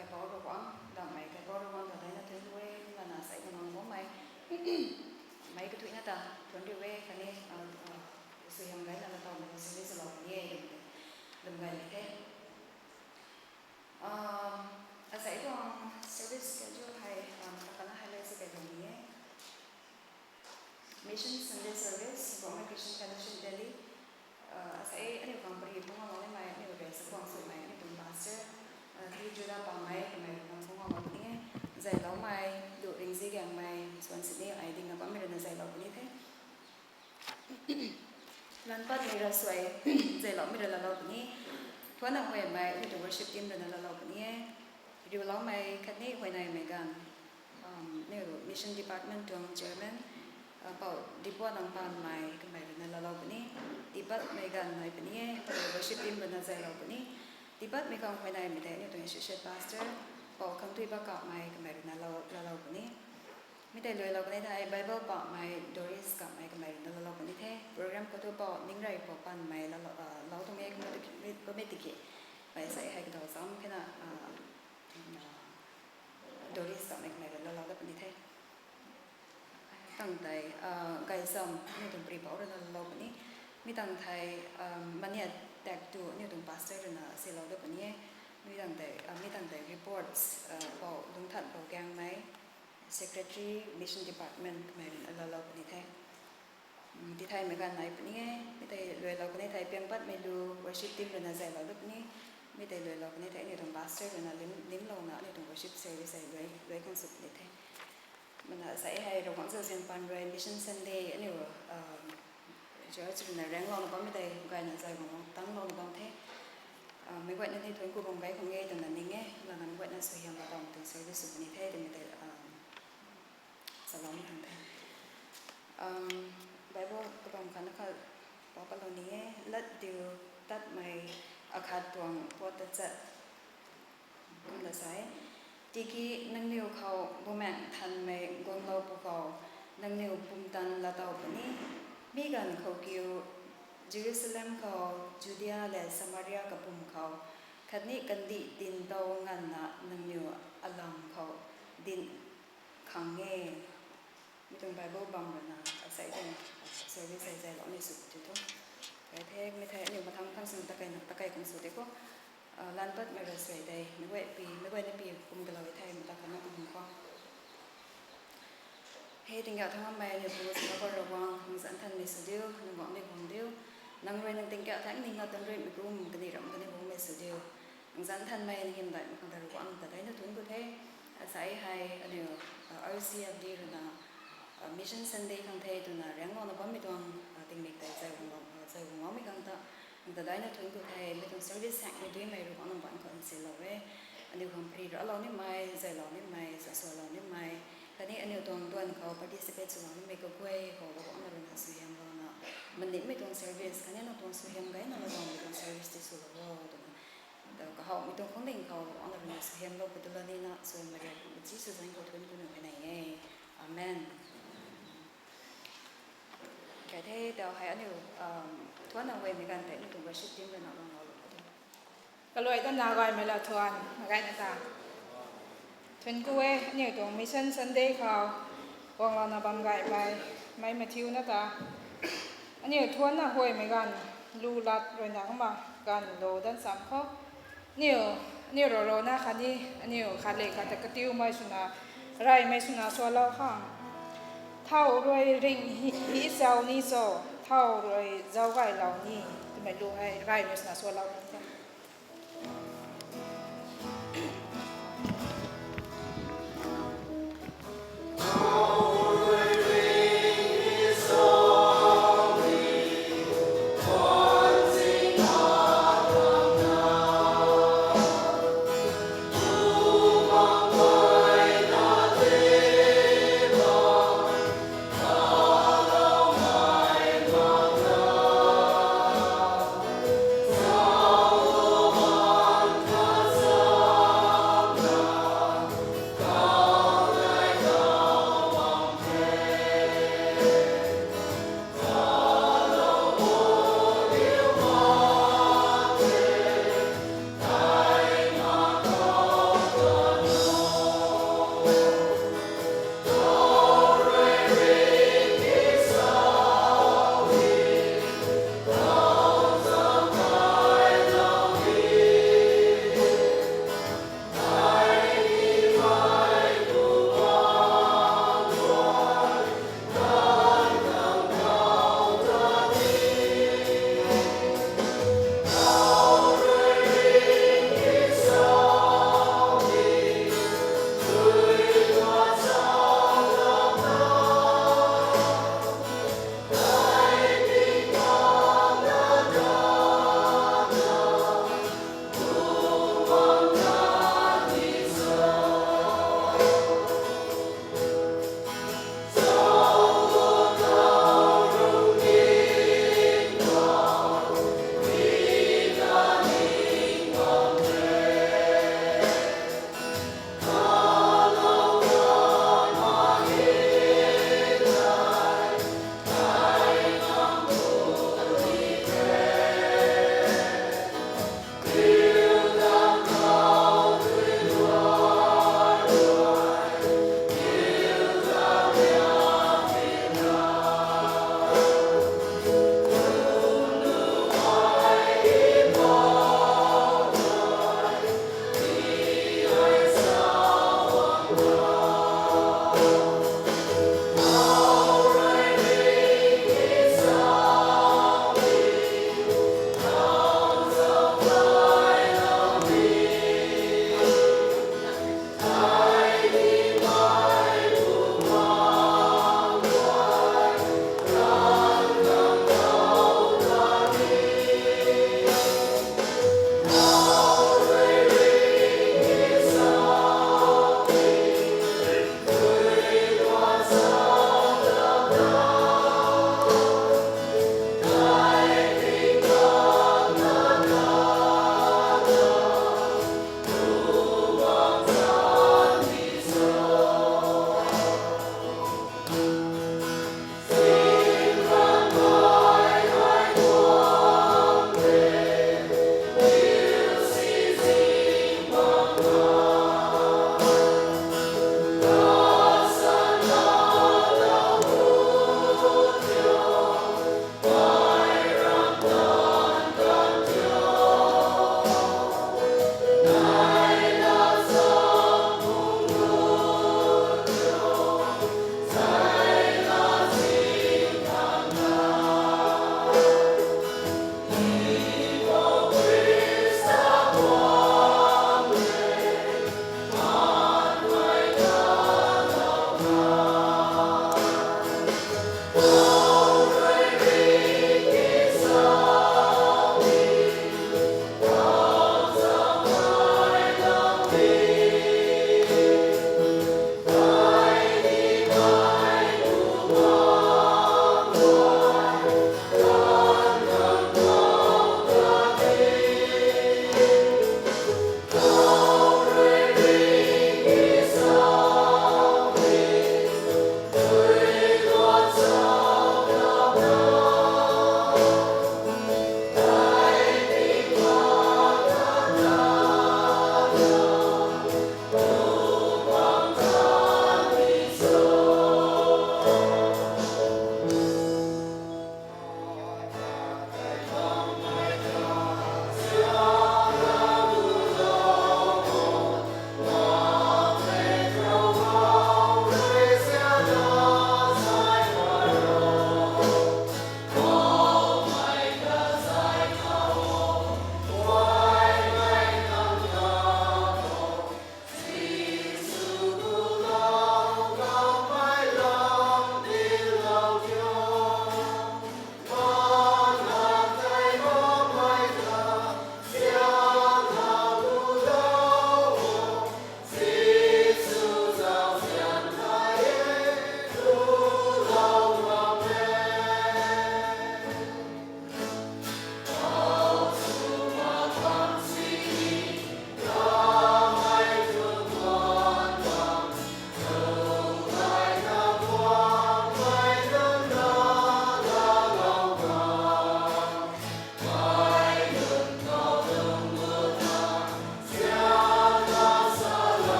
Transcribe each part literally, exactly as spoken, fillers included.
Kaipouc Ravguangc, dammei Kaipouc Ravguangc ta daina thuanc riu e, lana sei na mang bammei meic kathuicna ta thuanc riu e, khatni suaihiam gayna laa towmei service lou puni e, lum gaymei the. Asei tuang service schedule hei, kakhatna highlight sw kailou ni e. Mission Sunday Service, Bungmei Christian Fellowship Delhi. Asei aniu khang pari pungc lou nimei, aniu rei sa kuang swmei, aniu tuang pastor, T. Juda Pamei, kamei rui khang pungc lou ni e. Zayloumei, Du Ringzi Gangmei, suan sini ai dingna bammei rui na zaylou puni the. Lanpatmei Ravsuai, zayloumei rui laalou puni. Thuanna huaymei, aniu tuang worship team rui na laalou puni e. Riuloumei khatni huayneymei ganv, aniu Mission Department tuang chairman, Pou Dipua Nangpanmei kamei rui na laalou puni. Tiipatmei ganv nai puni e, worship team rui na zaylou puni. Tiipatmei khang huayneymei tei aniu tuang associate pastor, Pou Khangtui Bakamei kamei rui na laalou puni. Mi tei luailou kanei thei Bible pamei Doris Kamei kamei rui na laalou puni the. Program khou thu Pou Ningreipou Panmei laalou tuang e, kum e tiki, mei sei hei kadau zam khe na, Doris Kamei kamei rui laalou dat puni the. Tang tei, Gaizam, aniu tuang pari pou rui na laalou puni. Mi tang thei, Mania Taktu, aniu tuang pastor rui na silou dat puni e. Mi tang tei, mi tang tei reports, Pou Lungthanpou Gangmei, Secretary, Mission Department kamei rui na laalou puni the. Tithaymei ganv nai puni e, mi tei luailou kanei thei Piangpatmei Lu worship team rui na zaylou dat puni. Mi tei luailou kanei thei aniu tuang pastor rui na lim, limlouna aniu tuang worship service hei luai, luai khang sw puni the. Mana sei hei Ravguangc zauzian paan rui Mission Sunday aniu church rui na ranglouna bammei tei gayna zay guang tanglouna bam the. Meic guayna ni thuanc ku bam gay khang e twna ning e, lana meic guayna suaihiam laa towmei tuang service sw puni the twmei tei saloumei tuang the. Bible kabam khatna kha pou patlou ni e, Latdiu tatmei akhat tuang puat tachat. Kumna sa e, tiki nangniw khou Bumaengh Nthanmei guanglou pwkhou, nangniw pumtan laatow puni. Mi ganv khou kiu, Jerusalem khou, Judia lev Samaria kapwm khou, khatni kandih dinc tow nganvna nangniw alam khou dinc khang e. Mi tuang Bible bam rui na asei tuang service hei zaylou ni sw tu thu. Kai the, mi thei aniu mathang mathang swna takai na, takai kum sw de khou. Lanpatmei Ravsuai tei meic guay pi, meic guayna pi kum kalou e thei mata khatna kum khou. He tingkauh thangc ngammei aniu Pu Ravguangc, nang zanc nthanmei sw diu, nang guangmei guang diu. Nang rui nang tingkauh thangc ningna tan rui mei kum kani ram kani guangmei sw diu. Nang zanc nthanmei nang hymdaihmei khang ta Ravguangc ta daina thuanc ku the. Asei hei aniu RCFD rui na Mission Sunday khang the twna ranglouna bammei tuang tingmik tei zay guang, zay guangloumei khang ta nang ta daina thuanc ku the. Mi tuang service hangmei duimei Ravguangc nang baan khou nsilou e. Aniu khang pari raclou nimei, zaylou nimei, zasualou nimei, khatni aniu tuang duan khou participate swlou nimei kaguay khou Ravguangc na rui na suaihiamlouna, manimei tuang service khatni nang tuang suaihiam gayna laa towmei tuang service tei swlou o twna, ta kahawmei tuang khungding khou Ravguangc na rui na suaihiamlou pw tu lani na, suaihiam mariak Jisu zanc khou thuanc ku nuh e nai e. Amen. Kai the, tau hei aniu thuanna huaymei ganv tei aniu tuang worship team rui na guanglou lou. Kaluai ta na gaymei la thuan, na gayna ta thuanc ku e, aniu tuang Mission Sunday khou guanglouna bam gaymei, mei mathiuna ta aniu thuanna huaymei ganv, lu lat rui na kumna ganv lou dan sam khou, aniu, aniu rou rou na khatni aniu khat le khat ta katiumei swna, reymei swna sualou khang, thau rui ring hi, hi sau ni cho, thau rui zauc gaylou ni, twmei lu hei reymei swna sualou ni the.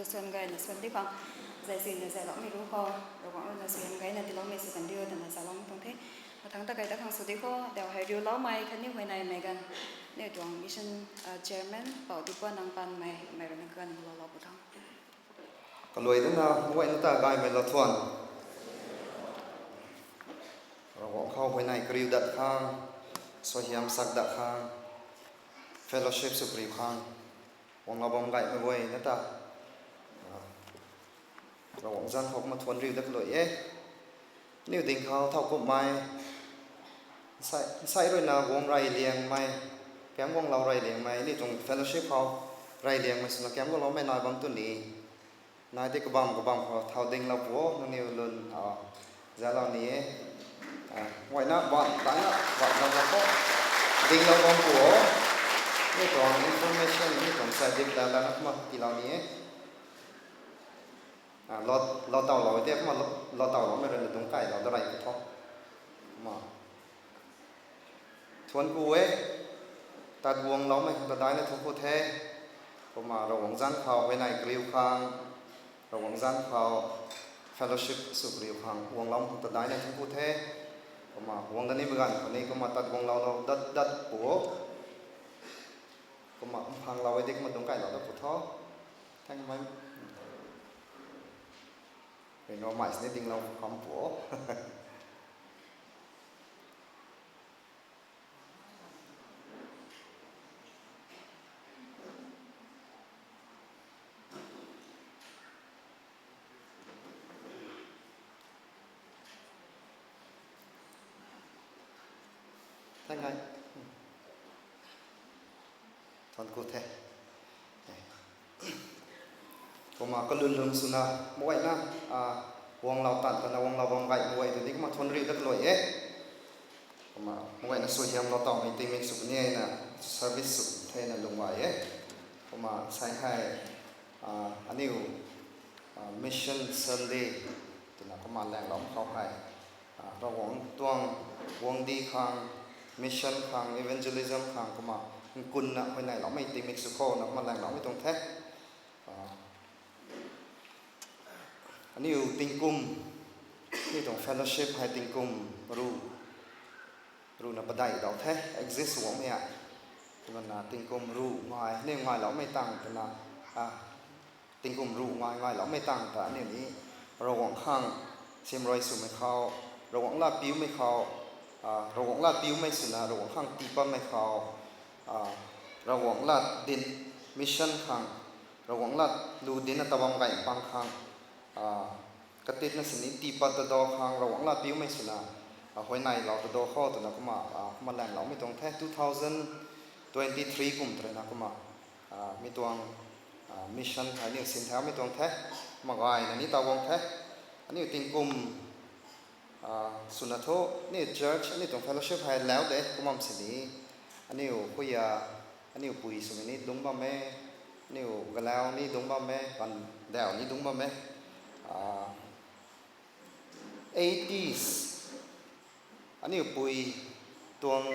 Suan gayna suan di khang, zai sina zai loumei ru khou, Ravguangc ruina suaihiam gayna tiiloumei sw kan diu twna zalou tuang the. Mathangc ta kai ta khang sw di khou, dau hei riuloumei khatni huayneymei ganv, aniu tuang mission, ah, chairman, Pou Dipa Nangpanmei, mei ruina ganv lou lou pu thang. Kaluai dana, mei na ta gaymei lou thuan. Ravguangc khou huayney kariu dat khang, suaihiam sak dat khang, fellowship sw kariu khang, guanglou bam gaymei guay na ta. Ah, Ravguangc zanc khou kumna thuan riu dat kaluai e. Aniu ding khou thau kumhmei, nsei, nsei ruina guang rey liangmei, kam guanglou rey liangmei, aniu tuang fellowship khou rey liangmei swna kam guangloumei nai bam tu ni. Nai tei kabam kabam khou thau dinglou pu o, nangniw lun, ah, zalou ni e. Ah, guayna ban, daina, ban na khou dinglou bam pu o. Aniu tuang information, aniu tuang side dip la lana kumna tiilou ni e. Ah, lou, lou tawlou tei kumna lou, lou tawloumei ruina dungc kailou da rey pu tho. Kumna thuan ku e, tat guangloumei khang ta daina thuan ku the. Kumna Ravguangc zanc khou huayney kariu khang, Ravguangc zanc khou fellowship sw kariu khang guangloumei khang ta daina thuan ku the. Kumna guang dat nimei ganv khou ni kumna tat guanglou lou dat dat pu o. Kumna mphanglou e di kumna dungc kailou dat pu tho. Thank you, mei. Rui na mei sini dinglou kham pu o. Thank you. Thuan ku the. Kumna kalun lung swna, mei na, ah, guanglou tan tana guanglou bam gay mei tu ni kumna thuan riu dat kaluai e. Kumna mei na suaihiamlou tawmei tingmik sw puni na service sw thena lung gay e. Kumna sai hei, ah, aniu, ah, Mission Sunday twna kumna laengloumei khou hei, ah, Ravguangc tuang guangcdic khang, mission khang, evangelism khang kumna nkunna huayneyloumei tingmik sw khou na kumna laengloumei tuang the. Ah, aniu tingkum, aniu tuang fellowship hei tingkum ru, ruhna padeih dau the, exist sw guangmei a. Kumna tingkum ru ngai, aniu ngailoumei tang twna, ah, tingkum ru ngai, ngailoumei tang ta aniu ni Ravguangc khang simrui swmei khou, Ravguangc lat piumei khou, ah, Ravguangc lat piumei swna Ravguangc khang tii pammei khou, ah, Ravguangc lat dinc mission khang, Ravguangc lat lu dinna ta bam gay pang khang, ah, katitna sini tii pat ta dau khang Ravguangc lat piumei swna, ah, huayneylou ta dau khou twna kumna, ah, kumna laengloumei tuang the. Two thousand twenty three kum tw ruina kumna, ah, mi tuang, ah, mission hei aniu sin thaumei tuang the. Kumna gayna ni taw guang the. Aniu tingkum, ah, swna thu, aniu church, aniu tuang fellowship hei lau de kumna sini, aniu huya, aniu pui swmei ni dungc bam e, aniu galau ni dungc bam e, pandau ni dungc bam e. Ah, eighties, aniu pui tuang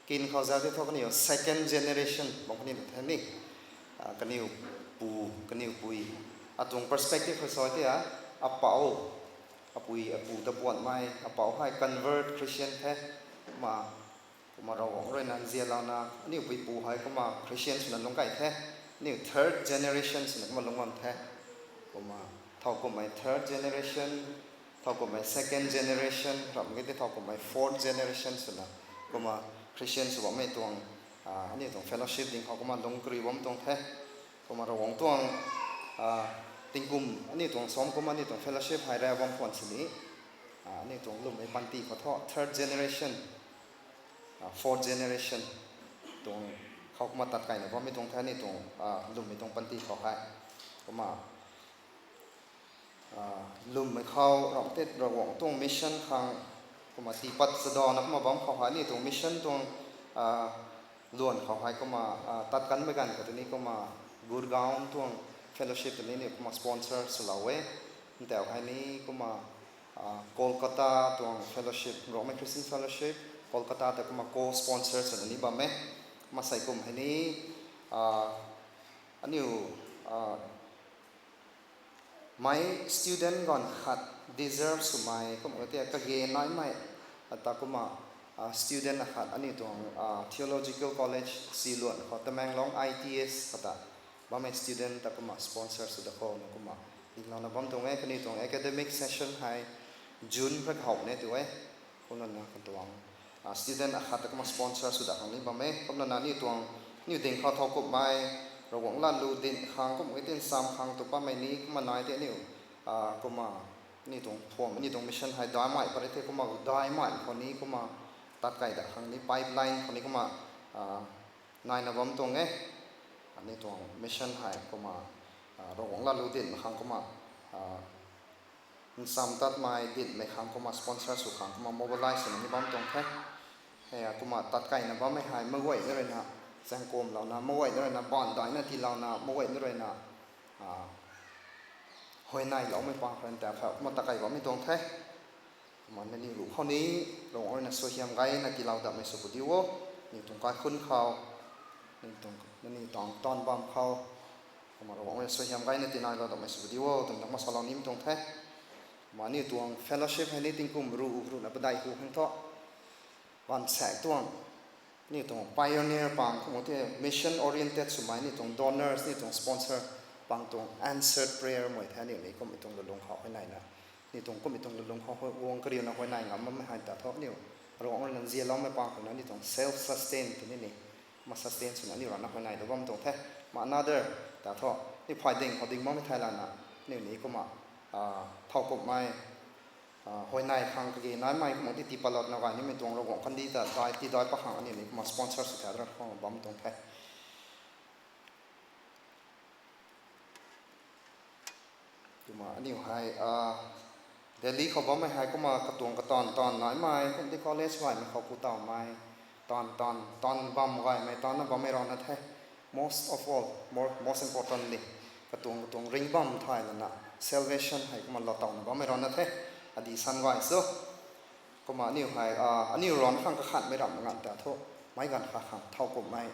kin khou zauc tei thu kaniw second generation bam kaniw the ni. Ah, kaniw pu, kaniw pui, atuang perspective khou sa tei a, apou, apui, apu ta puanmei, apou hei convert Christian the, kumna, kumna Ravguangc ruina nzianlouna, aniu puipu hei kumna Christian swna lungc key the, aniu third generation swna kumna lungc bam the. Kumna thowkumhmei third generation, thowkumhmei second generation, ramh ki tei thowkumhmei fourth generation swna, kumna Christian sw bammei tuang, ah, aniu tuang fellowship ding khou kumna lungc kariu bam tuang the. Kumna Ravguangc tuang, ah, tingkum, aniu tuang sawm kum aniu tuang fellowship hei rau bam khwan sini, ah, aniu tuang lwmmei panty khou thu third generation, ah, fourth generation tuang khou kumna tat keyna bammei tuang the aniu tuang, ah, lwmmei tuang panty khou hei. Kumna, ah, lwmmei khou ramh tei Ravguangc tuang mission khang, kumna tii pat chadana kumna bam khou hei aniu tuang mission tuang, ah, luan khou hei kumna, ah, tat kanmei ganv khou tei ni kumna Gurgaon tuang fellowship tei ni aniu kumna sponsor swlou e. Ntau hei ni kumna, ah, Kolkata tuang fellowship, Rongmei Christian Fellowship, Kolkata ta kumna co-sponsor swna ni bam e. Kumna sei kum hei ni, ah, aniu, ah, Mei student ganv khat deserve swmei kumna ti kage naimei, ata kumna student akhat aniu tuang theological college siluan khou Tamenglong I T S khou ta bammei student ta kumna sponsor sw da khou na kumna dinglouna bam tuang e. Kaniw tuang academic session hei June khat how ne tu e. Kumna na katuang student akhat ta kumna sponsor sw da khang ni bam e. Kumna na aniu tuang aniu ding khou thowkumhmei Ravguangc lat lu din khang kumna tin sam khang tu pammei ni kumna nai te aniu kumna aniu tuang phuam aniu tuang mission hei daimei pare the kumna daimei khou ni kumna tat kai da khang ni pipeline khou ni kumna naina bam tuang e. Aniu tuang mission hei kumna Ravguangc lat lu din khang kumna nsam tatmei dinmei khang kumna sponsor sw khang kumna mobilize swna ni bam tuang the. Hei kumna tat kaina bammei hei maguay na ruina zaengkumlouna maguay na ruina baanv daina tiilouna maguay na ruina huayneyloumei pang khou ta kha kumna tat kai bammei tuang the. Kumna nangniw ruc khou ni Ravguangc ruina suaihiam gayna tiilou datmei sw pu diu o. Aniu tuang kaikhunc khou, nangniw tuang taanv bam khou kumna Ravguangc ruina suaihiam gayna tiineylou datmei sw pu diu o twna kumna salou nimei tuang the. Kumna aniu tuang fellowship hei ni tingkum ruh ruhna padeih hu khang thu baansaekc tuang aniu tuang pioneer pang kumna ti mission oriented swmei aniu tuang donors aniu tuang sponsor pang tuang answered prayer mei the aniu ni kumna tuang lulung khou huayneyna aniu tuang kumna tuang lulung khou guang kariuna huayney ngam bammei hei ta thu aniu Ravguangc ruina nzianloumei pang khou na aniu tuang self sustain tw ni ni kumna sustain swna aniu ruina huayney lou bam tuang the. Kumna another ta thu aniu phay ding khou ding bammei thei lana aniu ni kumna thowkumhmei huayney khang kage naimei kumna ti tiipatlouna gay nimei tuang Ravguangc kandih ta dai tiidai pat khang aniu ni kumna sponsor sw the ra khang bam tuang the. Kumna aniu hei Delhi khou bammei hei kumna katuang kataanv taanv naimei kumna ti college gaymei khou ku tawmei taanv taanv taanv bam gaymei taanvna bammei rana the. Most of all, most importantly, katuang katuang ringc bam thay lana salvation hei kumna lou tawna bammei rana the. Adi san gay sw kumna aniu hei aniu ruan khang kakhatmei ramh nganv ta thu meic ganv kha khang thowkumhmei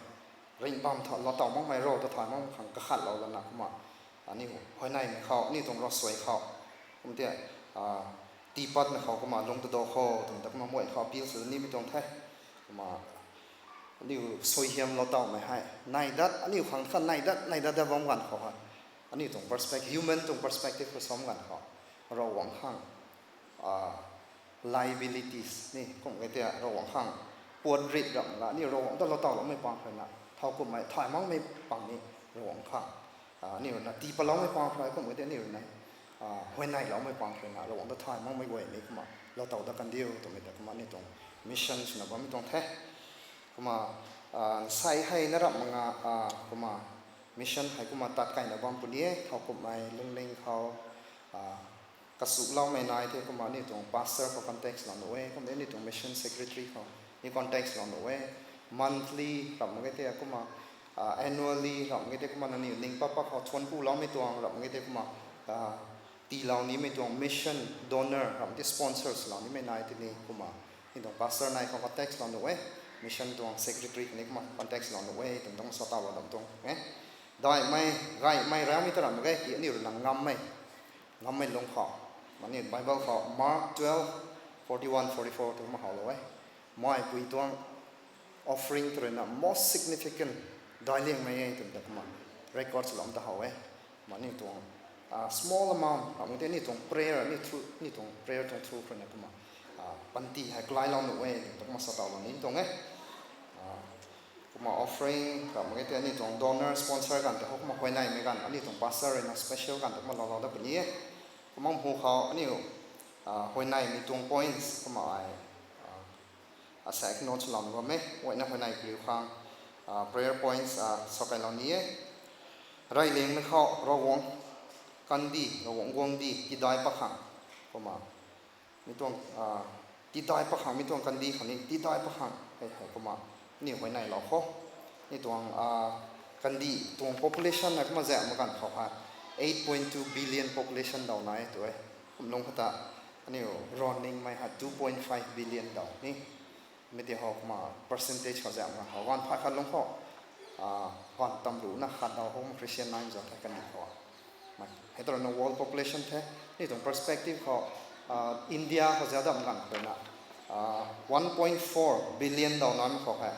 ringc bam tha lou taw makmei ro ta thay mak khang kakhatlou lana kumna aniu huayneymei khou aniu tuang ravsuai khou kumna ti tiipatmei khou kumna lungc ta do kho twmei ta kumna muay khou appeal sw nimei tuang the. Kumna aniu suaihiamlou tawmei hei nai dat aniu khang kha nai dat nai dat dat bam ganv khou hei aniu tuang perspective, human tuang perspective khou sam ganv khou Ravguangc khang liabilities ni kumna ti Ravguangc khang puat rit ramh la aniu Ravguangc ta lou tawloumei pang khou na thowkumhmei thay makmei pang ni Ravguangc khang aniu ruina tiipatloumei pang khou kumna ti aniu ruina huayneyloumei pang khou na Ravguangc ta thay makmei guay ni kumna lou taw dat kandiu twmei ta kumna aniu tuang mission swna bammei tuang the. Kumna nsei hei na ramh mak nga kumna mission hei kumna tat kaina bam puni e. Thowkumhmei lungning khou kasuloumei nai the kumna aniu tuang pastor khou contact lou nuh e, kumna aniu tuang mission secretary khou ni contact lou nuh e. Monthly ramh mak ge the kumna annually ramh mak ge the kumna nangniw ning pat pat khou thuanc kuloumei tuang ramh mak ge the kumna tiilou nimei tuang mission donor ramh ti sponsor swlou nimei nai tini kumna aniu tuang pastor nai khou contact lou nuh e. Mission tuang secretary khou ni kumna contact lou nuh e twmei tuang sa tawlou dam tuang e. Daihmei gaymei ramei ta ramh mak ge ki aniu ruina ngammei ngammei lung khou, aniu Bible khou Mark twelve forty one forty four tu kumna howlou e. Meipui tuang offering tw ruina most significant daic liangmei e twmei ta kumna record swlou ta how e. Kumna aniu tuang small amount ramh mak ge the aniu tuang prayer, aniu tuang prayer tuang through khou ruina kumna panty hei kalailou nuh e twmei ta kumna sa tawlou ni tuang e. Kumna offering ramh mak ge the aniu tuang donor sponsor ganv ta khou kumna huayneymei ganv aniu tuang pastor ruina special ganv ta kumna loulou dat puni e. Kumna hu khou aniu huayneymei tuang points kumna ai asaekc note swlou bam e. Guayna huayney paliu khang prayer points sa kailou ni e. Reyliangmei khou Ravguangc kandih, Ravguangc guangcdic tidai pat khang kumna mi tuang tidai pat khang, mi tuang kandih khou ni tidai pat khang hei kumna aniu huayneylou khou ni tuang kandih tuang population hei kumna zaeng mak ganv khou hei eight point two billion population daw nai tu e. Kum lung khou ta aniu rongningmei hei two point five billion daw ni. Mi ti how kumna percentage khou zaeng mak ganv khou ganv phay khat lung khou ganv tamruhna khat daw khou kumna Christian nai zat the kandih khou mei Hei tw rui na world population the, ni tuang perspective khou, India khou ziadam ganv khou rui na, one point four billion daw nai khou hei,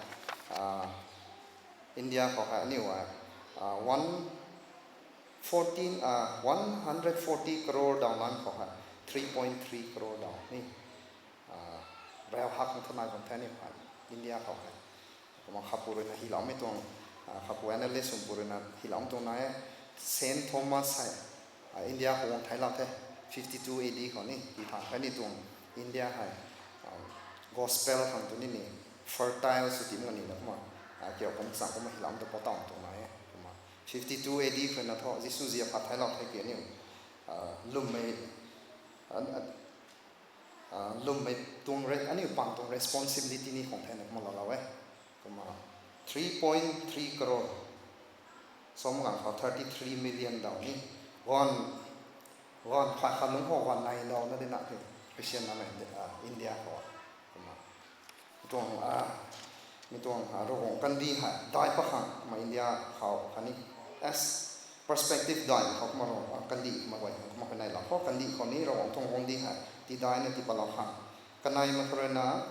India khou hei aniu hei, one fourteen, one hundred forty crore daw nai khou hei, three point three crore daw ni, rau hak khang thanai bam the aniu hei, India khou hei. Kumna khapu rui na hyloumei tuang, khapu analyst swmpu rui na hyloumei tuang nai e, Saint Thomas hei, India khou guang thailou the, fifty two A D khou ni, ti thang khatni tuang India hei, gospel khang tu ni ni, fertile sw ti mak ni na kumna, kiu kum chang kumna hyloumei tu pou taw tuang nai e. Kumna fifty two A D khou na thu Jisu ziap khat thailou the ki aniu, lwmmei, lwmmei tuang re, aniu pang tuang responsibility ni khang the na kumna laalou e. Kumna three point three crore, sam ganv khou thirty three million daw ni, guan, guan phay khat lungc khou guan nai daw na di na the, Christian namei, India khou. Kumna tuang, mi tuang, Ravguangc kandih hei dai pat khang kumna India khou khatni, as perspective dai khou kumna Ravguangc kandih kumna guay khang kumna huayneylou khou, kandih khou ni Ravguangc tuang guangcdic hei tidaina tipatlou khang, kaneimei khou rui na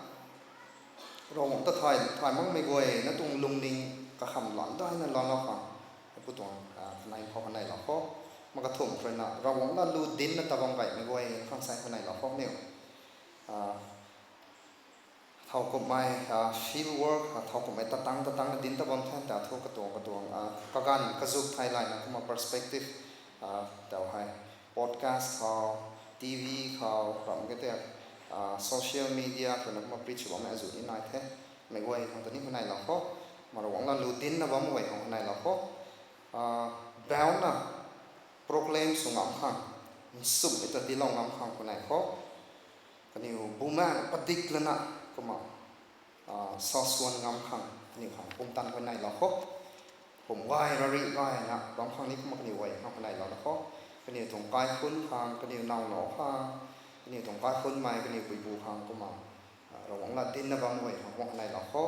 Ravguangc ta thay, thay makmei guay na tuang lungning kakham lan daina lanlou khang, pu tuang, kanei khou huayneylou khou, ma kathumh khou rui na Ravguangc lat lu dincna ta bam gaymei guay khang sai huayneylou khou niu, thowkumhmei, field work, thowkumhmei tatang tatangna dinc ta bam the ta thu katuang katuang, kaganv kazuk thei layna kumna perspective, tau hei, podcast khou, T V khou, ram ke te, social media khou na kumna preach bammei azuh ni nai the, mei guay khang ta ni huayneylou khou, ma Ravguangc lat lu dincna bam guay khang huayneylou khou, bauna proclaim sw ngam khang, nsumhmei ta dinclou ngam khang huayney khou, kaniw bumaeng padik lana kumna, sa swan ngam khang kaniw khang pumtan huayneylou khou, pum gay rari gayna bam khang ni kumna kaniw guay khang huayneylou na khou, kaniw tuang kaikhunc khang, kaniw naw naw khang, kaniw tuang kaikhunmei, kaniw puipu khang kumna, Ravguangc lat dincna bam guay khang kumna huayneylou khou,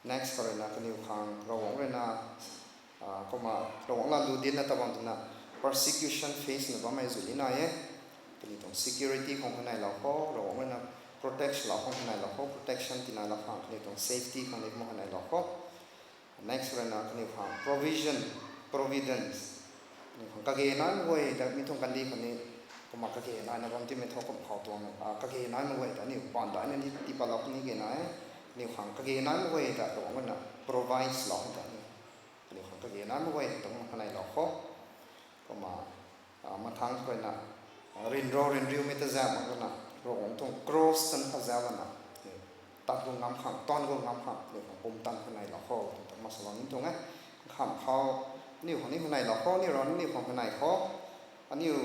next khou rui na kaniw khang Ravguangc rui na, kumna Ravguangc lat lu dincna ta bam twna persecution face na bammei azuh ni nai e. Kaniw tuang security khang huayneylou khou, Ravguangc rui na protect lou khang huayneylou khou, protection tiinailou khang, kaniw tuang safety khang ni kumna huayneylou khou. Next rui na kaniw khang provision, providence. Kaniw khang kage naimei guay ta mi tuang kandih khou ni, kumna kage naina bam timei thu kum khou tuang, kage naimei guay ta aniu paan daina ni tipatlou ni ge nai e. Kaniw khang kage naimei guay ta Ravguangc rui na provide lou ta ni, kaniw khang kage naimei guay ta kumna huayneylou khou. Kumna, mathangc khou rui na, ryanra ryanriumei ta zauh mak lana, Ravguangc tuang cross tan kha zauc lana, tat gu ngam khang, tan gu ngam khang, kaniw khang pumtan huayneylou khou twna ta kumna salou ni tuang e. Kham khou, aniu khang ni huayneylou khou, aniu rui na aniu khang huayney khou, aniu,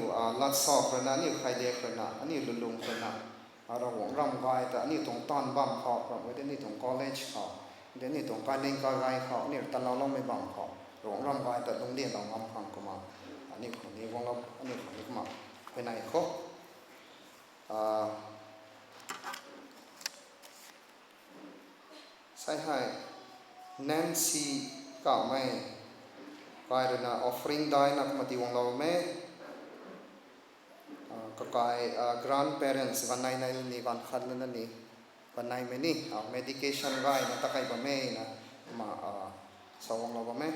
lat sa khou rui na, aniu khaide khou rui na, aniu lulung khou rui na, Ravguangc ram gay ta aniu tuang taanv bam khou, ram gay ta aniu tuang college khou, de aniu tuang kaning kagay khou, aniu tanlouloumei bam khou, Ravguangc ram gay ta lungcdinclou ngam khang kumna, aniu khang ni guanglou, aniu khang ni kumna huayney khou. Sai hei, Nancy Kamei, kai rui na offering daina kumna tii guanglou e. Kakai, grandparents ganv nei nei ni, ganv khat lana ni, ganv neimei ni, medication gayna ta kai bam e na, kumna, sa guanglou bam e.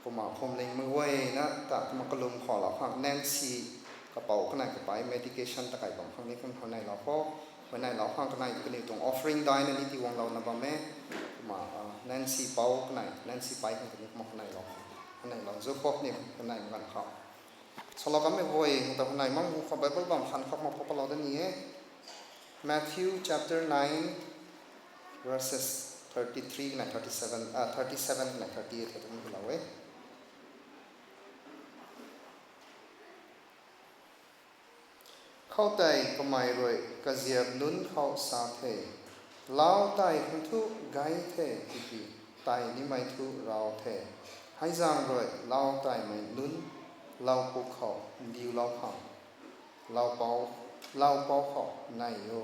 Kumna phuamlingmei guay na ta kumna kalum khaulou khang Nancy kapou kanei kapai medication ta kai bam khang ni kumna huayneylou khou, huayneylou khang kanei kaniw tuang offering daina ni tii guanglouna bam e. Kumna, Nancy pou kanei, Nancy pai khang kaniw kumna huayneylou, huayneylou zu khou ni, huayneymei ganv khou. Salou kanmei guay ta huayney mang hu khou Bible bam khan khou kumna pou palou da ni e. Matthew chapter nine, verses thirty three kanei thirty seven, thirty seven kanei thirty eight khou ta kumna lou e. Khoutei kamei rui kaziap nunc khou sa the, Lau tei khang thu gay the, tiki tei nimei thu rau the. Hei zaeng rui lau teimei nunc laupuk khou ndiulou khang, laupou, laupou khou nei o.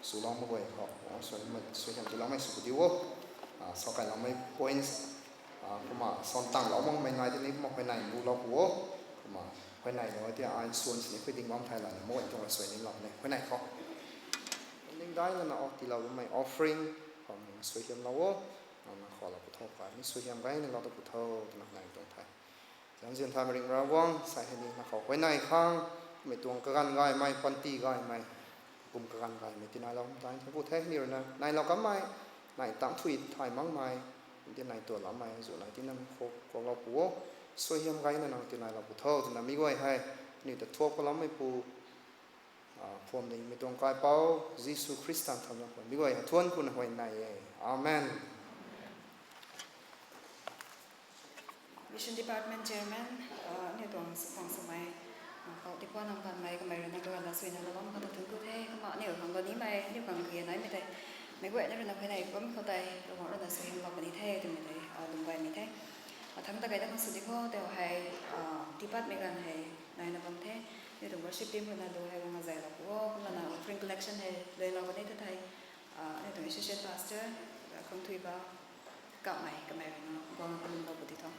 Swloumei guay khou, suaihiam tiiloumei sw puni o. Sa kailoumei points Kumna suan tanglou makmei nai tei ni kumna huayney bulou pu o. Kumna huayneylou ti ai suan sini khui ding bam thei lana mei tuang rui suai nilou ni huayney khou. Ningdai lana o tiilou bammei offering khou nang suaihiamlou o. Nang khou lou pu tho kai ni suaihiam gayna lou ta pu tho twna nai tuang the. Zanzian thaymei ring Ravguangc, sai hei ni nang khou huayney khang, mei tuang kaganv gaymei, panty gaymei, kum kaganv gaymei tinailou dai tho pu the ni rui na nailou kanmei, nai tang thui thay makmei, ti nai tuanloumei zu nai ti nang khou kuaklou pu o. Suaihiam gayna nang tinailou pu tho twna mi guay hei, aniu ta thuak kaloumei pu, phuam dingmei tuang kaipouc Jisu Khrista thamna khou mi guay hei thuan kuna huayney e. Amen. Mission Department Chairman, aniu tuang sw khang swmei, khou tipuanang tanmei kamei rui na kaganv la suina lou bam khou ta thun ku the. Kumna aniu khang kanimei, aniu khang kage naimei tei, meic guayna rui na huayney bam khou tei Ravguangc rui na suaihiamlou puni the twmei tei lwm gaymei the. Mathangc ta kei ta khang sw di kho tei hei, tiipatmei ganv hei naina bam the. Aniu tuang worship team rui na lu hei guang azaylou pu o, kumna offering collection hei luailou puni the thei, aniu tuang associate pastor, Khangthuiba, kamei kamei rui na guang kalumlou pu di tho.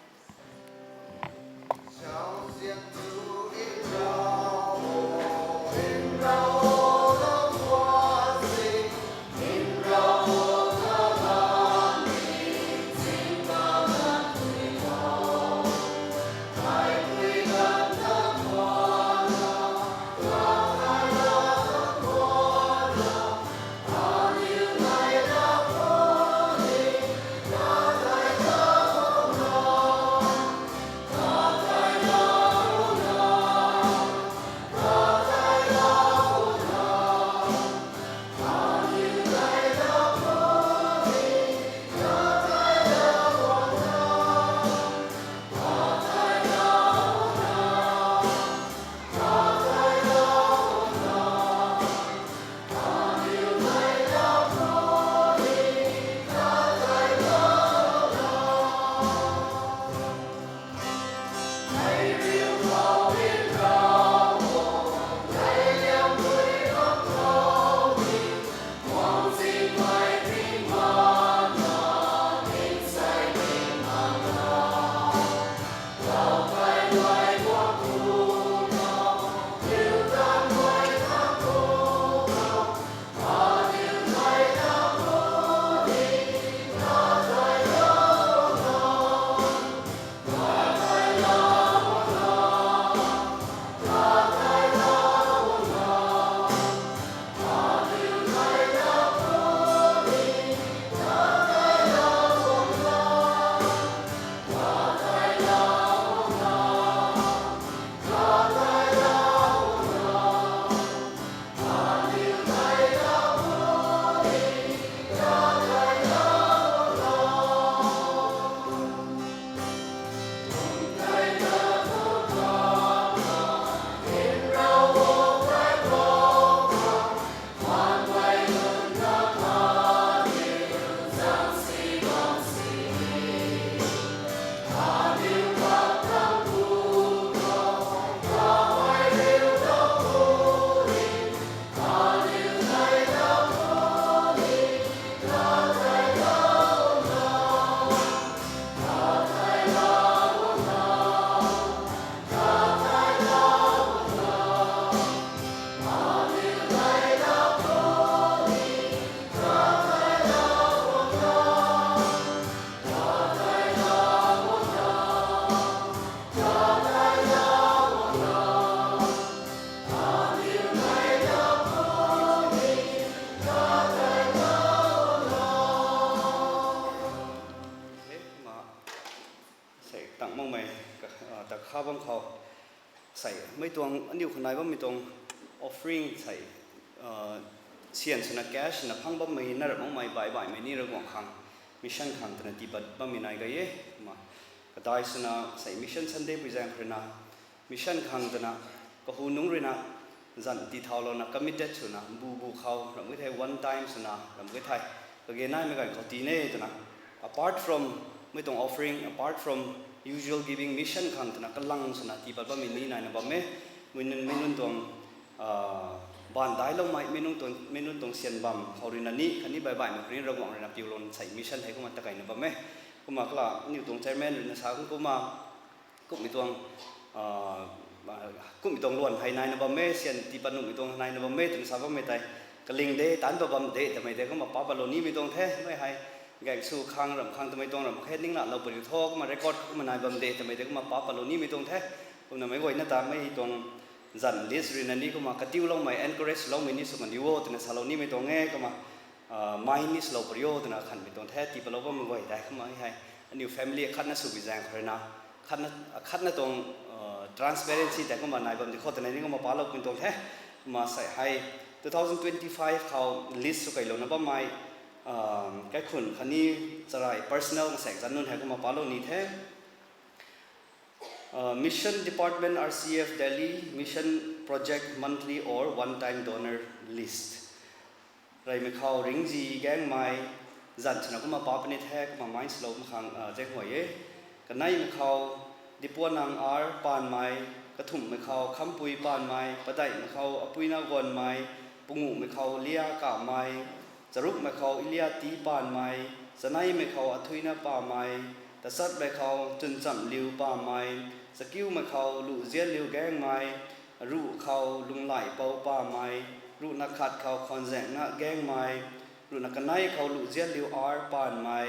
Sei tang makmei, ta kha bam khou. Sei mei tuang aniu khou nai bammei tuang offering sei, sian swna cash na phang bammei na rap makmei baih baihmei ni Ravguangc khang, mission khang twna tiipat bammei nai gay e. Kumna kadai swna sei Mission Sunday pui zaeng khou rui na, mission khang twna, kahu nungc rui na, zan tii thaulouna committed swna bu bu khou ramh e thei one time swna ramh e thei, kage naimei ganv khou tii ne twna, apart from mei tuang offering, apart from usual giving, mission khang twna kalang swna tiipat bammei ni naina bam e. Mei nunc, mei nunc tuang, baanv dailoumei, mei nunc tuang, mei nunc tuang sian bam khou rui na ni khatni baih baihmei khou rui Ravguangc rui na piulou sei mission hei kumna ta keyna bam e. Kumna kala aniu tuang chairman ruina sa kum kumna, kumhmei tuang, kumhmei tuang luan hei naina bam e, syan tii pat nuhmei tuang naina bam e twna sa bammei tei, kaling de, taanc pat bam de twmei tei kumna pa patlou nimei tuang the. Mei hei gaeng sw khang ramh khang twmei tuang ramh khe ningna lou pariu tho, kumna record kumna nai bam de twmei tei kumna pa patlou nimei tuang the. Kumna meic guayna ta mei tuang zan list ruina ni kumna katiuloumei, encourage loumei ni sw kan diu o twna salou nimei tuang e. Kumna mai ni swlou pariu o twna khanmei tuang the, tii patlou bammei guay tei. Kumna hei aniu family akhatna swbi zaeng khou ruina, akhatna tuang transparency tei kumna nai bam di khou twna ni kumna palou pun tuang the. Kumna sei hei two thousand twenty-five khou list sw kailouna bammei kaikhun khatni charai personal masaeng zan nunc hei kumna palou ni the. Mission Department, R C F, Delhi, mission project monthly or one time donor list. Reymei khou Ringzi Gaengmei, zan swna kumna pa puni the, kumna mai swlou mak khang zaenghuay e. Kaneimei khou Dipuanang R Panmei, kathumhmei khou Khampui Panmei, padeihmei khou Apuina Guanmei, panguhmei khou Lia Kamei, charukmei khou Ilia T Panmei, chaneimei khou Athuina Pamei, tachatmei khou Chunchamhliu Pamei, chakiumei khou Luhzianliu Gaengmei, ruh khou Lunglaipou Pamei, ruhna khat khou Khwanzaengna Gaengmei, ruhna kanei khou Luhzianliu R Panmei,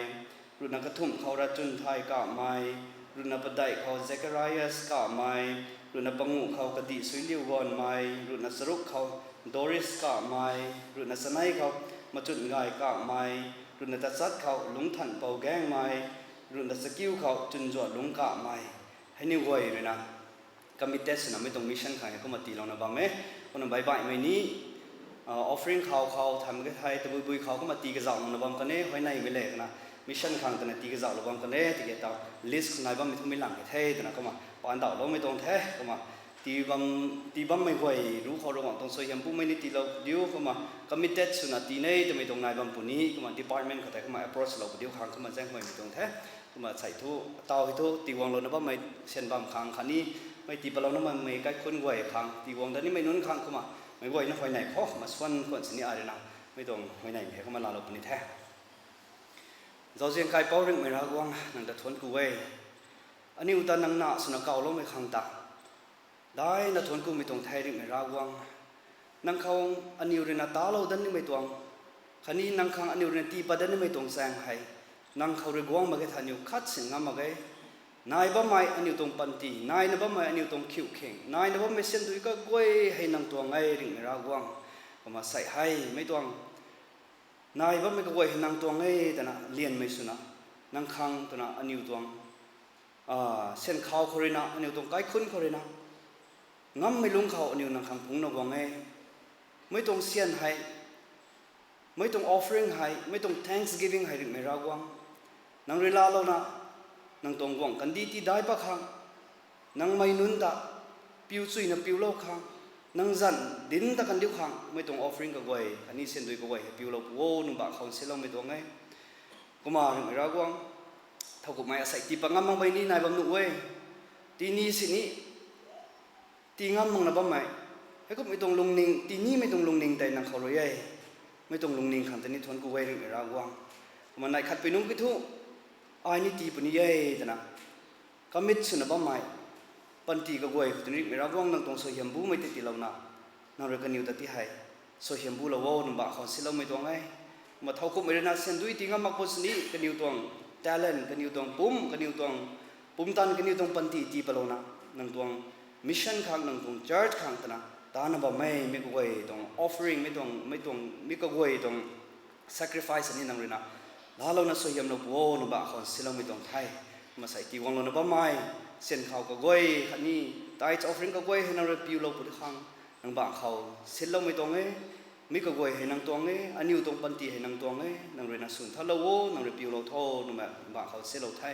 ruhna kathumh khou Rachunthai Kamei, ruhna padeih khou Zacharias Kamei, ruhna panguh khou Kadihsuiliu Guanmei, ruhna charuk khou Doris Kamei, ruhna chanei khou Machungay Kamei, ruhna tachat khou Lungthanpou Gaengmei, ruhna chakiu khou Chunzuanlung Kamei. Hei niw guay ruina committed swna mei tuang mission khang hei kumna tiilouna bam e. Kumna baihbaihmei ni offering khou khou tham ke thei tabui bui khou kumna tii kazauhlouna bam kan e, huayneymei le kana mission khang twna tii kazauhlou bam kan e, tiki ta list khou nai bammei thumei lang ke the twna kumna paandauhloumei tuang the. Kumna tii bammei guay ruc khou Ravguangc tuang suaihiam pumei ni tiilou diu, kumna committed swna tii ne twmei tuang nai bam puni, kumna department khou tei kumna approach lou pu diu khang kumna zaenghuaymei tuang the. Kumna sei thu, taw hei thu, tiiguanglouna bammei syan bam khang khatni mei tii patlouna bammei kaikhun guay khang tiiguang dat nimei nunc khang kumna meic guayna huayney khou kumna swan khwan sini ai ruina mei tuang huayneymei hei kumna laalou puni the. Zauzian kaipouc Ringhmei Ravguangc, nang ta thuanc ku e. Aniu ta nang na swna kawloumei khang ta daina thuanc kumei tuang the Ringhmei Ravguangc. Nang khou aniu ruina talou dat nimei tuang khatni nang khang aniu ruina tii pat dat nimei tuang chaeng hei nang khou rui guang mak ge tha aniu khat sin ngam mak ge. Nai bammei aniu tuang panty, naina bammei aniu tuang khiukhing, naina bammei syandui kaguay hei nang tuang e Ringhmei Ravguangc. Kumna sei hei mei tuang nai bammei kaguay hei nang tuang e twna lianmei swna nang khang twna aniu tuang syan khou khou ruina, aniu tuang kaikhun khou ruina ngammei lungc khou aniu nang khang phungcna guang e. Mei tuang syan hei, mei tuang offering hei, mei tuang thanksgiving hei Ringhmei Ravguangc, nang rui laalouna nang tuang guangc kandih tiidai pat khang, nang mei nunc ta piu chuyna piulou khang, nang zanc dinc ta kandiu khang mei tuang offering kaguay khatni syandui kaguay hei piulou pu o, nang bah khou nsinloumei tuang e. Kumna Ringhmei Ravguangc, thowkumhmei asei tii pat ngam makmei ni nai bam nuh e. Tii ni sini tii ngam makna bammei, heikumhmei tuang lungning, tii nimei tuang lungning tei nang khou rui e. Mei tuang lungning khang tei ni thuanc ku e Ringhmei Ravguangc. Kumna neih khatpui nungc kiu thu, ai ni tii puni e twna commit swna bammei panty kaguay khou tei ni Ringhmei Ravguangc nang tuang suaihiam bumei tei tiilouna nang rui kaniw ta ti hei suaihiam bulou o, nang bah khou nsinloumei tuang e. Kumna thowkumhmei ruina syandui tii ngam mak pu sini kaniw tuang talent, kaniw tuang pumc, kaniw tuang pumtan, kaniw tuang panty tii patlouna nang tuang mission khang, nang tuang church khang twna tana bammei mei kaguay tuang offering, mei tuang, mei tuang, mei kaguay tuang sacrifice ni nang ruina laalouna suaihiamlou pu o, nang bah khou nsinloumei tuang the. Kumna sei tiiguanglouna bammei syan khou kaguay khatni tithes offering kaguay hei nang rui piulou pu di khang nang bah khou nsinloumei tuang e. Mei kaguay hei nang tuang e, aniu tuang panty hei nang tuang e, nang ruina swn thatlou o, nang rui piulou tho, nang bah khou nsinlou the.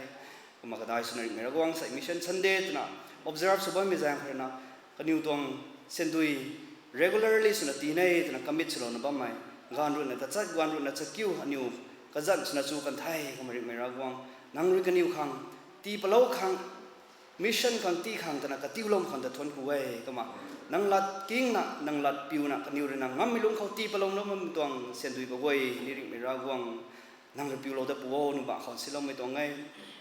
Kumna kadai swna Ringhmei Ravguangc sei Mission Sunday twna observe sw bammei zaeng khou ruina kaniw tuang syandui regularly swna tii ne twna commit swlouna bammei gaanv ruhna tachat, gaanv ruhna chakiu aniu kazanc swna chu kan the. Kumna Ringhmei Ravguangc, nang rui kaniw khang tii patlou khang, mission khang tii khang twna katiuloumei khang ta thuanc ku e. Kumna nang lat kingna, nang lat piuna kaniw ruina ngammei lungc khou tii patlouna bammei tuang syandui kaguay ni Ringhmei Ravguangc Nang rui piulou dat pu o, nang bah khou siloumei tuang e.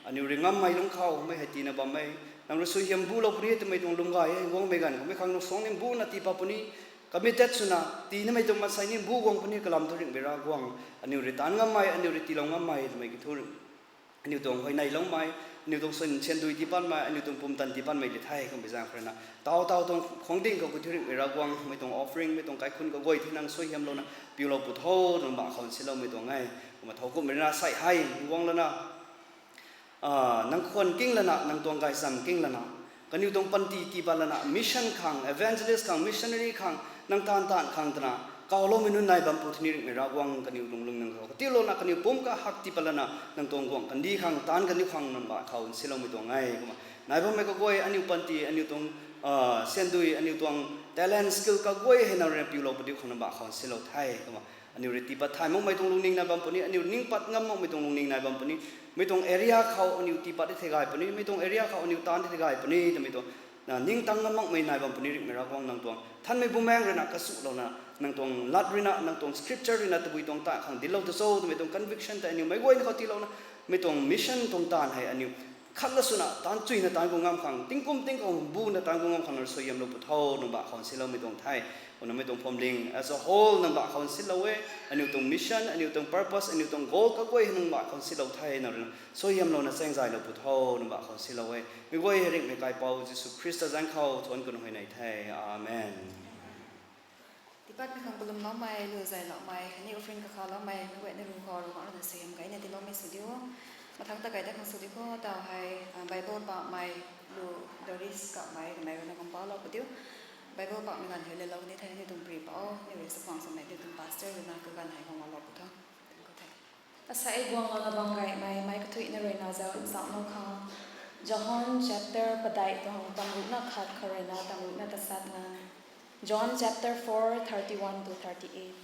Aniu rui ngammei lungc khou mei hei tiina bammei, nang rui suaihiam bulou puni twmei tuang lung gay e. Guangmei ganv khou mei khang nang suang ning buna tii pat puni, committed swna tiinamei tuang maansei ning bu guang puni kalam thu ringhmei Ravguangc, aniu rui taanv ngammei, aniu rui tiilou ngammei twmei ki thu aniu tuang huayneyloumei, aniu tuang syn syan dui tii patmei, aniu tuang pumtan tii patmei di the. Kummei zaeng khou rui na, taw taw tuang khuangc ding khou ki thu ringhmei Ravguangc, mei tuang offering, mei tuang kaikhunc kaguay the nang suaihiamlouna piulou pu tho, nang bah khou siloumei tuang e. Kumna thowkumhmei rui na sei hei guang lana, nang khwan king lana, nang tuang gaychamv king lana, kaniw tuang panty tii pat lana, mission khang, evangelist khang, missionary khang, nang taanv taanv khang twna kawloumei nunc nai bam pu thini ringhmei Ravguangc, kaniw lungning khou katiulouna kaniw pumc kahak tii pat lana, nang tuang guangc kandih khang, taanv kaniw khang nang bah khou siloumei tuang e. Kumna nai bammei kaguay, aniu panty, aniu tuang syan dui, aniu tuang talent, skill kaguay hei nang rui na piulou padiu khang nang bah khou silou the. Kumna aniu rui tii pat thay makmei tuang lungning nai bam puni, aniu ning pat ngam makmei tuang lungning nai bam puni, mei tuang area khou aniu tii pat di the gay puni, mei tuang area khou aniu taanv di the gay puni twmei tuang ningtang ngam makmei nai bam puni ringhmei Ravguangc, nang tuang Nthanmei Bumaengh rui na kasulouna, nang tuang lat rui na, nang tuang scripture rui na tabui tuang ta khang dinclou ta cho twmei tuang conviction tei aniu meic guayna khou tiilouna, mei tuang mission tuang taanv hei aniu khat la swna taanv chuyna taanv gu ngam khang, tingkum tingkum buna taanv gu ngam khang nang rui suaihiamlou pu tho, nang bah khou siloumei tuang the. Kumna mei tuang phuamling as a whole nang bah khou silou e. Aniu tuang mission, aniu tuang purpose, aniu tuang goal kaguay hei nang bah khou silou the, nang rui na suaihiamlouna chaengzaylou pu tho, nang bah khou silou e. Mei guay hei ringhmei kaipouc Jisu Khrista zanc khou thuanc kanu huayney the. Amen. Tiipatmei khang kalumloumei, lu zayloumei khatni offering kakhaloumei meic guayna lung khou Ravguangc rui na suaihiam gayna tiiloumei sw diu. Mathangc ta kai dat khang sw di kho, taw hei Bible pakmei, lu Doris kamei kamei rui na kampalou pu diu. Bible pakmei ganv hei lelou ni the, ni tuang pri pou, ni rui chakhwang swmei ni tuang pastor rui na kaganv hei guanglou pu tho. Asei guanglouna bam gaymei meic kathuicna rui na zauc nzauhlou khang, John chapter padeih tuang tamruhna khat khou rui na tamruhna tasatna. John chapter four, thirty-one to thirty-eight.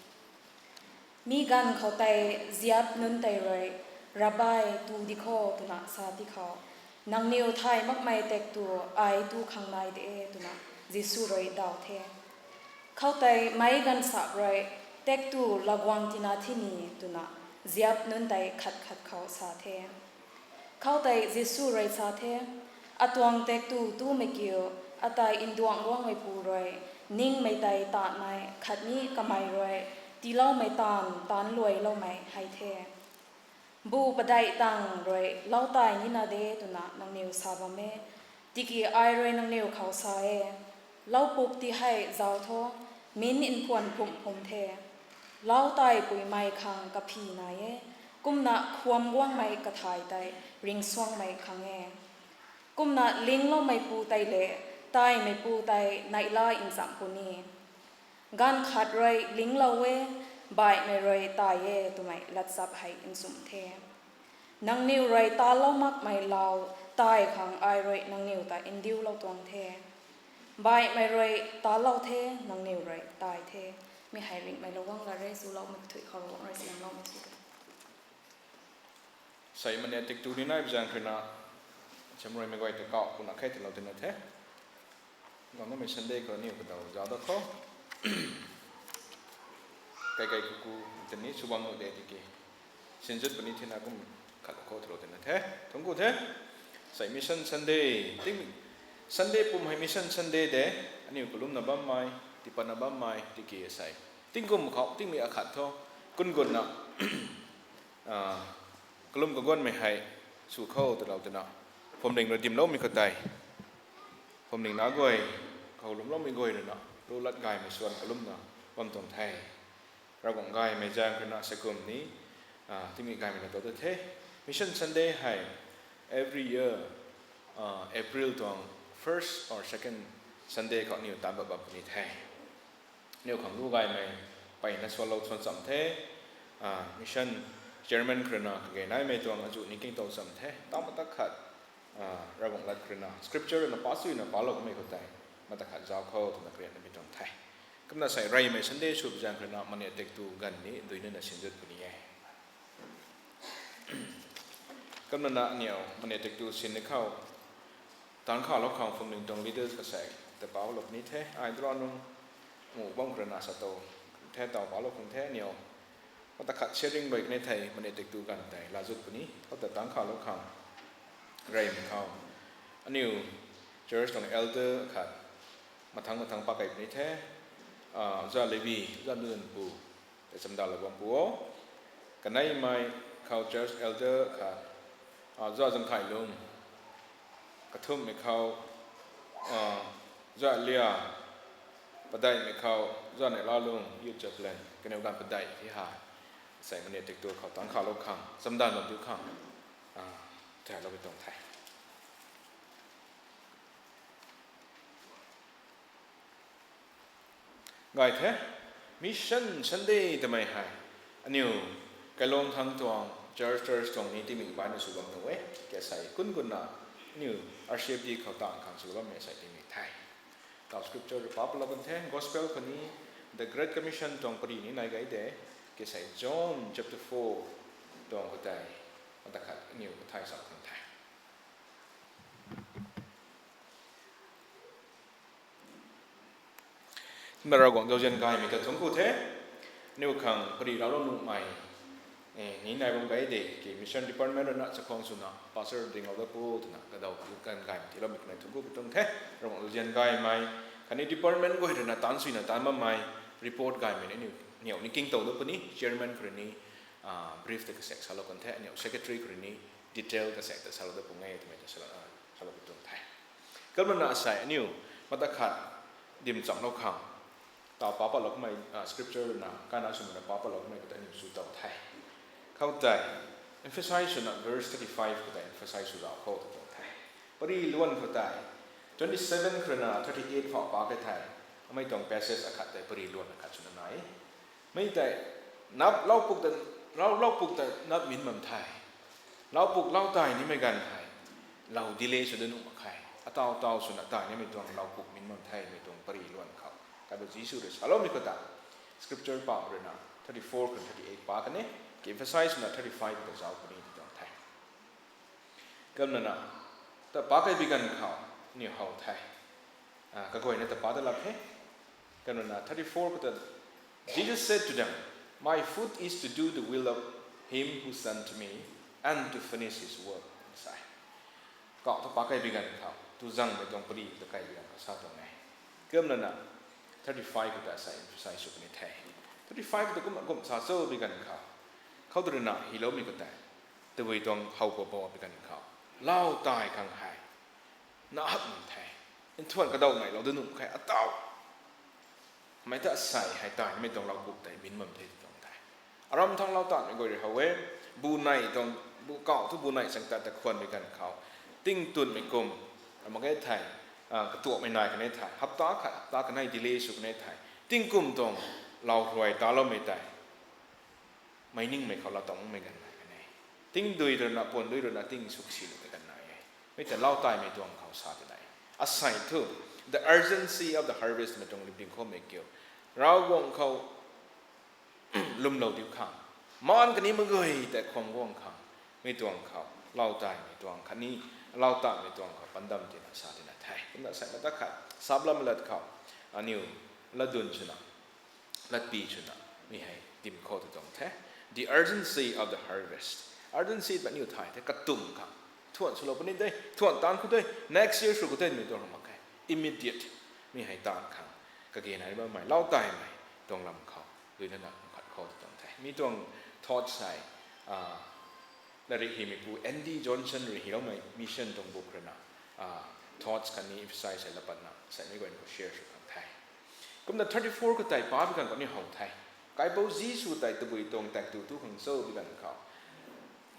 Mi ganv khou tei ziap nunc tei rui, Rabbi, tu di kho, twna sa ti khou, nangniw thay makmei taektw ai tu khang nai de e, twna Jisu rui daw the. Khoutei meic ganvsap rui, taektw laguang tina thini, twna ziap nunc tei khat khat khou sa the. Khoutei Jisu rui sa the, atuang taektw tumei kiu, atai nduang guangmeipu rui, ningmei tei taanmei khatni kamei rui tiiloumei taanv taanc luailoumei hei the. Bu padeih tang rui lau tai nina de twna nangniw sa bam e, tiki ai rui nangniw khou sa e, lau puk ti hei zauc tho, min nphuan phumh phum the. Lau taipuimei khang kaphi nai e, kumna khwan guangmei kathai tei ringcsuangmei khang e. Kumna lingloumeipu tei le, taimeipu tei neihla nchamh puni. Ganv khat rui linglou e, baihmei rui tai e twmei latzap hei nchumh the. Nangniw rui talou makmei lau tai khang ai rui nangniw ta ndiulou tuang the. Baihmei rui talou the, nangniw rui tai the. Mi hei ringhmei lou guang la re, chuloumei kathuic khou Ravguangc rui siamloumei sw Sei mani tiktu ni nai bzang khruina, chamruimei guay ta kauh kuna khe tilou tina the. Gangnamei Sunday khou aniw kadaw zauc da kho. Kaikai kuku tini subam nuh de tiki, sinzut puni thina kum khat kho tilou tina the. Thungc ku the. Sei Mission Sunday, ting Sunday pum hei Mission Sunday de, aniw kalumna bammei, tipatna bammei tiki sei tingkum khou tingmei akhat thu, kun gunna kalum kaguanmei hei sw kho tilou tina, phuamling rui dimloumei khou tei, phuamling na guay khou lumloumei guay ruina lu lat gaymei swan kalumna bam tuang the. Ravguangc gaymei zaeng ruina sakum ni tingmei gaymei na tou ta the. Mission Sunday hei every year April tuang first or second Sunday khou aniw taanv pat bam puni the. Aniw khang lu gaymei peyna swalou swan cham the. Mission chairman khruina kage naimei tuang azuh ni kingtou cham the. Tau mata khat Ravguangc lat khruina scripture ruina pa suina palou kamei khou tei mata khat zauc kho twna kariatnamei tuang the. Kumna sei reymei Sunday sw bzang khruina mani tiktu ganv ni duinuna sinzut puni e. Kumna na aniw mani tiktu sin ni khou taanv khalou khang phuamling tuang leaders kasei ta palou puni the. Ai dura nung mu bam khruina sa tou the, taw palou khang the aniw Mata khat sharing bai kani thei, mani tiktu ganv tei laa zut puni, khou ta tangc khalou khang, reymei khou. Aniu church tuang elder khat, mathang mathang pakei puni the, ah, Za Levi, Za Nunpu, tei chamdalou bam pu o. Kaneimei khou church elder khat, ah, Za Zangkhailung, kathumhmei khou, ah, Za Lia, padeihmei khou, Za Neihlalung, youth chaplain, kaniw ganv padeih hei ha. Sei mani tiktu khou tangc khalou khang, chamdan bam diu khang, ah, thaylou bi tuang the. Gay the, Mission Sunday twmei hei, aniu, Kailong thang tuang, church, church tuang ni tingmik baihna sw bam nuh e, kasei kun kunna, aniu, R C F D khou taanv khang sw bammei sei tingmik the. Tau scripture rui pa palou kan the, Gospel khou ni, The Great Commission tuang pari ni nai gay de, kasei John chapter four tuang khou tei, mata khat aniu thay sa kan the. Mara guang zauzian gaymei ta thungc ku the, aniu khang pari raclou nuhmei, eh, ni nai bam gay de, ki mission department rui na chakhwang swna, pastor dinglou dat pu twna, kadaw kan gaymei tiiloumei kanei thungc ku pu tuang the, Ravguangc zauzian gaymei, khatni department guay rui na taanc suina taanc bammei, report gaymei ni aniu, niw ni king tow dat puni, chairman khou rui ni, ah, brief ta kasak salou kan the, aniu secretary khou rui ni, detail kasak ta salou dat pu nge twmei ta salou, ah, salou pu tuang the. Kumna asei aniu, mata khat dim changlou khang, tau pa palou kamei, ah, scripture na, kana swmei na pa palou kamei khou tei aniu sw tow the. Khou tei, emphasize swna verse thirty-five khou tei emphasize sw zau khou ta tuang the. Pari luan khou tei, twenty-seven khou rui na thirty-eight phau pa kei the, amei tuang passage akhat tei pari luan akhat swna nai. Mei tei, nap lau puk ta, lau, lau puk ta nap min bam the. Lau puk lau tai nimei ganv hei, lau delay sw da nuh mak khe. Ataw taw swna tai nimei tuang lau puk min bam the, mei tuang pari luan khou. Kaipu Jisu rui saloumei khou ta, scripture pam rui na, thirty-four khou thirty-eight pa kan e, ki emphasize swna thirty-five ta zauc puni ti tuang the. Kumna na, ta pa kei bi ganv khou, aniu how the. Ah, kaguayna ta pa ta lap the. Kumna na, thirty-four khou ta, Jesus said to them, My food is to do the will of him who sent me and to finish his work, sa e. Kau ta pa kei bi ganv khou, tu zangmei tuang pari ta kei bi ganv khou sa tuang e. Kumna na, thirty-five khou ta sa emphasize sw puni the. Thirty-five khou ta kum, kum sa cho bi ganv khou, khou tu rui na hyloumei khou tei, tabui tuang how pa bo bi ganv khou, lau tai khang hei, na hak num the. Nthuan kadaw nai lou da nuh khe ataw. Mei ta asei hei tai nimei tuang lau puk tei min bam the ti tuang the. Aram thang lau tanmei guay rui how e, bu nei tuang, bu kau thu bu nei chang tat ta khwan bi ganv khou, tingtunmei kum, ram mak ge thei, ah, katuakmei nai kan e thei, hapta khat, hapta kanei delay sw kan e thei, tingkum tuang lau ruai taloumei tei, mei ningmei khou lau tangmei ganv nai kan e. Tingdui rui na, puan dui rui na, ting suk si lu ta kan nai e. Mei ta lau taimei tuang khou sa ti nai. Asei thu, the urgency of the harvest mei tuang lim ding khoumei kiu, Ravguangc khou lwmlou diu khang, maan kani mak guay tei khwan guang khang, mei tuang khou lau taimei tuang khatni lau taimei tuang khou pandam tina sa tina the. Kumna sei mata khat sap lam lat khou, aniu latdyn swna, latpi swna, mi hei dim khou ta tuang the. The urgency of the harvest. Urgency ta aniu thay the, katum khang. Thuan swlou puni de, thuan taanc khou de, next year sw khou de, mi tuang mak khe. Immediate, mi hei taanc khang. Kage nai bammei, lau taimei tuang lam khou, duina na khat khou ta tuang the. Mi tuang thoughts hei, ah, latrik hymeipu Andy Johnson rui hyloumei Mission tuang book rui na, ah, thoughts khatni emphasize hei lapatna, seimei guayna khou share sw khang the. Kumna thirty-four khou tei pa bi ganv khou ni how the. Kaipouc Jisu tei tabui tuang taektw tu khang cho bi ganv khou,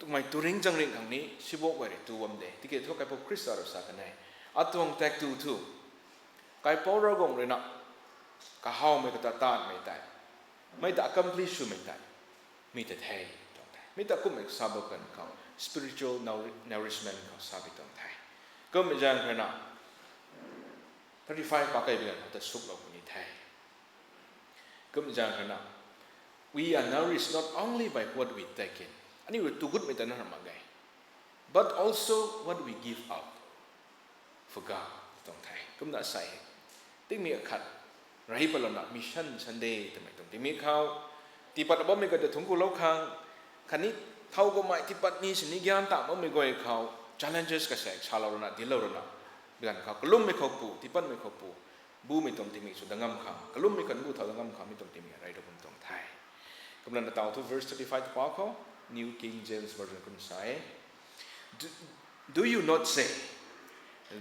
twmei turing changring khang ni sibok guay rui tu bam de. Tiki thu Kaipouc Khrista rui sa kan e, atuang taektw thu, Kaipouc Ravguangc rui na kahawmei kata taanmei tei, mei ta accomplish swmei tei, mi ta the, tuang the. Mi ta kummei sa bam ganv khou, spiritual nouri-, nourishment khou sa bi tuang the. Kummei zaeng rui na, thirty-five pa kei bi ganv khou ta suklou puni the. Kum zaeng rui na, we are nourished not only by what we take in. Aniu rui tu gutmei ta na ram mak ge. But also what we give out for God, tuang the. Kumna sei, tingmik akhat, rei palouna Mission Sunday twmei tuang tingmik khou, Tiipat bammei guay ta thungc kulou khang, khatni thow kummei tiipat ni sini gyan ta bammei guay khou challenges kasek salou rana, dinclou rana, bi ganv khou kalummei khou pu, tiipatmei khou pu, bumei tuang tingmik sw dat ngam khang, kalummei khou bu thow dat ngam khang mi tuang tingmik rey ra bam tuang the. Kumna na taw thu verse thirty-five ta pa khou, New King James Version kum sa e. Do, do you not say,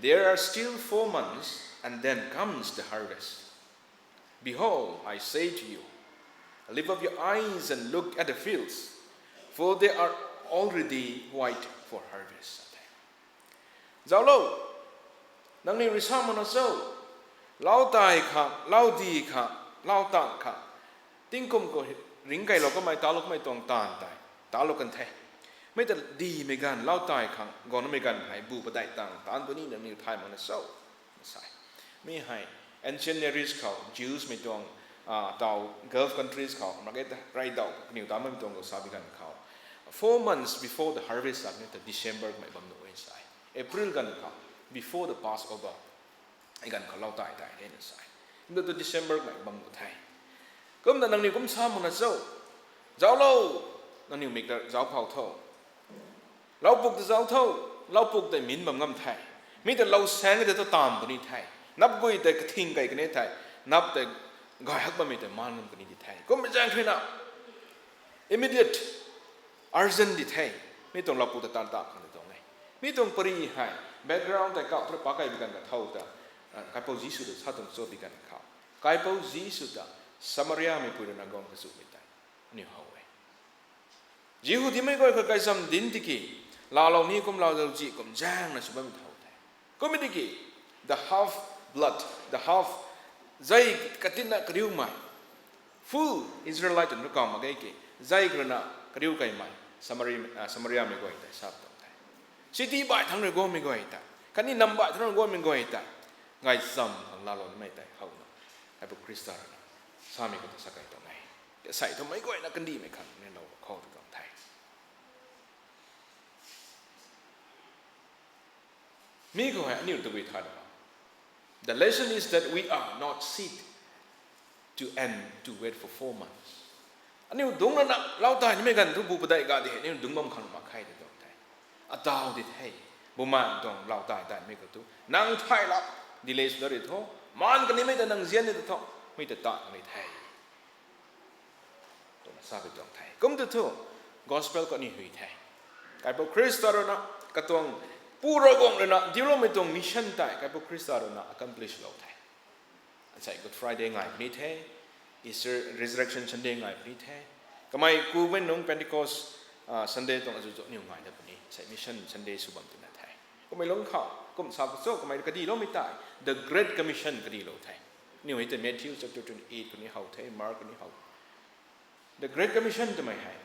"There are still four months, and then comes the harvest"? Behold, I say to you, lift up your eyes and look at the fields, for they are already white for harvest. Zauclou, nangniw rui sa mak na cho, lau tai khang, lau di khang, lau tan khang, tingkum khou ringckeilou kamei, talou kamei tuang taanv tei talou kan the. Mi ta dimei ganv, lau tai khang guangmei ganv hei bu padeih tang taanc tu ni nangniw thay mak na cho, sa e. Mi hei ancient Near East khou Jews mei tuang, taw Gulf countries khou mak ge, rey daw kaniw ta bammei tuang khou sa bi ganv khou, four months before the harvest sa ni ta December kamei bam nuh e sa e. April ganv khou, before the Passover, ei ganv khou lau tai tai e na sa e. Kumna tu December kamei bam nuh the. Kumna nangniw kum sa mak na cho, zauclou, nangniw mik ta zauc phou tho. Laupuk ta zauc tho, laupuk tei min bam ngam the. Mi ta lou saeng ta tu taanv puni the. Nap gui tei kathing kei kani the. Nap tei gay hak bammei tei maan ngam kani di the. Kummei zaeng thuina, immediate, urgent di the. Mi tuang laupuk ta tan ta khang ta tuang e. Mi tuang pary hei background tei kau thu pa kei bi ganv kathow ta, Kaipouc Jisu ta sa tuang cho bi ganv khou, Kaipouc Jisu ta Samariamei pui rui na guang kazumei tei aniw how e. Jihudimei guay khou gaychamv dinc tiki, laalou ni kum laalou zi kum zaengna sw bammei thow the. Kummei tiki, the half blood, the half, zei katinna kariumei, full Israelite nunc rui kau mak ge ki, zei khou rui na kariu keymei, Samari, Samariamei guay tei sa tuang the. City baih thangc rui guangmei guay tei, khatni nam baih thangc rui guangmei guay tei, gaychamv khang laalou nimei tei howna, Kaipouc Khrista rui na samei khou ta sa kei tuang e. Asei thu meic guayna kandihmei khang ni lou khou tu tuang the. Mi khou hei aniu tabui thay na, the lesson is that we are not sit to and to wait for four months. Aniu dungc lana lau tai nimei ganv thu bu padeih ga di hei aniu dungc bam khang mak khe ti tuang the. Ataw di the. Bumaengh tuang lau tai tai nimei khou tu nang thay lak, delay sw dat ri tho, maan kanimei ta nang zian ni ta tho, mi ta tan ni the, twna sa pi tuang the. Kum tu thu, gospel khou aniu hui the. Kaipouc Khrista rui na, katuang Pu Ravguangc rui na diuloumei tuang mission tei Kaipouc Khrista rui na accomplish lou the. Asei Good Friday ngai puni the, Easter, Resurrection Sunday ngai puni the. Kamei kumei nung Pentecost Sunday tuang azuh zu aniu ngai dat puni, asei Mission Sunday sw bam tina the. Kummei lungc khou kum sa khou cho, kamei kadiloumei tei the Great Commission kadilou the. Aniu hei tei Matthew chapter twenty-eight khou ni how the, Mark khou ni how. The Great Commission twmei hei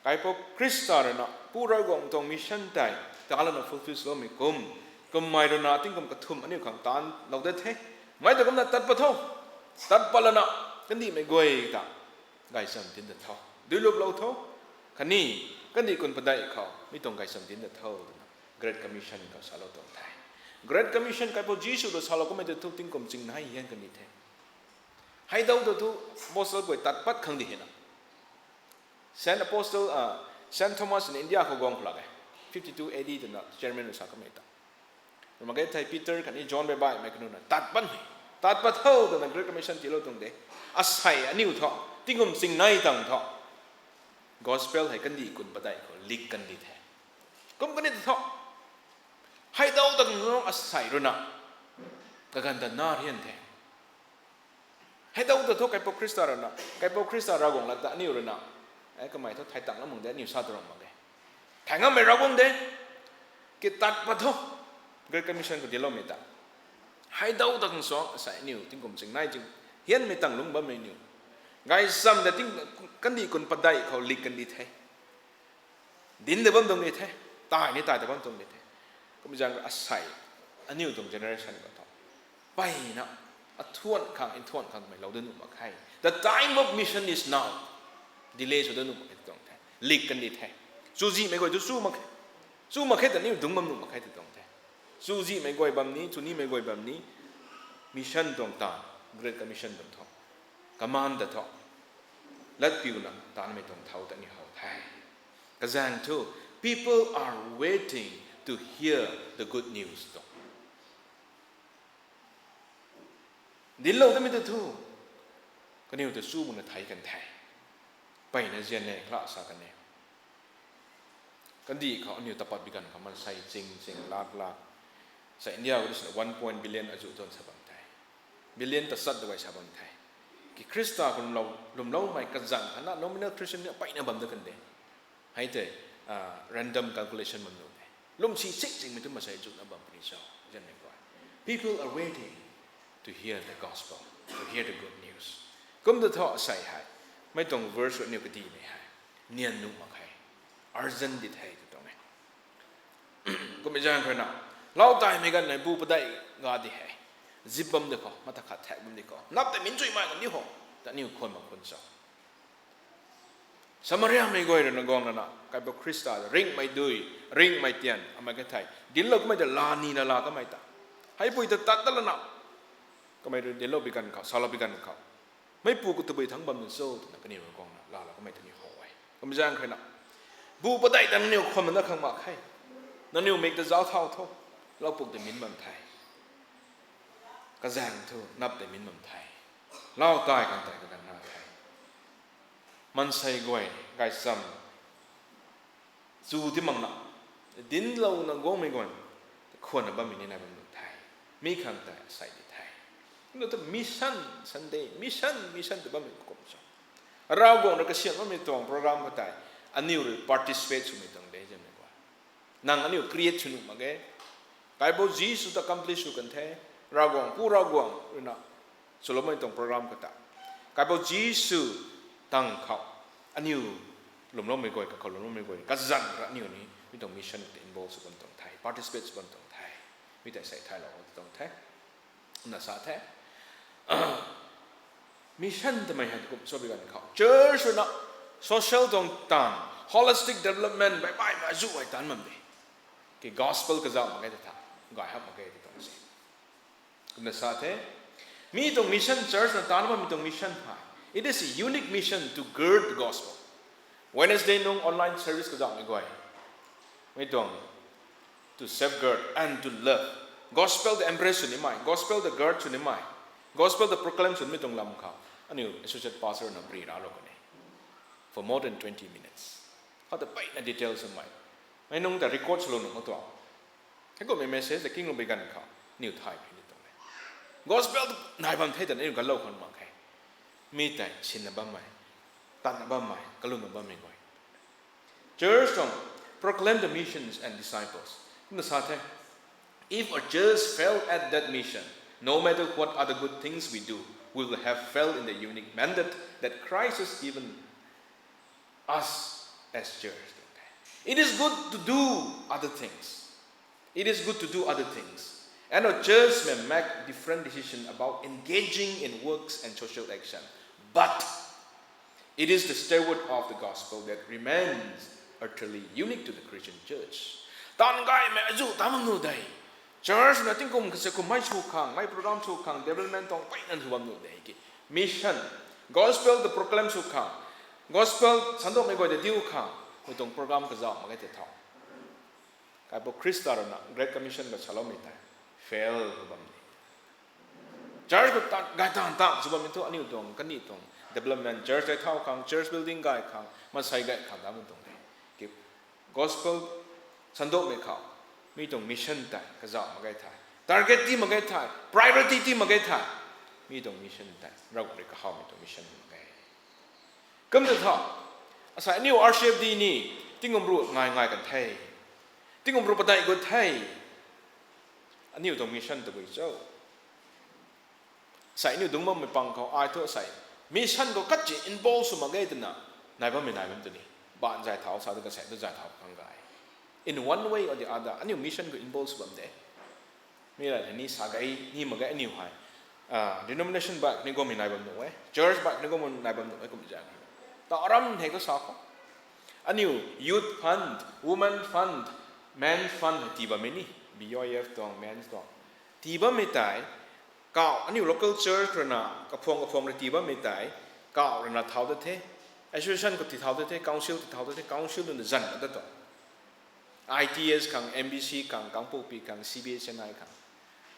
Kaipouc Khrista rui na Pu Ravguangc tuang mission tei ta lana fulfill swloumei kum, kummei rui na tingkum kathumh aniu khang taanlou dat the. Mei ta kumna tat pat tho. Tat pat lana kandihmei guay ta gaychamv dinc dat tho, duiluplou tho, khatni kandih kun padeih khou mi tuang gaychamv dinc dat tho twna Great Commission khou salou tuang the. Great Commission Kaipouc Jisu rui salou kummei tei thu tingkum chingnai hian kan di the. Hei dau ta thu apostle guay tat pat khang di hena, Saint Apostle, Saint Thomas in India khou guang khou lak e, fifty-two A D twna chairman rui sa kamei ta. Mak ge thei Peter khatni John baibaihmei kanu na tat pat hei, tat pat tho twna Great Commission tiilou tuang de. Asei aniu thu tingkum chingnai tang thu gospel hei kandih kun padeih khou lik kan di the. Kum kani ta thu, hei dau ta kang asei rui na kaganv ta na rian the. Hei dau ta thu Kaipouc Khrista rui na, Kaipouc Khrista Ravguangc lat ta aniu rui na, e, kamei thu thei tang lam mang de aniu sa tu ram mak ge. Thei ngammei Ravguangc de, ki tat pat tho, Great Commission khou dincloumei ta. Hei dau ta khang suang asei aniu tingkum chingnai ching hianmei tang lungc bammei niu gaychamv ta ting, kandih kun padeih khou lik kan di the. Dinc ta bam tuang di the, tai ni tai ta bam tuang di the. Kum zaeng asei aniu tuang generation khou thu mpeyna athuan khang nthuan khang kamei lou dat nuh mak khe. The time of mission is now. Delay sw dat nuh mak khe tuang the. Lik kan di the. Chuzihmei guay tu chu mak khe. Chu mak khe ta aniu dungc bam nuh mak khe ti tuang the. Chuzihmei guay bam ni, chunimei guay bam ni, mission tuang taanv, Great Commission tuang thu, command ta thu latpiuna tanmei tuang thau ta ni how the. Kazaeng thu, people are waiting to hear the good news tuang. Dinclou tamei ta thu, kaniw ta chu muna thei kan the. Peyna zian ne, kla sa kan e. Kandih khou aniw tapat bi ganv khou maansei ching ching lak lak. Sa India khou sina one point billion azuh tuan sa bam the. Billion ta sat dawai sa bam the. Ki Khrista khou lwmlou, lwmloumei kazanc khana nominal Christian ni peyna bam da kan de. Hei tei, ah, random calculation bam nu de. Lwmsi sik singmei tu maansei zuna bam puni cho, zanmei guay. People are waiting to hear the gospel, to hear the good news. Kum ta thu asei hei, mei tuang verse aniw kadimei hei, nian nuh mak khe, urgent di the tw tuang e. Kummei zaeng khou na, lau taimei ganv nai bu padeih ga di hei, zip bam di khou, mata khat thak bam di khou, nap tei min chuimei kan di ho, ta aniw khwan mak khwan cho. Samariamei guay rui na guang lana, Kaipouc Khrista ta ringhmei dui, ringhmei tian, amei ka thei, dinclou kamei ta la nina la kamei ta. Heipui ta tat ta lana, kamei rui dinclou bi ganv khou, salou bi ganv khou, meipu khou tabui thangc bam ni cho, twna kaniw rui guangna, lala kamei ta ni how e. Kummei zaeng khou na, bu padeih ta nangniw khwan na khang mak khe. Nangniw mik ta zauc thau tho, laupuk tei min bam the. Kazaeng thu, nap tei min bam the. Lau tai kan tei kaganv na the. Maansei guay, gaychamv, chu ti makna, dinclouna guangmei guay, khwanna bammei ni nai bam nuh the. Mi khang tei asei di the. Kumna tu mission, Sunday, mission, mission tw bammei kum cho. Ravguangc rui kasiam bammei tuang program khou tei, aniw rui participate swmei tuang de, zanmei guay. Nang aniw create sw nuh mak ge. Kaipouc Jisu ta accomplish sw kan the. Ravguangc pu Ravguangc rui na, swloumei tuang program khou ta. Kaipouc Jisu tang khou, aniw lwmloumei guay, kakhou lwmloumei guay, kazanc ra aniw ni, mi tuang mission khou ta involve sw bam tuang the, participate sw bam tuang the. Mi tei sei thaylou tuang the. Na sa the. Mission twmei hei kum cho bi ganv khou, church rui na social tuang taanv, holistic development, baihmei azuh hei taanc bam de. Ki gospel kazauh mak ge ta tha, gay hap mak ge ta tuang se. Kumna sa the, mi tuang mission, church na taanc bammei tuang mission hei, it is a unique mission to gird the gospel. Wednesday nung online service kazauhmei guay, mi tuang to safeguard and to love. Gospel ta embrace sw nimei, gospel ta guard sw nimei, gospel ta proclaim sw nimei tuang lam khou, aniw associate pastor na bri ralou kan e. For more than twenty minutes. Khou ta peyna detail swmei. Mei nung ta record swlou nuh mak tuang. Heikummei message ta kinglou bi ganv khou, aniw thay phi ni tuang e. Gospel ta nai bam the twna aniw ganlou khwan mak khe. Mi tei sinna bammei, tatna bammei, kalumna bammei guay. Church tuang, proclaim the missions and disciples. Kumna sa the, if a church fail at that mission, no matter what other good things we do, we will have failed in the unique mandate that Christ has given us as church. It is good to do other things. It is good to do other things. And a church may make different decisions about engaging in works and social action. But it is the steward of the gospel that remains utterly unique to the Christian church. Taanv gaymei azuh ta mak nu de. Church na tingkum kasa kummei sw khang, mei program sw khang, development tuang peyna sw bam nu de ki. Mission, gospel ta proclaim sw khang, gospel sandokmei guay ta diu khang, mei tuang program kazauh mak ge ta thau. Kaipouc Khrista rui na Great Commission khou saloumei tei fail bam ni. Church khou ta, gay taanv ta sw bammei thu aniw tuang, kaniw tuang development, church tei thau khang, church building gay khang, maansei gay khang ta bam tuang de. Ki gospel sandokmei khou, mi tuang mission tei kazauh mak ge thei, target ti mak ge thei, priority ti mak ge thei, mi tuang mission tei Ravguangc rui kahawmei tuang mission mak ge. Kum ta tha, asei aniw R C F D ni, tingkum ruh ngai ngai kan the. Tingkum ruh padeih gut the. Aniw tuang mission tabui cho. Asei aniw dungc bammei pang khou ai thu asei mission khou katchi involve sw mak ge twna, nai bammei nai bam tu ni. Baanc zay thau sa tu kasei tu zay thau khang gay. In one way or the other, aniw mission khou involve sw bam de. Mi lat hei ni sa gay, ni mak ge aniw hei. Ah, denomination baihmei guangmei nai bam nuh e, church baihmei guangmei nai bam nuh e kum zaeng. Ta aram hei khou sa khou, aniw youth fund, women fund, men fund hei tii bammei ni, B Y F tuang, men tuang. Tii bammei tei, kauh, aniw local church rui na, kaphuang kaphuang rui tii bammei tei, kauh rui na thau ta the. association khou tithau te the, council tithau te the, council nunc zan ta tuang. I T S khang, M B C khang, Kangpokpi khang, C B S N I khang.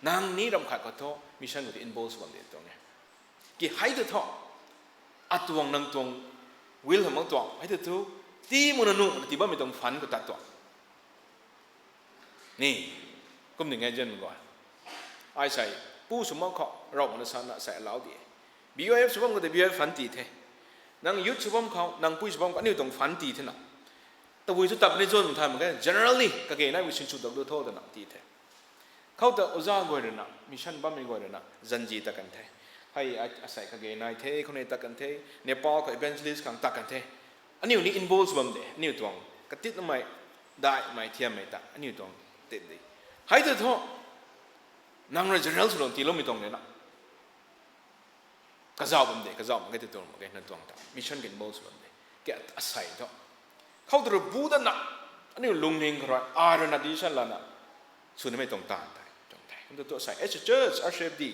Nang ni ram khat khou thu mission khou tei involve sw bam de tuang e. Ki hei tu thu, atuang nang tuang will hamh tuang, hei tu thu, tii muna nu, tii bammei tuang fund khou tat tuang. Ni, kum ding e zian mak gua. Ai sei, pu sw bam khou, rau mana sana sei allow di e. B Y F sw bam khou tei B Y F fund tii the. Nang youth sw bam khou, nang pui sw bam khou, aniu tuang fund tii the na. Tabui thu tap ni zon thay mak khe, generally, kage nai wi sin sw dak du tho twna tii the. Khou ta oja guay rui na, mission bammei guay rui na, zanzi tat kan the. Hei, a, asei kage nai the, khou nei tat kan the, Nepal khou evangelist khang tat kan the. Aniu ni involve bam de, aniu tuang, katit namei, daihmei, thiammei ta, aniu tuang, tit di. Hei tu thu, nang rui general swlou tiiloumei tuang de na. Kazauh bam de, kazauh mak ge tu tuang mak ge, nang tuang ta. Mission khou involve sw bam de. Khe asei thu. Khou tu rui bu dat na, aniu lungning khou rui, a rui na decision lana, sw namei tuang taanv tei, tuang tei. Ndu tu asei, as a church, R C F D.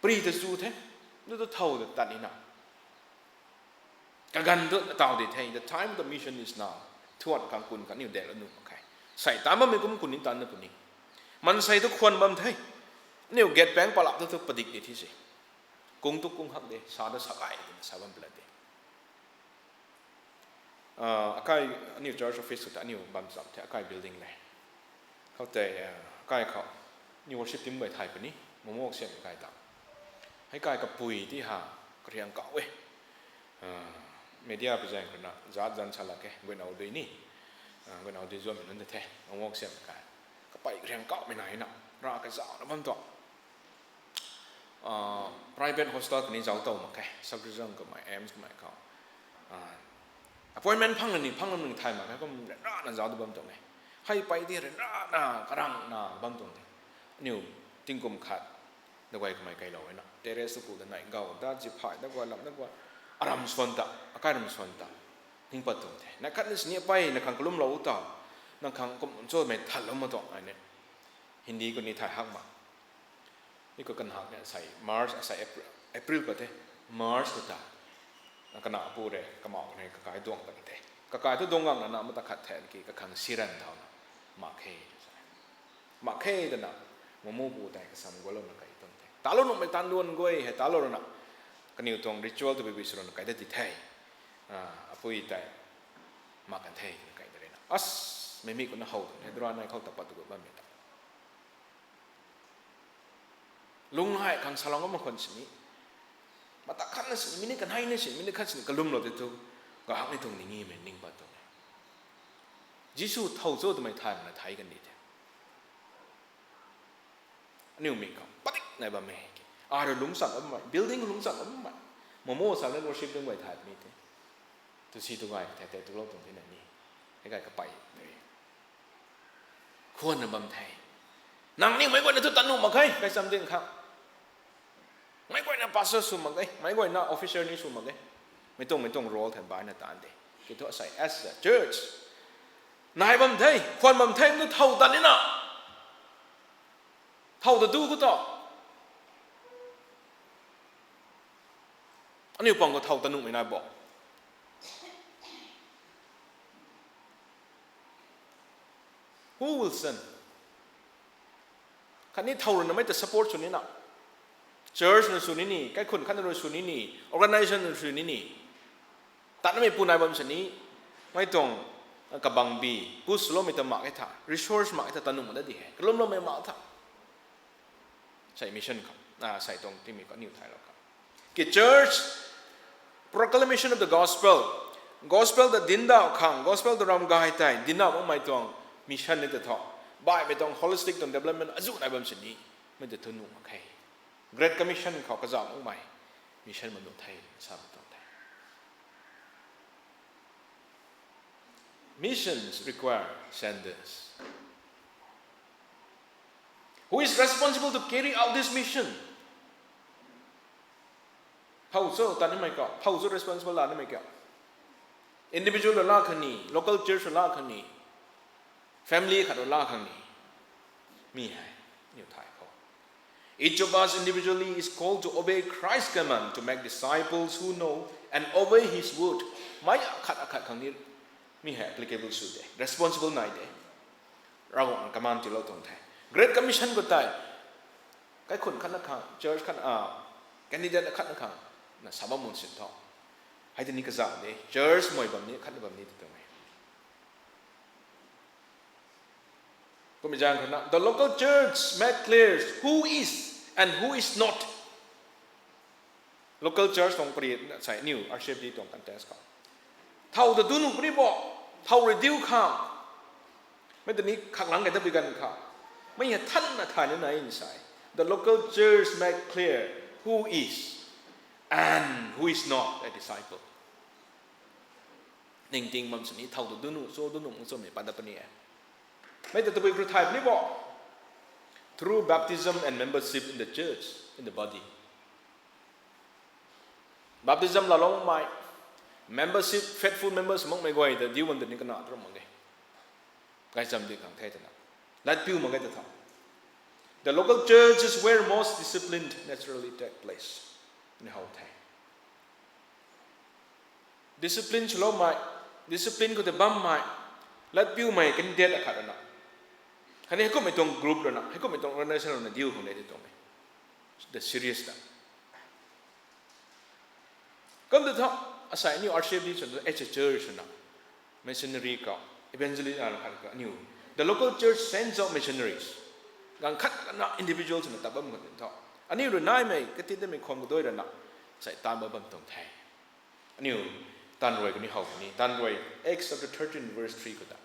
Pri ta chu the, ndu tu thow ta tat ni na. Kaganv tu taw di the, the time of the mission is now. Thuan khang kun khang niw delou nuh mak khe. Sei tan bammei kum kun ni tan na puni. Maansei tu khwan bam the. Niw gate pang palap tu tu padik di thi se. Kung tu kung hak de, sa tu sa gay de, sa bam pla de. Ah, akai, aniu church office khou ta aniu bam cham the, akai building le. Khou tei, ah, akai khou, aniu worship team guay thay puni, momo siam kai ta. Hei kai kapui ti ha, kariang kau e. Ah, media pui zaeng khou na, zat zan sa lak e, guayna dui ni. Ah, guayna dui zuammei nunc de the, momo siam kai. Kapui kariang kaumei nai na, ra kazauhna bam tuang. Ah, private hospital kani zauc tow mak khe, Sacrurity kamei, AIIMS kamei khou. Ah, appointment phang ni, phang ni thay mak khe, kum ryanrana zauc tu bam tuang e. Hei pei di ryanrana, karangna bam tuang the. Aniu tingkum khat, daguay kamei kailou e na. Terrace tu ku da nai gau, da zip hai, daguay lam, daguay. Aram swan ta, akai ram swan ta. Ning pat tuang the. Na khat ni sini apei, na khang kalumlou ta. Na khang kum cho mei thatlou ma tuang ai ne. Hindi khou ni thay hak ma. Ni khou kan hak ni sei March, sei April, April pa the, March khou ta. Kana pu re, kamau ne, kakai duang kan the. Kakai tu duang gang na, na mata khat the, ki kakhang siran thau na. Mak khe, mak khe twna, momo pu tei kasam gualou na kai tuang the. Talou nuhmei tan duan guay hei, talou rana. Kaniw tuang ritual tu bibisw rana kai da ti the. Ah, apui tei, mak kan the, twna kai da re na. As, mei mi khou na how tuang the, dura nai khou ta pat tu gu bammei ta. Lung hai khang salou ngam mak khwan sini. Mata khat na sini, minute kan hai na sini, minute khat sini, kalumlou tei tu, kahak ni tuang ni ngi mei ning pat tuang e. Jisu thow cho twmei thay mana thay kan di the. Aniu mi khou, padik nai bammei ki. Aru lungchang bammei, building lungchang bammei. Momo sa le worship ding guay thay puni the. Tu si tu gay the, the tulou tuang the na ni. Hei gay kapei the. Khwanna bam the. Nang ni meic guayna tu tat nuh mak khe, kai cham ding khang. Meic guayna pastor sw mak ge, meic guayna officer ni sw mak ge. Mei tuang, mei tuang role the baina tan de. Ki thu asei as a church. Nai bam the, khwan bam the, tu thow tat ni na. Thow ta du khou ta. Aniu pang khou thow ta nuhmei nai bo. Who will send? Khatni thow rui na mei ta support sw ni na. Church na sw ni ni, kaikhun khatna rui sw ni ni, organization na sw ni ni. Tatnamei pu nai bam sini, mei tuang, kabang bi, push loumei ta mak e tha, resource mak e tha, ta nuh mak da di he. Kalumloumei mak tha. Sei mission khou, ah, sei tuang timei khou aniu thaylou khou. Ki church, proclamation of the gospel, gospel ta dinc da khang, gospel ta ram gay tei, dinc da makmei tuang mission ni ta thu. Baihmei tuang holistic tuang development azuh nai bam sini, mei ta thu nuh mak khe. Great Commission khou kazauh makmei mission ma nuh the, sa ma tuang the. Missions require senders. Who is responsible to carry out this mission? Phou cho ta nimei ka, phou cho responsible la nimei ka. Individual la khang ni, local church la khang ni, family khat la khang ni. Mi hei, niw thay khou. Each of us individually is called to obey Christ's command to make disciples who know and obey his word. Mei akhat akhat khang ni mi hei applicable sw de, responsible nai de. Ravguangc command tiilou tuang the. Great Commission khou tei kaikhun khatna khang, church khatna, candidate khatna khang na sa bam mun sin tho. Hei tei ni kazauh de, church mei bam ni khatna bam ni tw tuang e. Kummei zaeng khou na, the local church make clear who is and who is not. Local church tuang pari na sai aniu R C F D tuang context khou, thow ta dunuh puni bo, thow rui diu khang, mei ta ni khaklang kei tat pui ganv khou, mei hei thanna thay na nai nsai. The local church make clear who is and who is not a disciple. Ningting bam sini thow ta dunuh cho, dunuh mak chomei pat dat puni e. Mei ta tabui khou thay puni bo, through baptism and membership in the church, in the body. Baptism laloumei, membership, faithful members makmei guay ta diu bam ta ni kana tu ram mak e. Gaychamv di khang the twna latpiu mak ge ta tha. The local church is where most discipline naturally take place. Ni how the. Discipline swloumei, discipline khou tei bammei, latpiumei candidate akhat rui na, khatni heikumhmei tuang group rui na, heikumhmei tuang organization rui na diu khang de ti tuang e. The serious ta. Kum ta tha, asei aniu R C F D sw as a church rui na, missionary khou, evangelist khat khou aniu, the local church sends out missionaries. Ganv khat kana individual swna tat bam khang tho. Aniu rui naimei kati tamei khwan kadoi rui na, sei taan bam bam tuang the. Aniu taanv rui kaniw how ni, taanv rui Acts chapter thirteen verse three khou ta,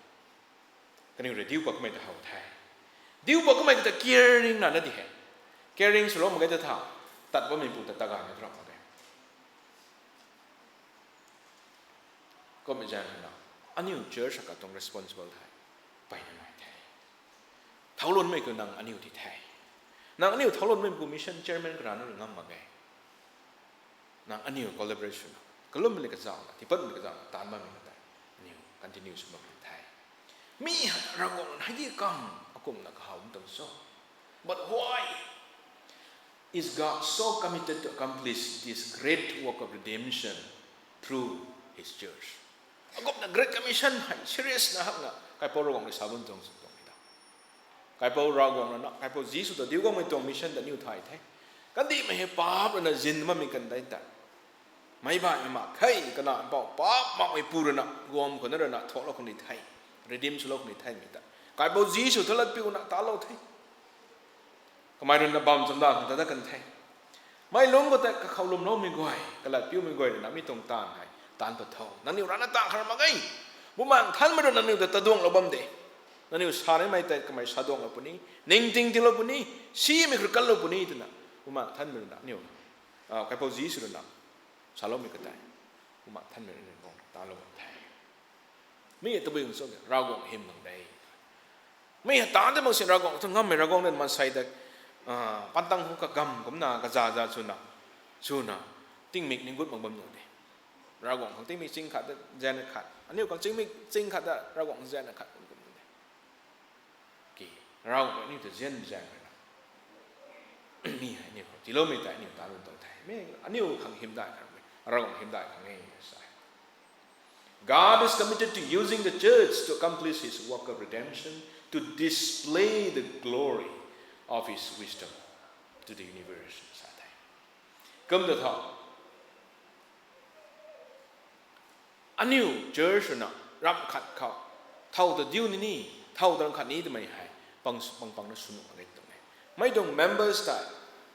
kaniw rui diu pat kamei ta how the. Diu pat kamei khou ta caring na na di he. Caring swlou mak ge ta tha, tat bammeipu ta tagana drop mak ge. Kummei zaeng na, aniu church akhat tuang responsible the, mpeyna nai the. Thowlunmei khou nang aniu ti the. Nang aniu thowlunmei pu mission chairman karana rui ngam mak ge. Nang aniu collaboration na, kalummei le kazauhna, tiipatmei le kazauhna taan bammei na tei, aniu continue sw bam the. Mi hei Ravguangc hei di kam akumhna kahaw tuang cho. But why is God so committed to accomplish this great work of redemption through his church? Akumhna Great Commission hei serious na hakna Kaipouc Ravguangc rui sa bam tuang sw tuang e ta. Kaipouc Ravguangc rui na, Kaipouc Jisu ta diu guangmei tuang mission ta aniu thay the. Kandihmei hei paap rui na zin bammei kan tei ta, meic baihmei mak khe, kana mpouh paap makmei pu rui na, guam khou na rui na, thuaklou khang ni the, redeem swlou khang ni themei ta, Kaipouc Jisu ta latpiuna talou the. Kamei rui na bam chamdan khang ta dat kan the. Mei lungc khou tei kakhou lwmloumei guay, kalatpiumei guay rui na mi tuang taanv hei taanc pat tho. Nangniw rana taanv khang mak ge. Bumaengh Nthanmei rui nangniw ta taduanglou bam de. Nangniw sa nimei tei kamei sa duanglou puni, ningting tiilou puni, simei khou kalou puni twna, Bumaengh Nthanmei rui na aniu, ah, Kaipouc Jisu rui na saloumei khou tei, Bumaengh Nthanmei rui na guang talou bam the. Mi hei tabui khang cho, Ravguangc hym nang de. Mi hei taanc tei mak sin Ravguangc thu ngammei Ravguangc na maansei ta, ah, pantang khou kagam kumcna kazaza swna, swna, tingmik ning gut mak bam nuh de. Ravguangc khang tingmik ching khat ta zaeng khat, aniu khang tingmik ching khat ta Ravguangc zaeng khat kum kum de. Ki, Ravguangc aniu ta zian zaeng rui na, mi hei aniu khou tiiloumei tei aniu ta lun tuang the. Mi aniu khang hymdaih khang, Ravguangc hymdaih khang e sa. God is committed to using the church to accomplish his work of redemption, to display the glory of his wisdom to the universe, sa the. Kum ta tho, aniu church rui na ramh khat khou thow ta diu ni ni, thow ta ramh khat ni twmei hei pang, pang pangna sw nuh mak ge tuang e. Mei tuang members tei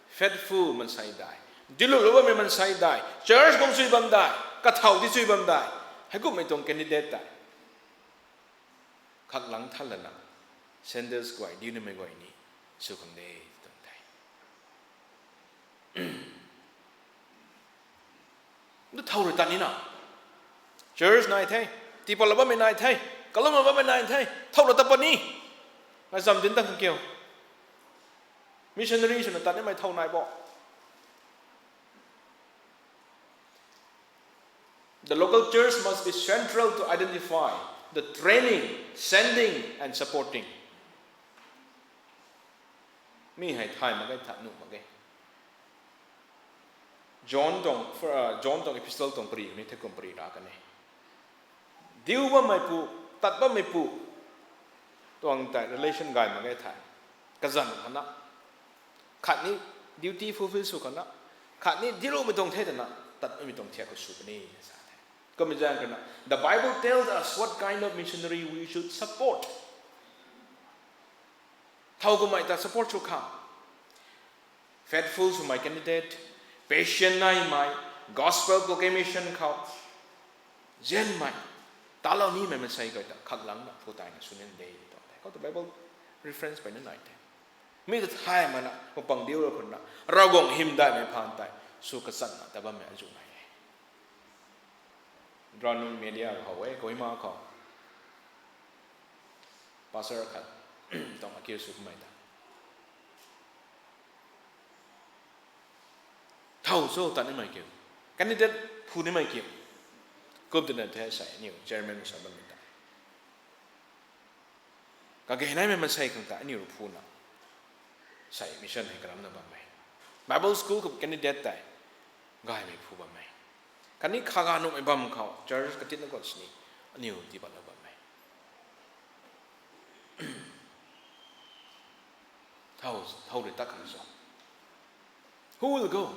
faithful maansei dai, dilutlou bammei maansei dai, church guang chui bam dai, kathow di chui bam dai, heikumhmei tuang candidate tei khaklang than lana, sandals guay, diu nimei guay ni sw khang de tuang the. Ndu thow rui tat nina, church nai the, tiipatloumei nai the, kaloumei nai the, thow rui tat pat ni. Ngai zam dinc ta khang kiu, missionary swna tat nimei thow nai bo. The local church must be central to identify the training, sending, and supporting. Mi hei thay mak ge, thay nuh mak ge. John tuang, John tuang epistle tuang pari ni the kum pari ra kan e. Diu bammei pu, tat bammei pu tuang tei relation gay mak ge thei, kazanc khana, khatni duty fulfill sw khana, khatni diuloumei tuang the twna tat bammei tuang thiak khou sw puni sa the. Kummei zaeng khana, the Bible tells us what kind of missionary we should support. Thow kummei ta support sw khang, faithful swmei candidate, patient naimei, gospel proclamation khou nzianmei, talou nimei mansei guay ta khaklangna phu tayna sw nin de tuang the. Khou ta Bible reference peyna nai the. Mi ta thay mana mapang diulou khunna Ravguangc hymdaihmei phaan tei sw kachanna ta bammei azuh nai e. Drawnung media how e, Kohima khou pastor khat tuang akiu sw kummei ta, thow cho tat nimei kiu, candidate phu nimei kiu, kup twna the sei aniu chairman sa bammei ta. Kage naimei mansei khang ta aniu rui phuna sei mission hei karamna bammei, Bible school khou candidate tei gaymei phu bammei, khatni khaga nuhmei bam khou church katitna khou sini aniu tii patna bammei. Thow, thow rui tat khang cho, who will go?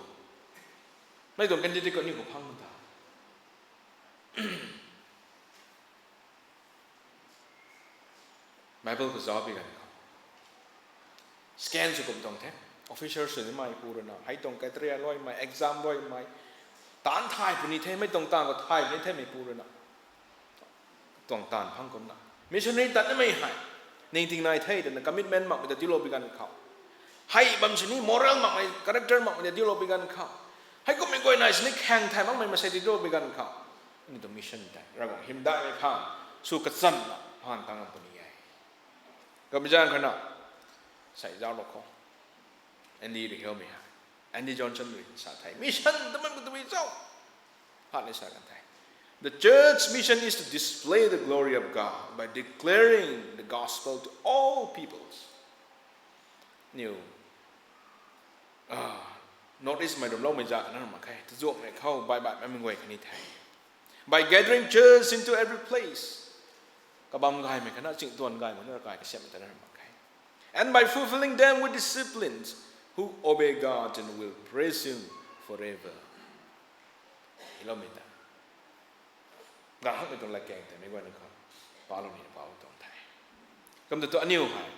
Mei tuang candidate khou aniu khou phang ta Bible khou zauc pi ganv khou, scan sw kum tuang the. Officer sw nimei pu rui na, hei tuang criteria luaimei, exam luaimei, taanc thay puni the, mei tuang taanv khou thay puni the mei pu rui na, tuang taanv phang kumna missionary tat nimei hei ningting nai the twna commitment makmei ta tiilou pi ganv khou, hei bam sini moral makmei, character makmei ta tiilou pi ganv khou, hei kummei guay nai sini khang thay makmei mansei tiilou pi ganv khou, aniu tuang mission tei Ravguangc hymdaihmei phaan sw kachanna phaan tang puni e. Kummei zaeng khana, sei zauclou khou, Andy rui hymei hei, Andy Johnson rui sa the, mission ta man khou tabui cho, phaan ni sa kan the, the church mission is to display the glory of God by declaring the gospel to all peoples. Aniu North East mei rumloumei zat na ram mak khe, tazuanmei khou baih baihmei guay khatni the, by gathering church into every place, kabam gaymei khatna chingtuan gaymei na ravkai kasiammei ta na ram mak khe, and by fulfilling them with disciplines who obey God and will praise Him forever. Hiloumei ta, ganv hakmei tuang latkaeng tei mei guayna khou palou ni pau tuang the. Kum ta thu aniu hei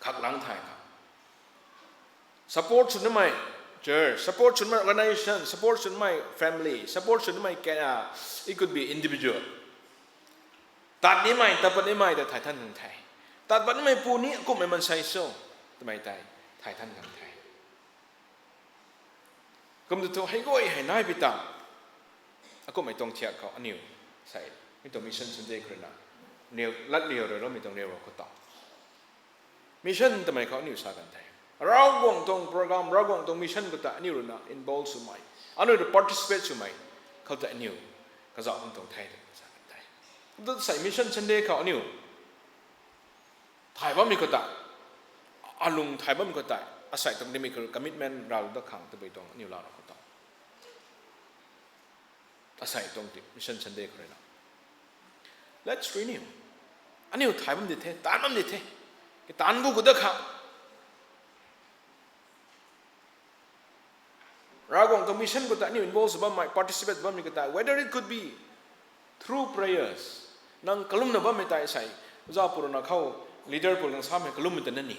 khaklang thay khou support sw nimei church, support sw nimei organisation, support sw nimei family, support sw nimei, it could be individual, tat nimei, tat pat nimei ta thay than khang the. Tat pat nimei pu ni akumhmei mansei cho twmei tei thay than khang the. Kum ta thu hei guay hei nai pi ta, akumhmei tuang thiak khou aniu sei, mi tuang Mission Sunday khou rui na, aniu latliu rui loumei tuang riu khou ta, mission twmei khou aniu sa kan the. Ravguangc tuang program, Ravguangc tuang mission khou ta aniu rui na involve swmei, aniu rui participate swmei khou ta aniu kazauh kan tuang the twna sa kan the. Kum ta sei Mission Sunday khou aniu thay bammei khou ta, alung thay bammei khou ta, asei tuang dimei khou commitment ralou dat khang tabui tuang aniu lana khou ta, asei tuang Mission Sunday khou rui na, let's renew. Aniu thay bam di the, taanv bam di the, kataanv bu khou dat khang Ravguangc tuang mission khou ta aniu involve sw bammei, participate sw bammei khou ta, whether it could be through prayers, nang kalumna bammei tei sei, uza pu rui na khou, leader pu rui nang samei kalummei ta na ni,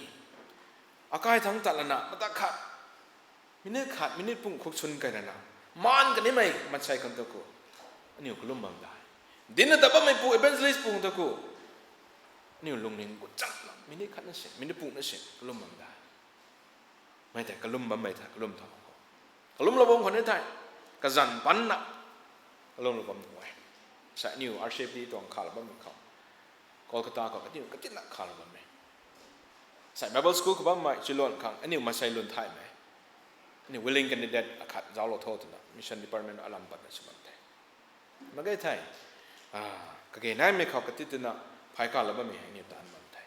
akai thangc tat lana mata khat, minute khat, minute pung khuk swn kai lana, maan kanimei mansei khang ta khou aniu kalum bam da. Dinna ta bammei pu, evangelist pu ta khou aniu lungning gut changna minute khat na sin, minute pung na sin kalum bam da. Mei tei kalum bammei tei kalum tho khou, kalumlou bam khou ni thei, kazanc panna kalumlou bam nuh e. Sei aniu R C F D tuang khalou bammei khou, Kolkata khou kati katina khalou bammei, sei Bible School khou bammei chulan khang aniu mansei lun thaymei, aniu willing candidate akhat zauclou tho twna Mission Department alam patna sw bam the. Mak ge thei, kage naimei khou kati twna phay kalou bammei hei aniu taanv bam the.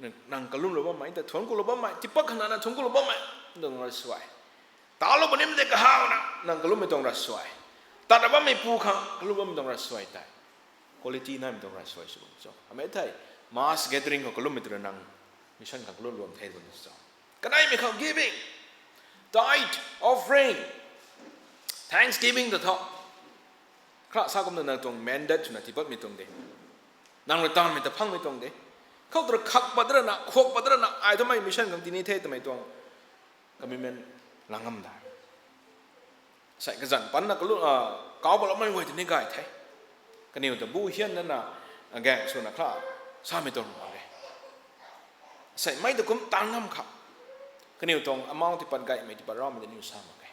Nang kalumlou bammei ta thuanc kulou bammei, tiipat khang nana thuanc kulou bammei tuang ravsuai. Talou banim de kahawna nang kalummei tuang ravsuai. Tat bammei pu khang kalum bammei tuang ravsuai tei quality naimei tuang ravsuai sw bam cho. Amei thei mass gathering khou kalummei twna nang mission khang kalum luam the bam cho. Kaneimei khou giving, tithe, offering, thanksgiving ta tho. Khrah sa kumna nang tuang mandate swna tiipatmei tuang de. Nang rui taanvmei ta phangmei tuang de. Khou tu khak pat rana, khuak pat rana, ai twmei mission khang tini the twmei tuang commitment lang ngam da. Sei kazanc panna kalu, kau baloumei guay tini gay the. Kaniw ta bu hian nana, gaeng swna kha samei tuang mak e. Sei mei ta kum tang ngam kha. Kaniw tuang amount tiipat gaymei tiipat raumei ta niw sa mak e.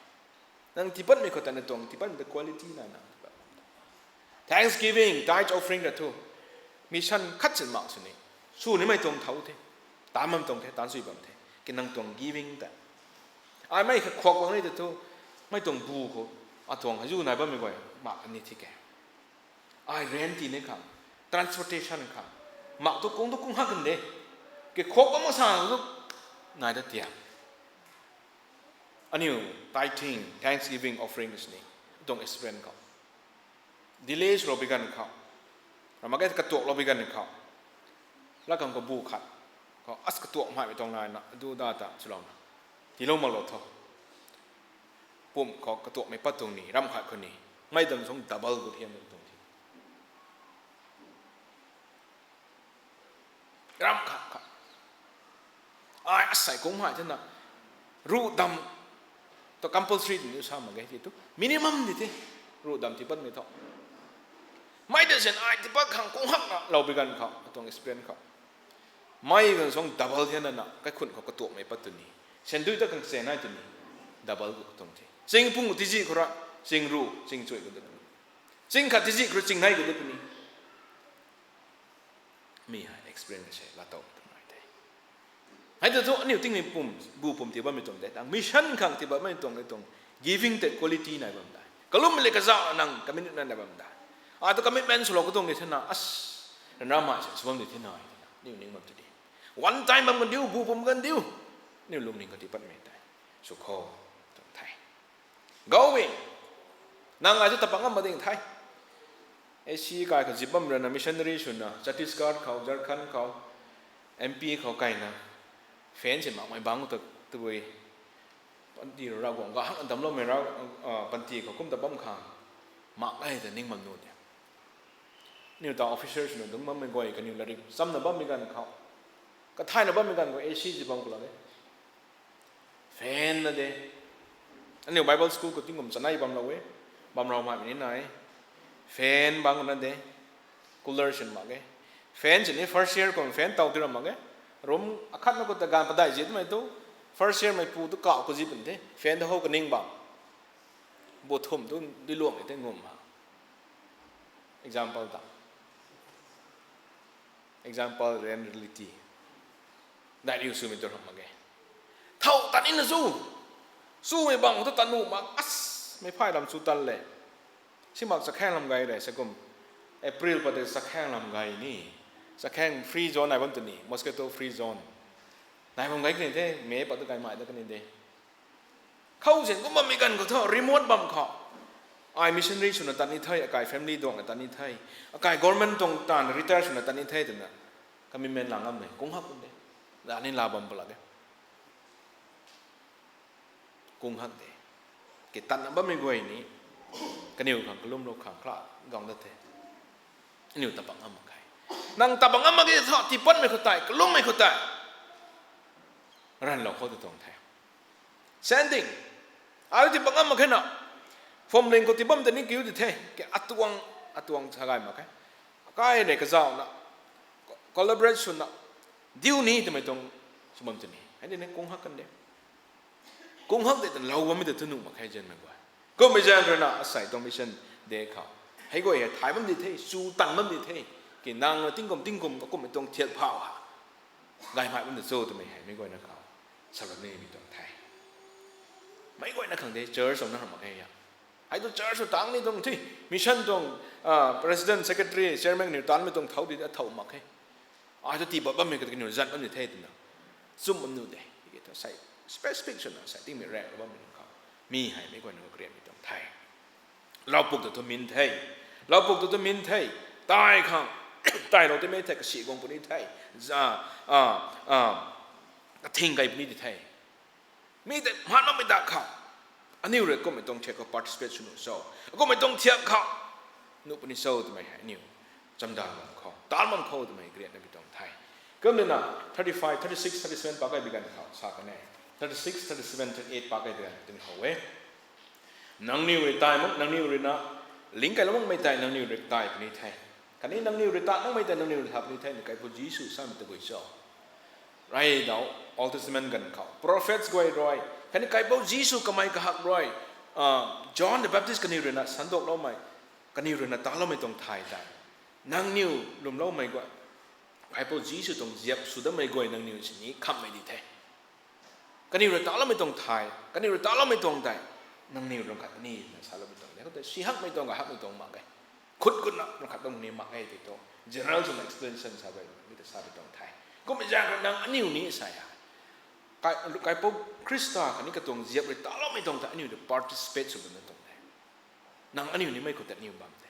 Nang tiipatmei khou ta na tuang tiipatmei ta quality na nang tiipat. Thanksgiving, tithe offering ra thu. Mission khat sin mak sw ni. Sw nimei tuang thau the. Taanv bam tuang the, taanv sui bam the. Ki nang tuang giving ta. Ai mei kha khuak bang ni ta thu. Mei tuang bu khou. Atuang haizu nai bammei guay. Mak ni thi ke. Ai rent ti ni khang. Transportation khang. Mak tu kung tu kung hak kan de. Ki khuak bam mak sa tu. Nai ta tia. Aniu tithing, thanksgiving offerings ni. Tuang experience khou. Delay swlou bi ganv khou. Ramh mak ge katuaklou bi ganv khou. Lat khang kabu khat. Khou as katuak maimei tuang naina, adu da ta swlouna. Tiilou maklou tho. Pumc khou katuakmei pat tuang ni, ramh khat khou ni. Mei dang sung double gut hian tuang the. Ramh khat kha. Ai asei kung hei thena. Ruh dam. Tu compulsory ni sa mak ge ti tu. Minimum di the. Ruh dam tiipatmei tho. Mei ta sin ai tiipat khang kung hak na lou bi ganv khou. Atuang experience khou. Mei ganv sung double hian na na. Kaikhun khou katuakmei pat tu ni. Sandui ta khang sen nai tu ni. Double gut tuang the. Ching pung tizih khou ra. Ching ruh, ching chuai gut tu ni. Ching khat tizih khou ra ching nai gut tu ni. Mi hei experience se latow tu nai the. Hei tu thu aniu tingmei pum, bu pum tiibammei tuang de. Tang mission khang tiibammei tuang de tuang giving tei quality nai bam dai. Kalum le kazauh nang commitment nai bam dai. A tu commitment swlou ka tuang de thena as. Ranra mai se sw bam di thena ai thena. Niu ning bam tu di. One time bam kan diu, bu pum kan diu. Niu lungning khou tiipatmei tei. Sw khou tuang the. Going. Nang ai tu tapak ngam mak ding the. Ac kai khou zip bam rana missionary swna Chhattisgarh khou, Jharkhand khou, M P khou kaina. Fan sin makmei bang ta tabui. Panty rui Ravguangc ga hak ndamloumei ra, panty khou kum ta bam khang. Mak e ta ning bam nu de. Niu ta officer swna dungc bammei guay kaniw larik chamna bammei ganv khou. Kathayna bammei ganv khou A C zip bam khou la de. Fan na de. Aniu Bible school khou tingkum chanei bamlou e. Bamrau mai ni nai. Fan bang na de. Cooler sin mak ge. Fan sini first year khou fan taw ti ram mak ge. Room akhatna khou ta ganv padeih zitmei tu. First year mei pu tu kauh khou zip pun the. Fan ta how kaning bam. Bo thum tu dui luang e the ngum ha. Example ta. Example, reality. Dai riu swmei tu ram mak ge. Thow tan nina chu. Swmei bang tu tan nu mak as. Mei phay lam chu tan le. Si mak chakhaeng lam gay re sa kum. April pat de chakhaeng lam gay ni. Chakhaeng free zone nai bam tu ni. Mosquito free zone. Nai bam gay kani the. May pat tu gay mai da kani de. Khou zin kum bammei ganv khou thu remote bam khou. Ai missionary swna tat ni the, akai family duangna tat ni the. Akai government tuang taanv retire swna tat ni the twna. Commitment lang ngammei, kung hak kum de. Laa ni laa bam pala de. Kung hak de. Ki tatna bammei guay ni. Kaniw khang kalumlou khang khala gang dat the. Aniu tapak ngam mak khe. Nang tapak ngam mak ge thu, tiipatmei khou tei, kalummei khou tei. Ranvlou khou tu tuang the. Sending. Ai tiipat ngam mak khe na. Phwamling khou tii bam tei ni kiu di the. Ke atuang, atuang sa gay mak khe. Kai rei kazauhna. Collaborate swna. Diu ni twmei tuang sw bam tei ni. Hei di ni kung hak kan de. Kung hak de ta lou bammei ta tu nuh mak khe zanmei guay. Kummei zaeng rui na asei tuang mission de khou. Hei guay hei thay bam di the, chu tan bam di the. Ki nang na tingkum tingkum kakummei tuang thiat phau ha. Gay mai bam de cho twmei hei meic guayna khou. Sa bam nimei tuang the. Meic guayna khang de church tuang na ram mak khe ya. Hei tu church tuang tang ni tuang the. Mission tuang, president, secretary, chairman niw tanmei tuang thau di de thow mak khe. Ai thu tii bam bammei kata kaniw zanc bam ni the twna. Chum bam nu de. Tiki thu sei specific swna sei tingmei rank bam ni khou. Mi hei mei guayna karianmei tuang the. Laupuk ta thu min the. Laupuk ta thu min the. Tai khang. Tailou timei the kasi guang puni the. Za, a, a, kathing kai puni di the. Mi tei mhan makmei dak khou. Aniu rui kummei tuang thiak khou participate sw nuh cho. Kummei tuang thiak khou. Nuh puni cho twmei hei aniu. Chamdan bam khou. Taanv bam khou twmei karianmei tuang the. Kumna thirty-five, thirty-six, thirty-seven pakai bi ganv khou sa kan e. Thirty-six, thirty-seven, thirty-eight pakai bi ganv twni khou e. Nangniw rui tai mak, nangniw rui na, ling kai lamakmei tei nangniw rui tai puni the. Khatni nangniw rui ta makmei tei nangniw rui hap ni the, na Kaipouc Jisu samei ta gui cho. Rai dau, Old Testament ganv khou. Prophets guay rui. Khatni Kaipouc Jisu kamei kahak rui. Ah, John the Baptist kaniw rui na sandokloumei. Kaniw rui na taloumei tuang thay tei. Nangniw lwmloumei guay. Kaipouc Jisu tuang ziap sw dammei guay nangniw sini khammei di the. Kaniw rui taloumei tuang thay, kaniw rui taloumei tuang tei, nangniw rui khat ni na saloumei tuang de. Khou tei si hakmei tuang, ga hakmei tuang mak e. Khut khutna rui khat tuang ni mak e tei tu. General swna explanation sa bai, mi ta sa bai tuang the. Kummei zaeng rui nang aniu ni sa ya. Kai, Kaipouc Khrista khatni katuang ziap rui taloumei tuang tei aniu rui participate sw bam na tuang de. Nang aniu ni mei khou tei aniu bam de.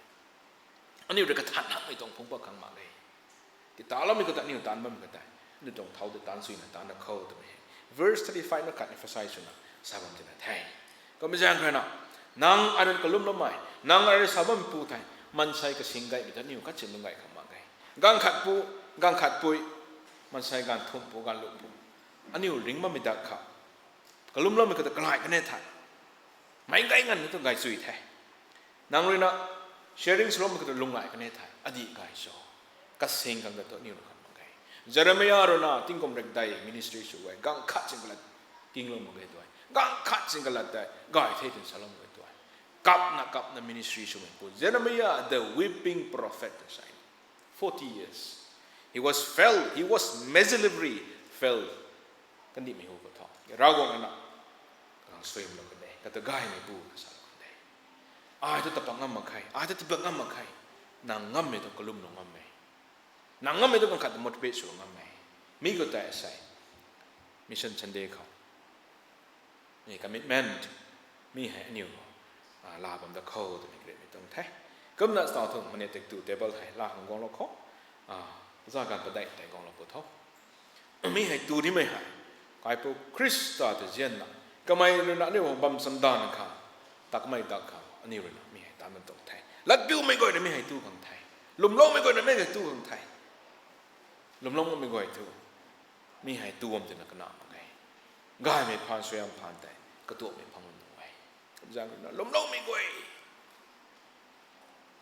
Aniu rui kathan hakmei tuang phungc pat khang mak e. Ti taloumei khou tei aniu taanv bam khou tei. Aniu tuang thau tei taanv suina taanv na khou twmei. Verse thirty-five na khat emphasize swna sa bam tina the. Kummei zaeng rui na, nang ai rui kalumloumei, nang ai rui sa bammei pu thei, maansei kasing gaymei ta aniu khat sin lung gay khang mak e. Ganv khat pu, ganv khat pui, maansei ganv thumh pu, ganv luh pu. Aniu ring bammei dak khou. Kalumloumei khou ta kalai kan e the. Meic gay nganv na tu gay chui the. Nang rui na sharing swloumei khou ta lung gay kan e the. Adih gay cho. Kasing khang ta tu aniu rui khat mak e. Jeremiah rui na tingkum rekdai ministry sw e. Ganv khat sin kalat tinglou mak ge tu e. Ganv khat sin kalat tei gay the twna salou mak ge tu e. Kapna kapna ministry swmei pu. Jeremiah, the weeping prophet, sa e. Forty years. He was felt, he was miserably felt. Kandihmei hu khou thu. Ravguangc rui na. Kakhang suaimlou kan de. Kata gaymei pu na salou kan de. Ai thu tapak ngam mak khe. Ai thu tipak ngam mak khe. Nang ngammei tu kalumlou ngam e. Nang ngammei tu ganv khat ta motivate swlou ngam e. Mi khou tei sei. Mission Sunday khou. Mi commitment, mi hei aniu, ah, la bam da khou twmei karianmei tuang the. Kumna stau thu mane tek tu table hei la khang guanglou khou, ah, za ganv padeih tei guanglou pu tho. Mi hei tu nimei hei, Kaipouc Khrista ta zianna, kamei rui na aniu bam chamdan khang, takmei dak khang, aniu rui na mi hei taanv bam tuang the. Latpiumei guay na mi hei tu khang the. Lwmloumei guay na mi hei tu khang the. Lwmloumei guay thu, mi hei tu bam tina kana mak e. Gaymei phaan suaihiam phaan tei, katuakmei phang bam tuang e. Kumzaeng rui na lwmloumei guay.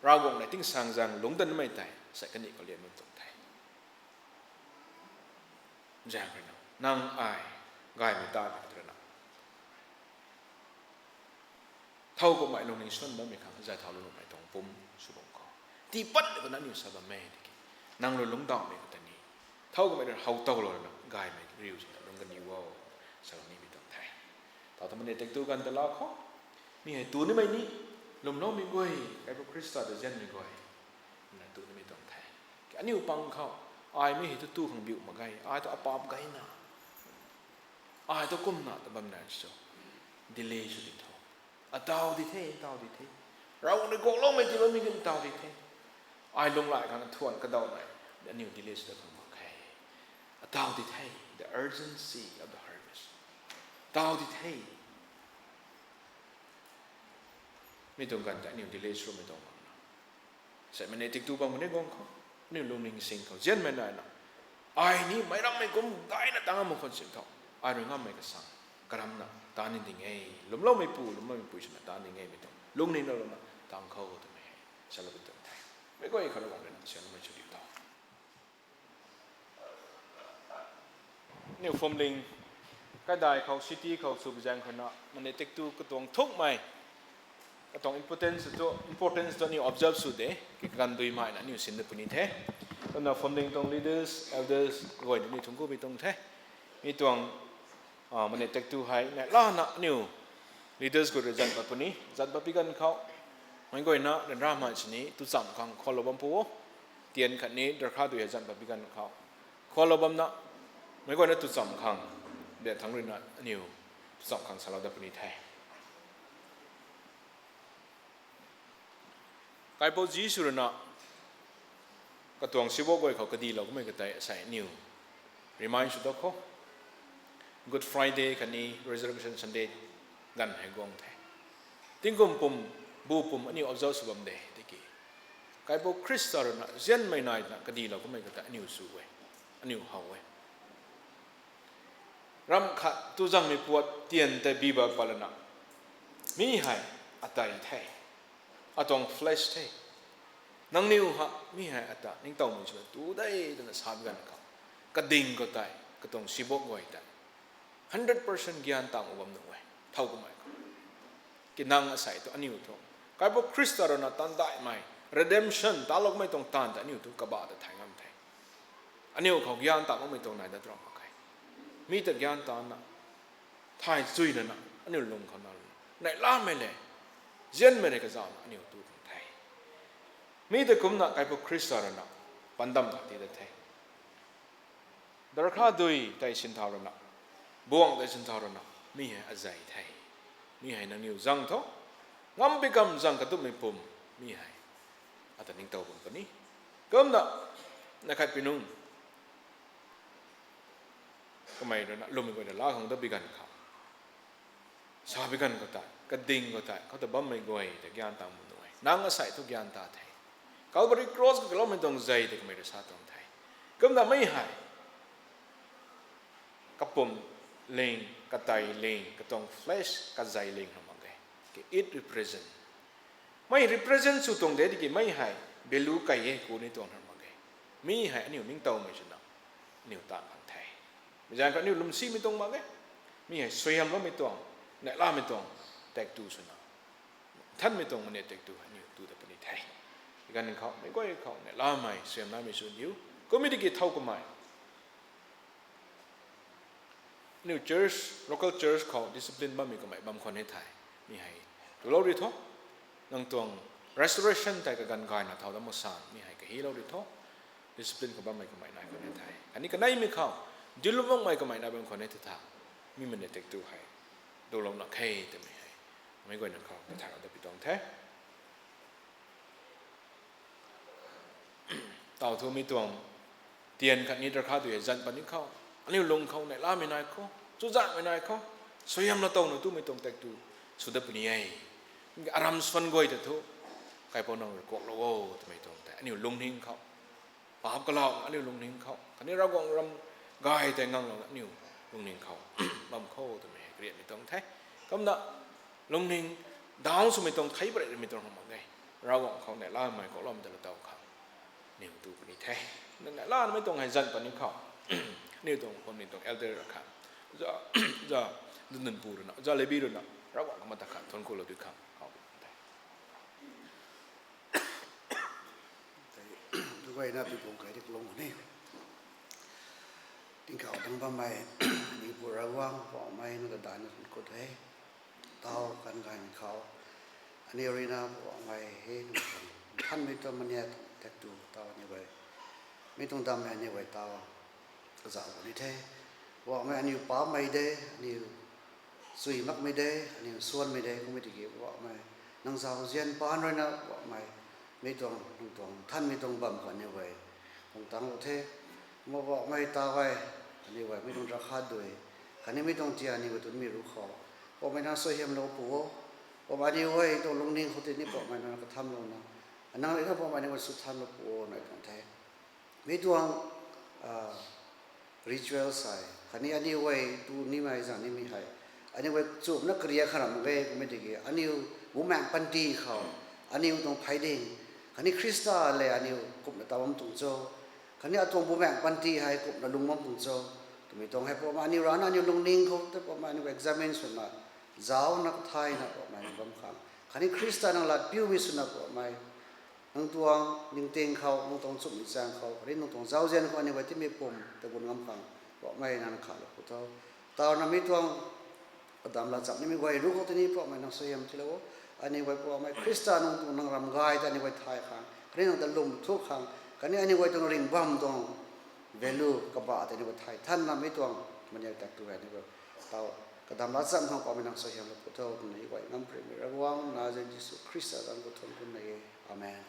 Ravguangc nei tingsaengzaeng lungc danmei tei, sei kaniw khou lian bam tuang the. Zaeng rui na, nang ai, gaymei ta rui na. Thow kummei lungning suan bammei khang, zay thau lungmei tuang pum sw bam khou. Tii patmei khou na aniu sa bam e tiki. Nang rui lungcdauhmei khou ta ni. Thow kummei rui how towlou na, gaymei riu sina lung kaniw o. Salou nimei tuang the. Tau ta mane tek tu ganv ta la khou. Mi hei tu nimei ni, lwmloumei guay, Kaipouc Khrista ta zianmei guay. Na tu nimei tuang the. Aniu pang khou, ai mi hei tu tu khang biu mak ge, ai tu apaap gayna. Ai tu kumna ta bam na so. Delay sw di tho. Atau di the, atau di the. Ravguangc rui guangloumei tii bammei kin atau di the. Ai lunghlaic khang thuan kadau nai. Aniu delay sw da khang mak khe. Atau di the, the urgency of the harvest. Atau di the. Mi tuang ganv tei aniu delay swmei tuang bam na. Sei mane tek tu bam kani guang khou. Aniu lungning sing khou zianmei naina. Ai ni meic rammei kum daina tang mak khwan sin tho. Ai rui ngammei kasang. Karamna, taan ni ding e. Lwmloumeipu, lwmloumeipu swna taan ni ding e mei tuang. Lungning lou lana, tang khou twmei hei. Salou bam tuang the. Meic guay khou Ravguangc rui na sianmei sw diu tho. Aniu Phwamling, kaidai khou, city khou sw zaeng khou na, mane tek tu katuang thukmei, katuang importance tu, importance tu aniu observe sw de, ki kaganv dui mai na aniu sin da puni the. Kumna Phwamling tuang leaders, elders, guay na aniu thungc ku bi tuang the. Mi tuang, ah, mane tek tu hei, nai lana aniu leaders guay rui zan pat puni, zan pat pi ganv khou. Meic guay na, ryanra mai sini, tu cham khang khwanlou bam pu o. Tian khatni, darkha dui hei zan pat pi ganv khou. Khualou bamna, meic guayna tucham khang, biak thangc ruina aniu tucham khang salou dat puni the. Kaipouc Jisu ruina katuang sibok guay khou kadilou kummei katei asei aniu remind sw dat khou, Good Friday khatni Resurrection Sunday ganv hei guang the. Tingkum pum, bu pum aniu observe sw bam de tiki, Kaipouc Khrista ruina nzianmei naina kadilou kummei katei aniu sw e, aniu how e. Ramh khat tu zangmei puat tian tei biba patlana, mi hei atei the, atuang flesh the. Nangniw ha mi hei ata ningtowmei swna tu de twna sa bi ganv khou, kading khou tei katuang sibok guay tei hundred percent gyan tang u bam nuh e, thow kummei khou. Kinang asei thu aniu thu Kaipouc Khrista ruina taanv daihmei, redemption taloumei tuang taanv ta aniu thu kabah ta thay ngam the. Aniu khou gyan tang makmei tuang nai dat ram mak khe. Mi ta gyan tana, thay chuy nana aniu lung khou na, neihlamei le nzianmei rui kazauhna aniu tu khang the. Mi ta kumna Kaipouc Khrista ruina pandam khat ti dat the. Darkha dui tei sinthau ruina, buang tei sinthau ruina, mi hei azei the. Mi hei nangniw zang tho, ngam pi kam zang katumei pum, mi hei ata ningtow bam puni. Kumna, na khat pi nung, kamei ruina lwmmei guay ta laa khang dat bi ganv khou, sa bi ganv khou tei, kading khou tei, khou ta bammei guay ta gyan tang bam nuh e. Nang asei thu gyan ta the. Calvary Cross khou kaloumei tuang zei tei kamei rui sa tuang the. Kumna mi hei kapum ling, katei ling, katuang flesh kazei ling na mak ge. It represent, mei represent sw tuang de tiki mei hei value kai e ku ni tuang na mak ge. Mi hei aniu ningtowmei swna aniu taanv khang the. Mi zaeng khou aniu lwmsimei tuang mak ge. Mi hei suaihiamloumei tuang, neihlamei tuang, taktu swna, nthanmei tuang mane taktu aniu tu dat puni the. Ganv khou meic guay khou neihlamei suaihiamloumei sw diu. Kummei tiki thow kummei, aniu church, local church khou discipline bammei kamei bam khwan e the. Mi hei tulou ri tho. Nang tuang restoration tei kaganv gayna thau dat mak san mi hei kahilou ri tho. Discipline khou bammei kamei nai khwan e the. Khatni kaneimei khou dilu makmei kamei nai bam khwan e the tha. Mi mane taktu hei dulouna khe twmei hei meic guayna khou kathaylou dat pi tuang the. Taw thu mi tuang tian khatni darkha dui hei zan pat ni khou, aniu lung khou neihlamei nai khou, chuzaenghmei nai khou, suaihiamlou towna tumei tuang taktu sw dat puni e. Aram swan guay ta thu, Kaipouc nang rui kuaklou o twmei tuang tei aniu lungning khou, paap kalau aniu lungning khou khatni Ravguangc ram gay tei nganglouna aniu lungning khou bam khou twmei hei kariatmei tuang the. Kumna lungning down swmei tuang thei pareimei tuang mak ge. Ravguangc khou neihlamei kuakloumei ta lou tow khang aniu tu puni the. Neihlamei tuang hei zan pat ni khou, aniu tuang khou ni tuang elder ra khang, za, za, dununpu ruina, za Levi ruina, Ravguangc khou mata khang thuanc kulou dui khang how the. Tei, tu guayna pi pung kai di kalung ni. Tingkauh dang bammei, aniu Pu Ravguangc, Poubauhmei nang ta daihna thuanc ku the. Taw kan gaymei khou, aniu ruina Poubauhmei hei nang tuang nthanmei tuang mane tuang taktu taw aniu guay, mi tuang dammei aniu guay taw kazauh puni the. Poubauhmei aniu paapmei de, aniu chui makmei de, aniu swanmei de, kummei tiki Poubauhmei nang zauzian paan ruina Poubauhmei, mi tuang, nang tuang nthanmei tuang bam khou aniu guay lungc tangclou the. Kumna Poubauhmei taw e, aniu guay mi tuang darkha dui khatni mi tuang tian aniu guay tu mi ru khou, Poubauhmei nang suaihiamlou pu o. Poubauhmei aniu guay tuang lungning khou tei ni Poubauhmei nang kathamlouna, nang ruina Poubauhmei aniu guay sw thanlou pu o nai tuang the. Mi tuang ritual sei khatni aniu guay tu nimei zang nimei hei, aniu guay chumna kariak kha ram mak ge kummei tiki aniu bumaengc panty khou, aniu tuang pheyding khatni Khrista le aniu kumna ta bam tuang cho, khatni atuang bumaengc panty hei kumna lung bam tuang cho twmei tuang hei Poubauhmei aniu rana aniu lungning khou tei Poubauhmei aniu examine swna, zauna kathayna Poubauhmei aniu bam khang khatni Khrista nang lat piumei swna Poubauhmei nang tuang ningting khou, nang tuang chumhmei chaeng khou, khatni nang tuang zauzian khou aniu guay timei pum ta gun ngam khang Poubauhmei nang khalou pu tho. Taw na mi tuang padam laa cham nimei guay ru khou tei ni Poubauhmei nang suaihiam tiilou o. Aniu guay Poubauhmei Khrista nang tuang nang ram gay ta aniu guay thay khang khatni nang ta lwm thu khang khatni aniu guay tuang ringh bam tuang value kabah tei ni khou thay than namei tuang maniak tak tu hei ni khou tau kadam la cham khang Poubauhmei nang suaihiam lou pu tho twna i guay ngam primei Ravguangc na zan Jisu Khrista zanc khou thuanc kumna e. Amen.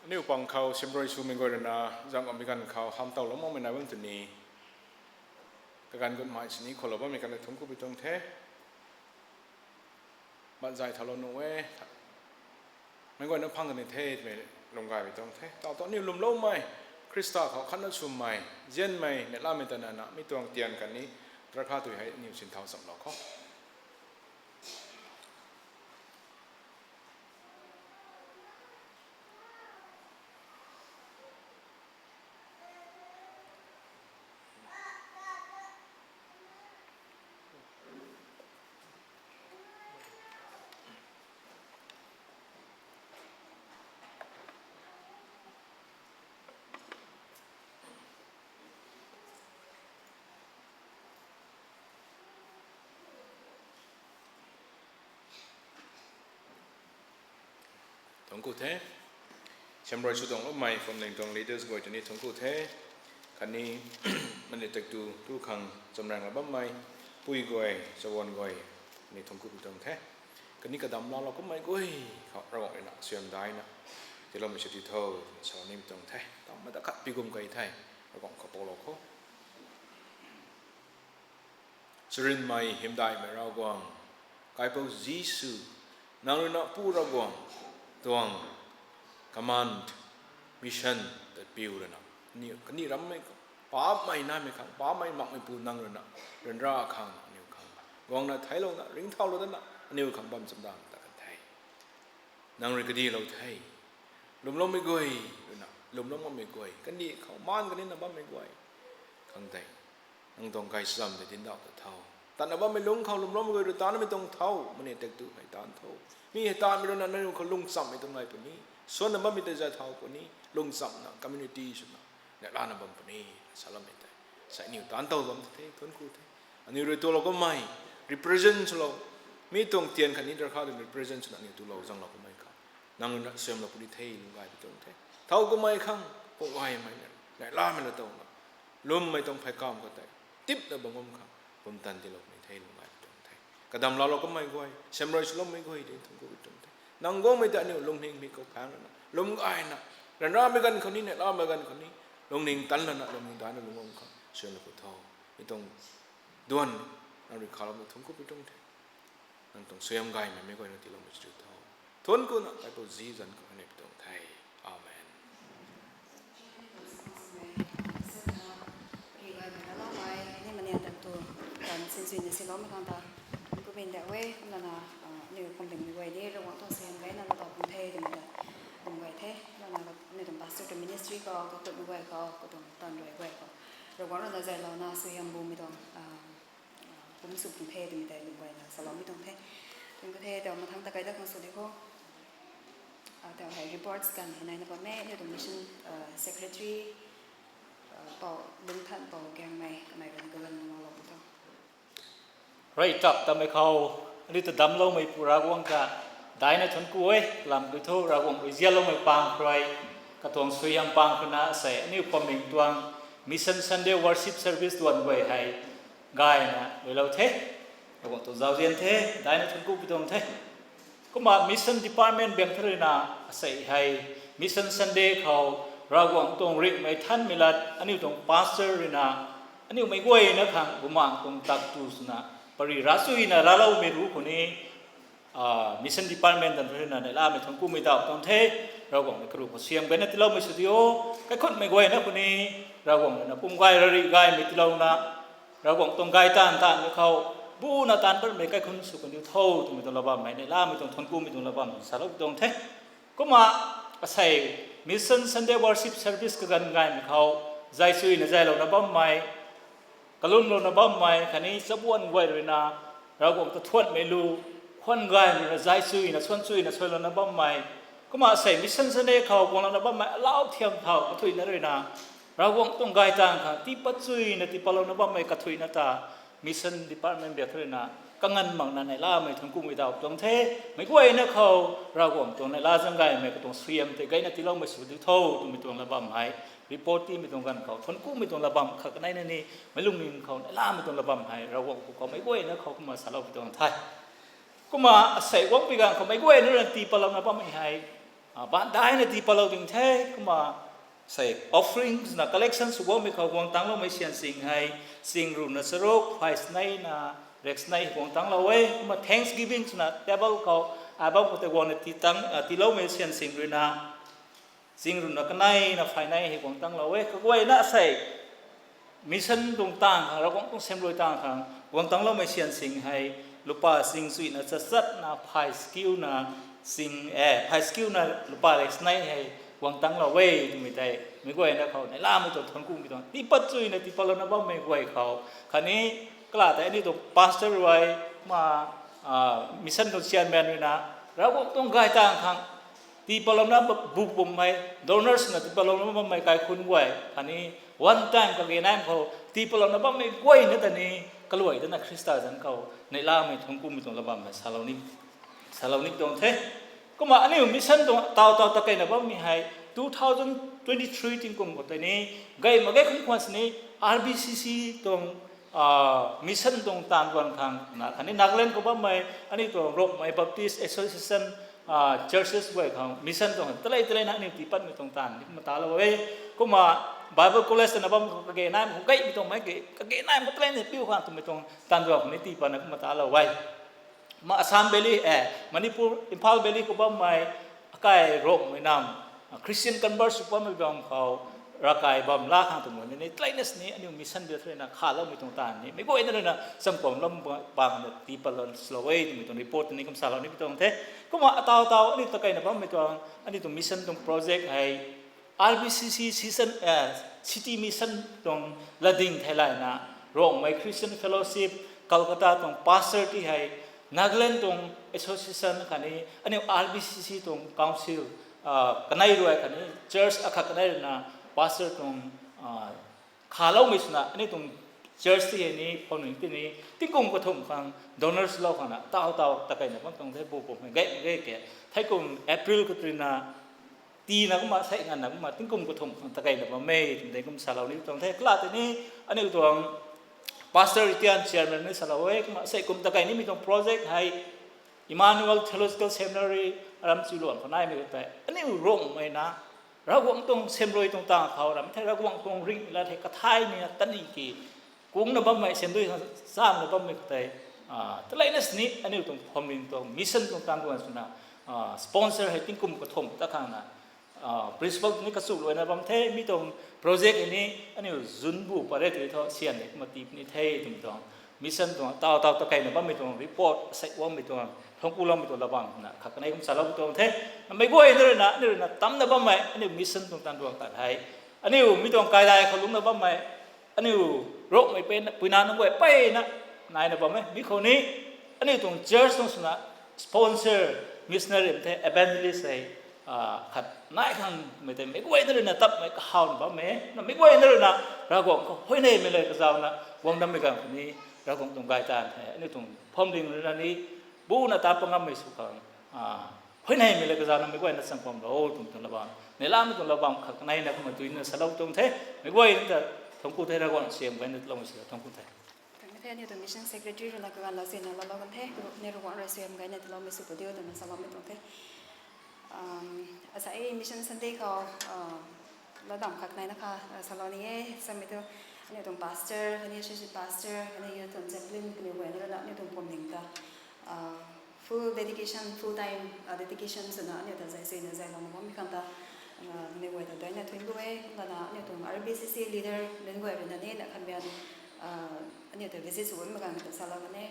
Aniu pang khou siamruai swmei guay rui na, zang amei ganv khou hamh towlou makmei nai bam tw ni, kaganv gut mai sini khou lou bammei kan thungc ku pi tuang the. Mat zay thaulou nuh e, meic guayna phang kan the twmei lung gay pi tuang the. Tau tu aniu lwmloumei, Khrista khou khatna swmei, nzianmei, neihlamei ta nana mi tuang tian kan ni, darkha tui hei aniu sinthau chamlou khou. Thungc ku the. Siamruai sw tuang bammei phuamling tuang leaders guay tw ni thungc ku the. Khatni mani tak tu tu khang chamraeng la bammei pui guay, chawan guay ni thungc ku pi tuang the. Khatni kadam laalou kummei guay khou Ravguangc rui na suaihiam daina tiiloumei sw di tho, twna sa nimei tuang the. Tammei ta khat pi gum key the, Ravguangc khou poulou khou. Charynmei hymdaihmei Ravguangc, Kaipouc Jisu, nang rui na Pu Ravguangc tuang command, mission ta piu lana, ni kaniw rammei paapcmei naimei khang, paapcmei makmeipu nang rui na ryanra khang aniu khang guangna theiclouna ringcthaulou dana aniu khang bam chamdan ta kan the. Nang rui kadilou the. Lwmloumei guay rui na, lwmlou makmei guay, kandih khou maan kanina bammei guay khang tei nang tuang gaychamv tei dindauh ta tho. Tatna bammei lungc khou lwmloumei guay rui taanmei tuang tho, mani tak tu hei taanv tho. Mi hei taanmei rui na nangniw khou lungchammei tuang nai puni, swanna bammei tei zay thau puni, lungchamna community swna neihlana bam puni, saloumei tei sa aniu taanv tow bam the, thuanc ku the. Aniu rui tulou kummei represent swlou, mi tuang tian khatni darkha tei represent swna aniu tulou zanglou kummei khang nang rui na suaihiamlou puni the, lung gay pi tuang the. Thau kummei khang pung gaymei na, neihlamei la towna, lwmmei tuang pheykamv khou tei tipna bam ngam khang pumtan tiilou puni the, lung gay pi tuang the. Kadam laalou kummei guay, siamruai swloumei guay tei thungc ku pi tuang the. Nang guangmei ta aniu lungningmei khou phaeng rana, lwm gayna, ryanramei ganv khou ni, neihlamei ganv khou ni, lungning tanc lana, lungning daina lung ngam khang suaihiamlou pu tho. Mi tuang duan nang rui khaloumei thungc ku pi tuang the. Nang tuang suaihiam gaymei mei guayna tiiloumei sw tho. Thuanc kuna Kaipouc Jisu zanc khou nei pi tuang the. Amen. Ni mani atan tu kan sinsuina siloumei khang ta kumin de e, kumlana, aniu phuamlingmei guay ni Ravguangc tuang suaihiam gayna lou bam the twmei ta kum gay the. Kumlana aniu tuang pastor tuang ministry khou, kakhutmei guay khou, katuang taanv rui guay khou Ravguangc rui na zaylouna suaihiam bumei tuang kum sw pung the twmei tei lung guayna saloumei tuang the. Thuanc ku the, tau mathangc ta kai dat khang sw di kho. Tau hei reports kan hei naina bam e, aniu tuang mission secretary, Pou Lungthanpou Gaengmei, kamei rui na kaganv laalou pu tho. Rey tap tamei khou, aniu ta damcloumeipu Ravguangc ta daina thuanc ku e, lam ku tho. Ravguangc rui nzianloumei pang khou, katuang suaihiam pang khou na sei aniu phuamling tuang Mission Sunday Worship Service tuan guay hei gayna luilou the. Ravguangc tuang zauzian the, daina thuanc ku pi tuang the. Kumna Mission Department biang the rui na, asei hei Mission Sunday khou Ravguangc tuang ringhmei thanmei lat aniu tuang pastor rui na, aniu mei guayna khang bumaengc tuang tak tu swna pary ravchuina racloumei ruc khou ni, Mission Department tan rui na neihlamei thuanc kumei daw tuang the. Ravguangc mei karuh khou suaihiam gayna tiiloumei sw di o. Kaikhunmei guayna khou ni Ravguangc rui na pum gay rarih gaymei tiilouna, Ravguangc tuang gay taanv taanmei khou buna taanv patmei kaikhun sw kan diu tho twmei tuang lat bam hei neihlamei tuang thuanc kumei tuang lat bam salou tuang the. Kumna asei Mission Sunday Worship Service kaganv gaymei khou zay chuyna zaylouna bammei, kalumlouna bammei khatni chabuan guay rui na Ravguangc ta thuanmei lu khwan gaymei rui na zay chuyna suan chuyna suailouna bammei, kumna asei Mission Sunday khou guanglouna bammei alau thiam thau kathuicna rui na Ravguangc tuang gay taanv khang tiipat chuyna tiipatlouna bammei kathuicna ta Mission Department biak the rui na kanganv makna neihlamei thuanc kumei daw tuang the. Meic guayna khou Ravguangc tuang neihla zaeng gaymei katuang suaihiam tei gayna tiiloumei sw diu tho twmei tuang lat bam hei report tiimei tuang ganv khou thuanc kumei tuang lat bam khat kaneina ni meic lungning khou neihlamei tuang lat bam hei Ravguangc khou khou meic guayna khou kumna saloupui tuang the. Kumna asei guangpui ganv khou meic guayna rui na tiipatlouna bammei hei a, baanc daina tii patlou ding the. Kumna sei offerings na collection sw guangmei khou guang tangcloumei syan sing hei, sing ruhna charuk, phay sinei na rek sinei guang tangclou e. Kumna thanksgiving swna table khou, a, bam khou tei guangna tii tang, a, tiiloumei syan sing ruina, sing ruhna kanei na phay nei hei guang tangclou e. Kaguayna sei mission tuang taanv khang, Ravguangc tuang semrui taanv khang guang tangcloumei syan sing hei, lupa sing chuina chachatna phay skiuna, sing, e, phay skiuna lupa rek sinei hei guang tangclou e twmei tei, meic guayna khou neihlamei tuang thuanckumei tuang tii pat chuina tii patlouna bammei guay khou, khatni kala tei aniu tuang pastor rui, kumna, a, mission tuang chairman ruina, Ravguangc tuang gay taanv khang tii patlouna bu pum hei, donors na tii patlouna bammei kaikhunc guay khatni one time kage naimei khou tii patlouna bammei guayna ta ni, kaluai tana Khrista zanc khou neihlamei thuanckumei tuang lat bam hei salou ni, salou ni tuang the. Kumna aniu mission tuang taw taw takeina bammei hei two thousand twenty three tingkum khou tei ni, gay mak ge khang khwan sini R B C C tuang, a, mission tuang taanv guang khang na, khatni Nagaland khou bammei aniu tuang Rongmei Baptist Association, a, churches guay khang mission tuang talei taleina aniu tii patmei tuang taanv ni kumna talou e. Kumna Bible College twna bam khou kage naimei khou gaymei tuang mei ke, kage naimei khou talei ni piu khang twmei tuang taanv guang khou ni tii patna kumna talou e. Ma Assam Valley, e, Manipur, Imphal Valley khou bammei akai Rongmei nam, a, Christian convert sw bammei bam khou, ravkai bam la khang twmei ni, ni, taleina sini aniu mission bill threina khaloumei tuang taanv ni, meic guayna ruina chamkuam lam ba-, bang na tii patlou swlou e twmei tuang report ni kum salou ni tuang the. Kumna ataw taw aniu takeina bammei tuang, aniu tuang mission tuang project hei, R B C C season, e, City Mission tuang latding theilayna, Rongmei Christian Fellowship, Kolkata tuang pastor ti hei, Nagaland tuang association khatni aniu R B C C tuang council, a, kanei rui khatni church akhat kanei ruina pastor tuang, a, khaloumei swna aniu tuang church ti hei ni phwamling ti ni tingkum kathumh khang donors lou khangna taw taw takeina bam tuang the, bu pum hei gay mak ge ke. Theikum April katruina tiina kumna sei nganvna kumna tingkum kathumh khang takeina bam e twmei tei kum salou ni tuang the. Kala tei ni aniu tuang pastor Etian chairman ni salou e, kumna sei kum takei nimei tuang project hei Emmanuel Theological Seminary aram Chiluan khou naimei khou tei aniu Rongmei na, Ravguangc tuang semrui tuang taanv khou ram thei Ravguangc tuang ringh la thei kathaymei na tani ki kungna bammei, sandui khang chamna bammei khou tei, a, taleina sini aniu tuang phwamling tuang mission tuang taanv guang swna, a, sponsor hei tingkum kathumh ta khangna, a, principal ni kachu luaina bam the, mi tuang project hei ni aniu zun bu pare tei thu syan ni kumna tii puni the twmei tuang mission tuang taw taw takeina bammei tuang report asei guangmei tuang thuancku loumei tuang lat bam na khat kanei kum salou tuang the. Meic guayna ruina, aniu ruina tamna bammei aniu mission tuang taanv guang tat hei, aniu mi tuang kaidai khou lungcna bammei, aniu Rongmei peyna, puina nunc guay peyna naina bam e. Mi khou ni aniu tuang church tuang swna sponsor missionary the, evangelist hei, a, khat nai khang mei tei meic guayna ruina tapmei kahawna bam e. Na meic guayna ruina Ravguangc khou huayneymei le kazauna guang dammei ganv khou ni Ravguangc tuang gay taanv hei aniu tuang phwamling ruina ni buna ta pangammei sw khang, a, huayneymei le kazauna meic guayna changkhwamlou twmei tuang lat bam, neihlamei tuang lat bam khat kaneina kumna tuina salou tuang the. Meic guayna ta thuancku the, Ravguangc siam guayna tiiloumei sw thuancku the. Thank you the, aniu tuang mission secretary ruina kaganvlou sina laalou kan the, aniu Ravguangc rui siam guayna tiiloumei sw pu diu twna saloumei tuang the. Um, asei Mission Sunday khou, uh, lat dam khat kaneina kha, uh, salou ni e, samei tu, aniu tuang pastor, khatni associate pastor, khatni youth tuang chaplain, kaniw guayna ruina aniu tuang phwamling ta, uh, full dedication, full time, uh, dedication swna aniu ta zay suina zaylouna bammei khang ta, uh, kaniw guay ta daina thuanc ku e. Kumna aniu tuang R B C C leader nunc guay ruina ni na khanbian, uh, aniu ta visit sw bammei ganv ta salou kan e.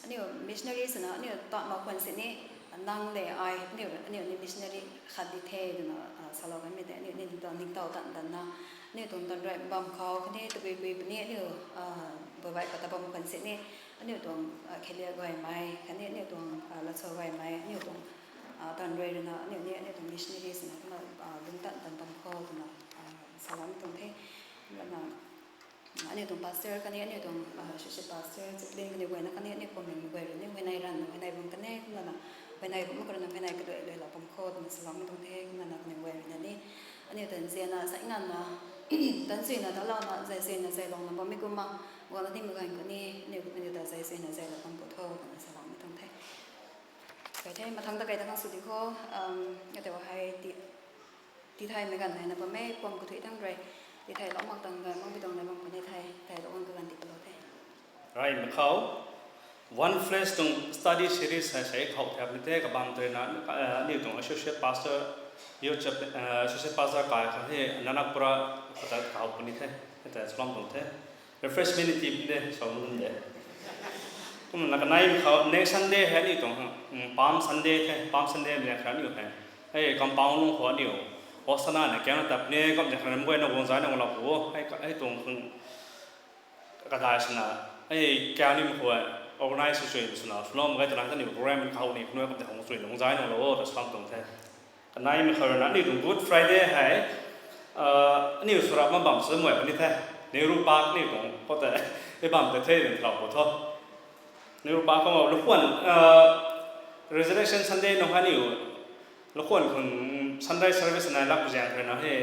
Aniu missionary swna aniu ta mak khwan sini, nang le ai, aniu, aniu ni missionary khat di the twna, ah, salou kanmei tei aniu ni ningtow, ningtow tan tanna, aniu tuang tanruai bam khou khatni tabui pui puni aniu, ah, babai kata bam khwan sini, aniu tuang, ah, kheiliak gaymei khatni aniu tuang, ah, latso gaymei, aniu tuang, ah, tanruai ruina aniu ni aniu tuang missionary swna kumna, ah, lungc tan tan bam khou twna, ah, saloumei tuang the. Kumna aniu tuang pastor khatni aniu tuang, ah, associate pastor, chaplain kaniw guayna khatni aniu phwamling guay rui ni huayney ranvna huayney bam kan e. Kumna huayney bam khou ruina huayney kaluai luailou bam khou twna saloumei tuang the. Kumna kaniw guay ruina ni aniu ta nzianna sai nganvna, tanchuina talouna zay suina zaylouna bammei kumna guangna nimei ganv khou ni aniu, aniu ta zay suina zaylou bam pu tho twna saloumei tuang the. Kai the, mathang ta kai ta khang sw di kho, um, ate wa hei ti, ti thai mei ganv hei na bam e, pam kathui thang rui. Ti thai lou mak tang ganv, mak bi tang na bam kani thai, thai lou ang ka ganv ti palou the. Rai, makhou. One Flesh tuang study series hei sei khou thap ni the, kabam tei na, eh, aniu tuang associate pastor, youth chap-, eh, associate pastor kai kha he, Nanakpura khou ta khou puni the, ta salam tuang the. Refreshment ni tip de, saw nunc de. Kumna kanei khou, next Sunday hei aniu tuang, mm, Palm Sunday the, Palm Sunday mei kha aniu hei. Hei compound lung khou aniu, Hosanna na kya na tap ne, kum de kha ram guay na guang zai na guang lou pu, hei ka, hei tuang khang kadai swna, hei kya ni khou, organize sw sw swna, swlom gay twna kaniu program khou ni, khou kum de khang sw na guang zai na guang lou, ta salam tuang the. Kanei mei khou rui na, aniu tuang Good Friday hei, ah, aniu swrap ma bam sw mei puni the. Nehru Park aniu tuang, khou ta, e bam ta the, rin tlau pu tho. Nehru Park khou, lukhuan, ah, Resurrection Sunday nung hei aniu, lukhuan khun Sunday service nai lak zaeng rui na he,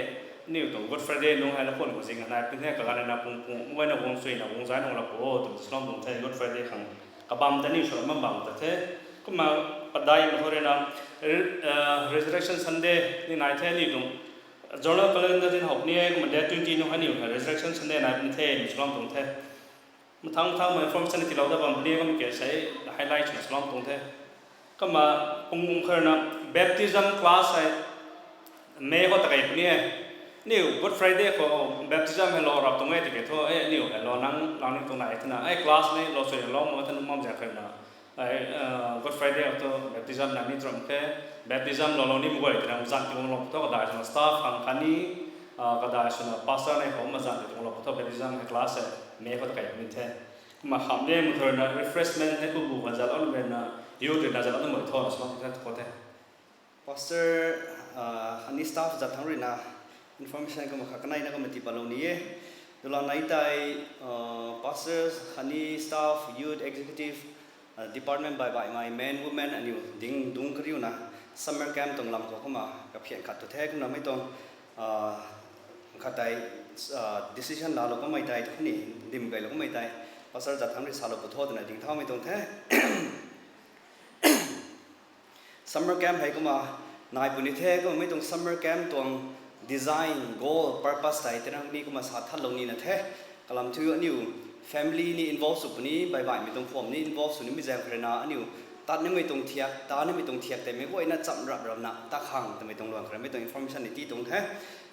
aniu tuang Good Friday nung hei lukhuan khun zing nai puni the, kaganv na pung pung, guay na guang sw na guang zai na guang lou pu, tum swlom tuang the, Good Friday khang. Kabam ta aniu swrap ma bam ta the. Kumna padai mei khou rui na, re-, ah, Resurrection Sunday ni nai the aniu tuang. Journal calendar din hou ni e, kumna date twenty nung aniu hei Resurrection Sunday nai puni the, ni swlom tuang the. Mathang mathang mei information ni tilou da bam puni e, kum ke sei highlight na swlom tuang the. Kumna pung kum khou rui na baptism class hei May khou ta kai puni e. Aniu Good Friday khou baptism hei lou rap tuang e tiki thu, e, aniu hei lou nang, nang ni tuang nai twna, e, class ni lou sw lou mak than mam zaeng rui na. Ai, ah, Good Friday khou thu baptism na ni tuang the, baptism lou lou nimei guay twna zan ti guang lou pu tho, kadai swna staff khang khatni, ah, kadai swna pastor nei khou ma zan ti guang lou pu tho, baptism hei class hei May khou ta kai puni the. Kumna kham de mei khou rui na refreshment hei pu bu khou zalou na, youth rui na zalou na mei tho, na swlom tuang the, khou the. Pastor, ah, khatni staff zat thang rui na information kumna kha kanei na kumna ti palou ni e. Dula nai tei, ah, pastors khatni staff, youth executive, ah, department bai bai mei, men, women, aniu ding dung kariuna summer camp tuang lam khou kumna kaphian khat tu the, kumna mei tuang, ah, khat tei, ah, decision laalou kamei tei, khatni dim kailou kamei tei, pastor zat thang rui salou pu tho twna ding thaumei tuang the. Summer camp hei kumna nai puni the, kumna mei tuang summer camp tuang design, goal, purpose tei tei nang ni kumna sa thatlou nina the. Kalam thu aniu family ni involve sw puni, bai baimei tuang pham ni involve sw nimei zaeng khou rui na, aniu tat nimei tuang thiak, ta nimei tuang thiak tei mei guayna cham rap rap na ta khang twmei tuang luan khou rui mei tuang information ni ti tuang the.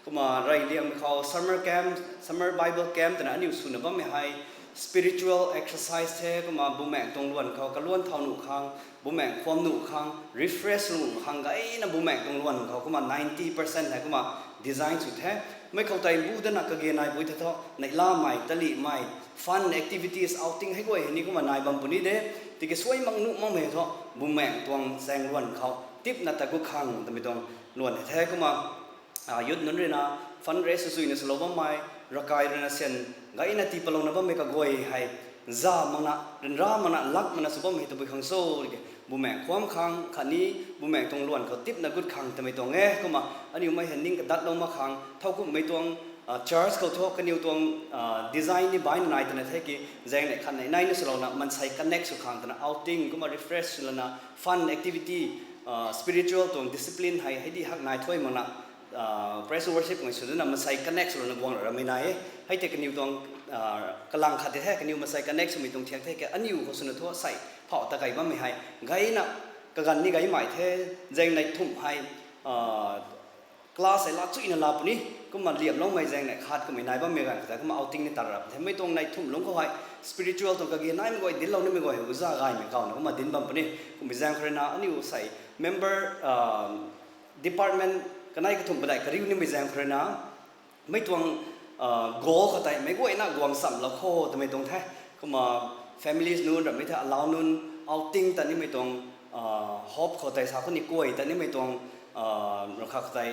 Kumna rey liangmei khou summer camp, summer Bible camp twna aniu swna bammei hei spiritual exercise the, kumna bumaengc tuang luan khou kaluan thau nuh khang, bumaengc khwam nuh khang, refresh nuh khang gayna bumaengc tuang luan khou kumna ninety percent hei kumna design sw the. Mei khou tei bu dana kage nai pui the thu, neihlamei, talihmei, fun activities, outing hei guay hei ni kumna nai bam puni de. Tiki suai mak nuh makmei thu, bumaengc tuang zaeng luan khou tipna ta gut khang twmei tuang luan hei the. Kumna, ah, youth nunc rui na fundraise sw suina swlou bammei, ravkai rui na syan gayna tii palouna bammei kaguay hei za makna, ryanra makna, lak makna sw bam hei tabui khang cho, bumaengc khwam khang khatni bumaengc tuang luan khou tipna gut khang twmei tuang e. Kumna aniu mei hei ning kadatlou mak khang, thowkumhmei tuang, ah, church khou thu kaniw tuang, ah, design ni baina nai twna the ki, zaeng neih khat neih nai na swlouna maansei connect sw khang twna outing kumna refresh swlana fun activity, ah, spiritual tuang discipline hei hei di hak nai thuai makna, ah, praise and worship ngai swna maansei connect swna guang ramei nai e. Hei tei kaniw tuang, ah, kalang khat di the, kaniw maansei connect swmei tuang thiak the ki aniu khou swna thu sei phauh ta kai bammei hei gayna kaganv ni gaymei the, zaeng neih thumh hei, ah, class hei la chuina la puni, kumna liamloumei zaeng neih khat kummei nai bammei ganv khou tei kumna outing ni tat rap the. Mei tuang neih thumh lungc khou hei spiritual tuang kage naimei guay dinclou nimei guay hei uza gaymei kauna kumna dinc bam puni. Kummei zaeng khou rui na aniu sei member, ah, department kanei kathumh padeih kariu nimei zaeng khou rui na mei tuang, ah, goal khou tei meic guayna guang chamlou kho twmei tuang the. Kumna families nunc rammei the, alau nunc outing tat nimei tuang, ah, hope khou tei sa khou ni kuay tat nimei tuang, ah, rakha khou tei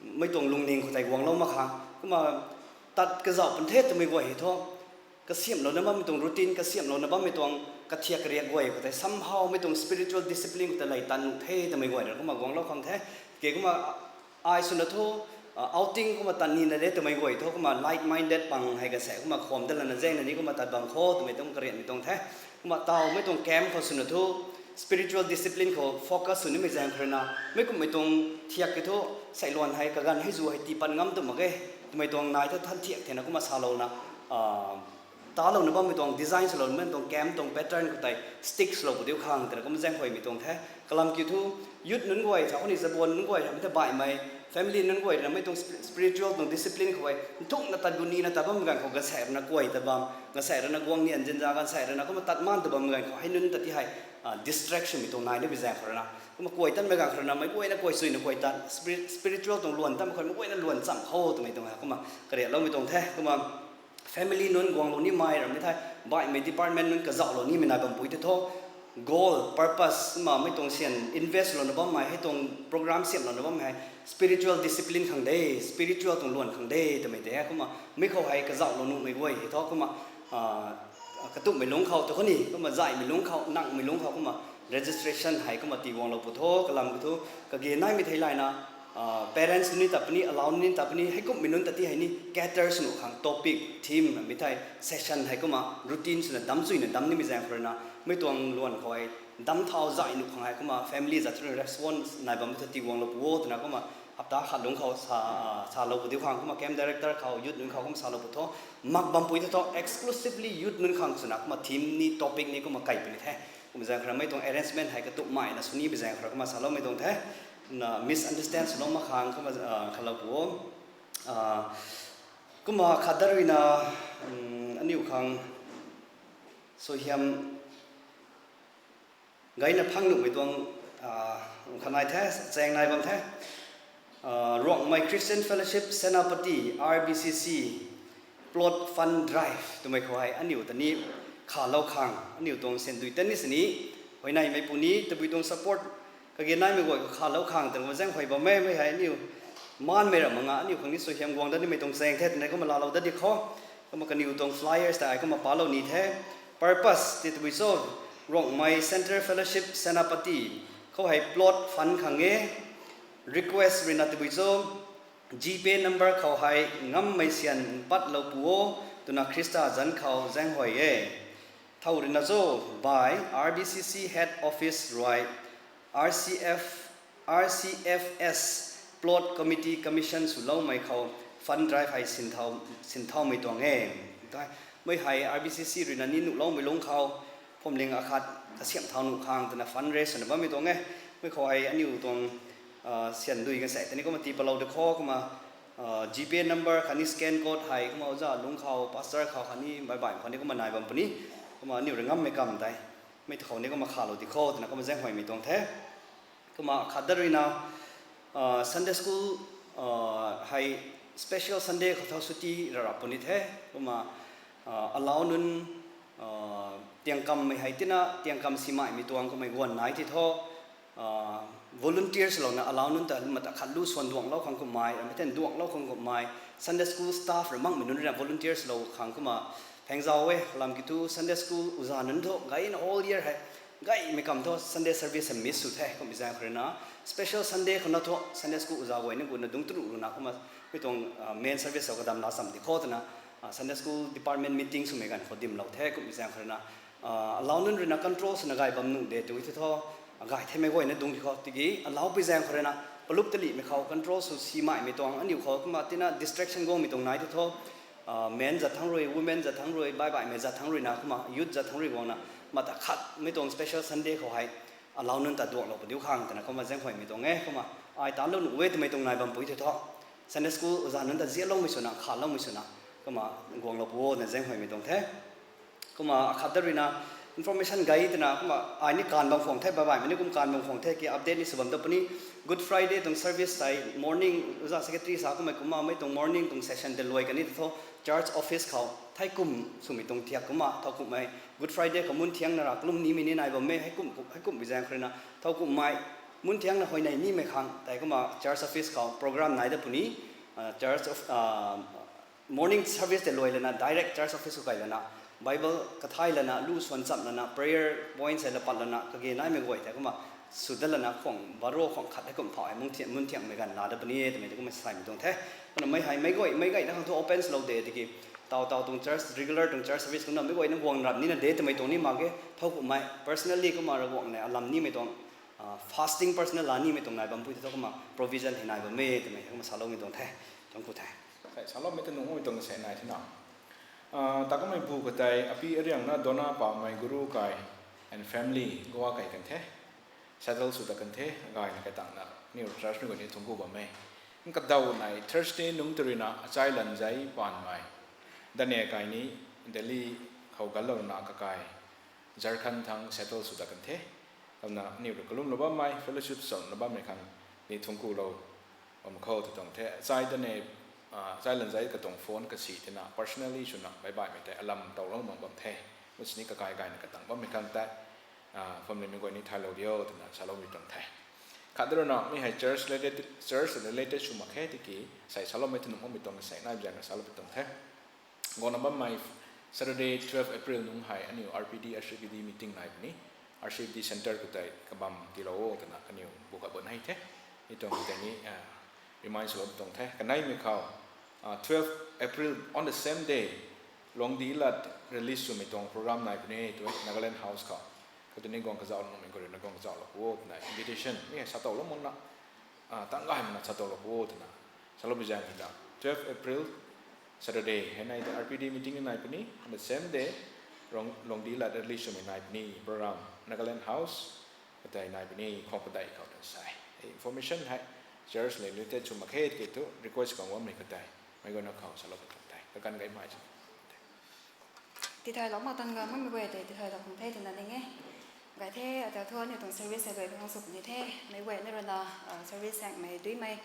mei tuang lungning khou tei guanglou mak khang. Kumna tat kazauh pun the twmei guay hei thu kasiamhlouna bammei tuang routine, kasiamhlouna bammei tuang kathiak kariak guay khou tei somehow mei tuang spiritual discipline khou tei lei tat nuh the twmei guay na kumna guanglou khang the. Ke kumna ai swna thu, ah, outing kumna tat nina de twmei guay thu kumna like-minded pang hei kasei kumna khwam dat lana zaengna ni kumna tat bam kho twmei tuang karianmei tuang the. Kumna tawmei tuang camp khou swna thu, spiritual discipline khou focus sw nimei zaeng khou rui na, mei kumhmei tuang thiak ki thu, seiluan hei kaganv hei zu hei tii pat ngam tu mak e twmei tuang nai the than thiak thena kumna salouna, talouna bammei tuang design swlouna bammei tuang camp tuang pattern khou tei stick swlou pu diu khang twna kumna zaenghuaymei tuang the. Kalam kiu thu, youth nunc guay sa khou ni, zabuan nunc guay hamh the baihmei, family nunc guay rui na mei tuang spiritual tuang discipline khou hei nthukna tat gu nina tat bammei ganv khou ganvsaekc rui na kuay tat bam, ganvsaekc rui na guang nian zinza, ganvsaekc rui na kumna tat maan tat bammei ganv khou hei nunc ta ti hei distraction mei tuang nai nimei zaeng khou rui na, kumna kuay tatmei ganv khou rui na meic guayna kuay suina kuay tat, spiritual tuang luan tatmei khou meic guayna luan cham khou twmei tuang hei kumna kariakloumei tuang the. Kumna family nunc guanglou nimei ramhmei thei, baihmei department nunc kazauhlou nimei nai bampui tei thu, goal, purpose ma mei tuang syan invest louna bammei, hei tuang program siamlouna bammei hei spiritual discipline khang de, spiritual tuang luan khang de twmei tei kumna mi khou hei kazauhlou nuhmei guay hei thu kumna katumhmei lungc khou tu khou ni kumna zaihmei lungc khou, nangmei lungc khou kumna registration hei kumna tii guanglou pu tho. Kalam kiu thu, kage naimei thei layna parents nunc ta puni, allow nunc ta puni, heikumhmei nunc ta ti hei ni cater sw nuh khang topic, theme mi thei session hei kumna routine swna dam chuyna dam nimei zaeng khou rui na, mei tuang luan khou hei dam thau zai nuh khang hei kumna family zat thu response nai bammei thu tii guanglou pu o twna kumna hapta khat lungc khou salou pu diu khang kumna camp director khou youth nunc khou kumna salou pu tho. Mak bampui tei thu exclusively youth nunc khang swna kumna theme ni topic ni kumna kai puni the. Kumna zaeng khou rui na mei tuang arrangement hei katumhmeina sw nimei zaeng khou rui kumna saloumei tuang the. Na misunderstand swlou mak khang kumna khalou pu o. Kumna khat dat rui na, aniu khang suaihiam gayna phang nuhmei tuang khat nai the, chaeng nai bam the. Ruangmei Christian Fellowship Senapati, R B C C, plot fund drive twmei khou hei aniu ta ni khalou khang aniu tuang syan dui tan ni sini, huayneymei puni tabui tuang support kage naimei guay khou khalou khang twna zaenghuay bam e. Mei hei aniu maanmei ramh mak nga aniu khang ni suaihiam guang dat nimei tuang chaeng the twna kumna laalou dat di khou. Kumna kaniw tuang flyers ta ai kumna palou ni the. Purpose ti tabui cho, Ruangmei Centre Fellowship Senapati khou hei plot fund khang e. Request rui na tabui cho, GPay number khou hei ngammei syan mpatlou pu o twna Khrista zanc khou zaenghuay e. Thow rui na cho, by R B C C Head Office rui R C F, R C F S Plot Committee Commission swloumei khou fund drive hei sinthaumei tuang e. Mei hei R B C C rui na ni nuhloumei lungc khou phuamling akhat kasiamh thau nuh khang twna fund raise swna bammei tuang e. Mei khou hei aniu tuang syan dui kan sei tei ni kumna tii palou di khou kumna GPay number khatni scan code hei kumna oja lungc khou, pastor khou khatni baih baih khou ni kumna nai bam puni. Kumna aniu rui ngammei kam tei mei ta khou ni kumna khalou di khou twna kumna zaenghuaymei tuang the. Kumna khat dat rui na Sunday school hei special Sunday khou tho suti rarap puni the. Kumna allow nunc tiangkammei hei tina tiangkam simaihmei tuang kummei guan nai ti tho. Volunteers louna allow nunc ta mata khat lu swan duanglou khang kummei, ramei ten duanglou khang kummei, Sunday school staff rui makmei nunc rui na volunteers lou khang kumna phengzau e. Lam kiu thu Sunday school uza nunc thu gayna whole year hei gaymei kam thu Sunday service hei miss sw the. Kummei zaeng khou rui na special Sunday khou na thu Sunday school uza guay ni guna dungc turu runa kumna mei tuang main service khou kadam la cham di khou twna Sunday school department meeting swmei ganv khou dimlou the. Kummei zaeng khou rui na allow nunc rui na control swna gay bam nuh de tw the thu, gay themei guayna dungc di khou tiki allow pui zaeng khou rui na palup talihmei khou control sw simaihmei tuang aniu khou kumna tina distraction guangmei tuang nai ti tho. Men zat thangc rui, women zat thangc rui, baih baihmei zat thangc rui na kumna youth zat thangc rui guangna mata khat mei tuang special Sunday khou hei allow nunc ta duanglou pu diu khang twna kumna zaenghuaymei tuang e. Kumna ai tanlou nuh e twmei tuang nai bam pui tei thu Sunday school uza nunc ta zialoumei swna, khanloumei swna kumna guanglou pu o twna zaenghuaymei tuang the. Kumna akhat dat rui na information gay twna kumna ai ni kaanv bam khwang the, baih baihmei ni kum kaanv bam khwang the ki update ni sw bam dat puni. Good Friday tuang service tei morning uza secretary sa kummei kumna mei tuang morning tuang session tei luai kan ni tei thu church office khou thei kum swmei tuang thiak kumna thow kumhmei Good Friday khou mun thiangna ra kalum nimei ni nai bammei hei kumhmei zaeng khou rui na thow kumhmei mun thiangna huayney nimei khang tei kumna church office khou program nai dat puni. Church morning service tei luai lana direct church office khou kai lana Bible kathay lana lu swan cham lana prayer points hei la pat lana kage naimei guay tei kumna Sw dat lana khwang baro khwang khat hei kum phau hei mun thiang, mun thiangmei ganv la dat puni e twmei tei kumna saimei tuang the. Kumna mei hei meic guay, meic guayna khang thu open swlou de tiki, taw taw tuang church, regular tuang church service kumna meic guayna guang rap nina de twmei tuang ni mak ge, thow kumhmei personally kumna Ravguangc le alam nimei tuang, fasting personal la nimei tuang nai bampui tei thow kumna provision hei nai bam e twmei kumna saloumei tuang the. Thangc ku the. Thei saloumei ta nunc mei tuang se nai thena. Takumei bu katei api ariangna dona pamei guru kai and family Goa kai kan the. Settle sw ta kan the, gayna kai tangna aniw church mei guay ni thangc ku bam e. Nkadaw nai Thursday nungc tw ruina achai lanzai panmei dane kai ni Delhi khou ganlouna kakai Jharkhand thang settle sw ta kan the. Kumna aniw rui kalumlou bammei, fellowship swlou bammei khang ni thangc kulou bam khou tw tuang the. Achai dane, achai lanzai katuang phone kasi tina personally swna baih baihmei tei alam towlou mak bam the. Kumsini kakai gayna katang bammei khang tei familymei guay ni thaylou rio twna saloumei tuang the. Khat de ruina mi hei church related, church related sw mak khe tiki, sei saloumei ta nunc mei tuang sei nai zaeng na saloupui tuang the. Guangna bammei Saturday, twelve April nungc hei aniw R P D, R C P D meeting nai puni. R C P D centre katei kabam tiilou o twna kaniw bu kabun hei the. Mi tuang tei ni remind swlou tuang the. Kaneimei khou, twelve April, on the same day, Luangdilat release swmei tuang program nai puni twe Nagaland House khou. Khatni guang kazauh nuhmei khou ruina guang kazauhlou o twna invitation mi hei satowlou makna, tang gaymei na satowlou o twna saloupui zaeng ruina twelve April, Saturday hei nai tei R P D meeting nai puni. On the same day, Luangdilat release swmei nai puni program Nagaland House katei nai puni khwang padeih khou tw sa e. Information hei church le related sw mak khe tiki thu request khang bammei katei meic guayna khou saloupui tuang the. Kakan gaymei se. Tithaylou mak tang ga makmei guay tei tithaylou khang the twna ning e. Gay the, ata thu aniw tuang service hei guay khang sw puni the. Meic guayna ruina service hangmei duimei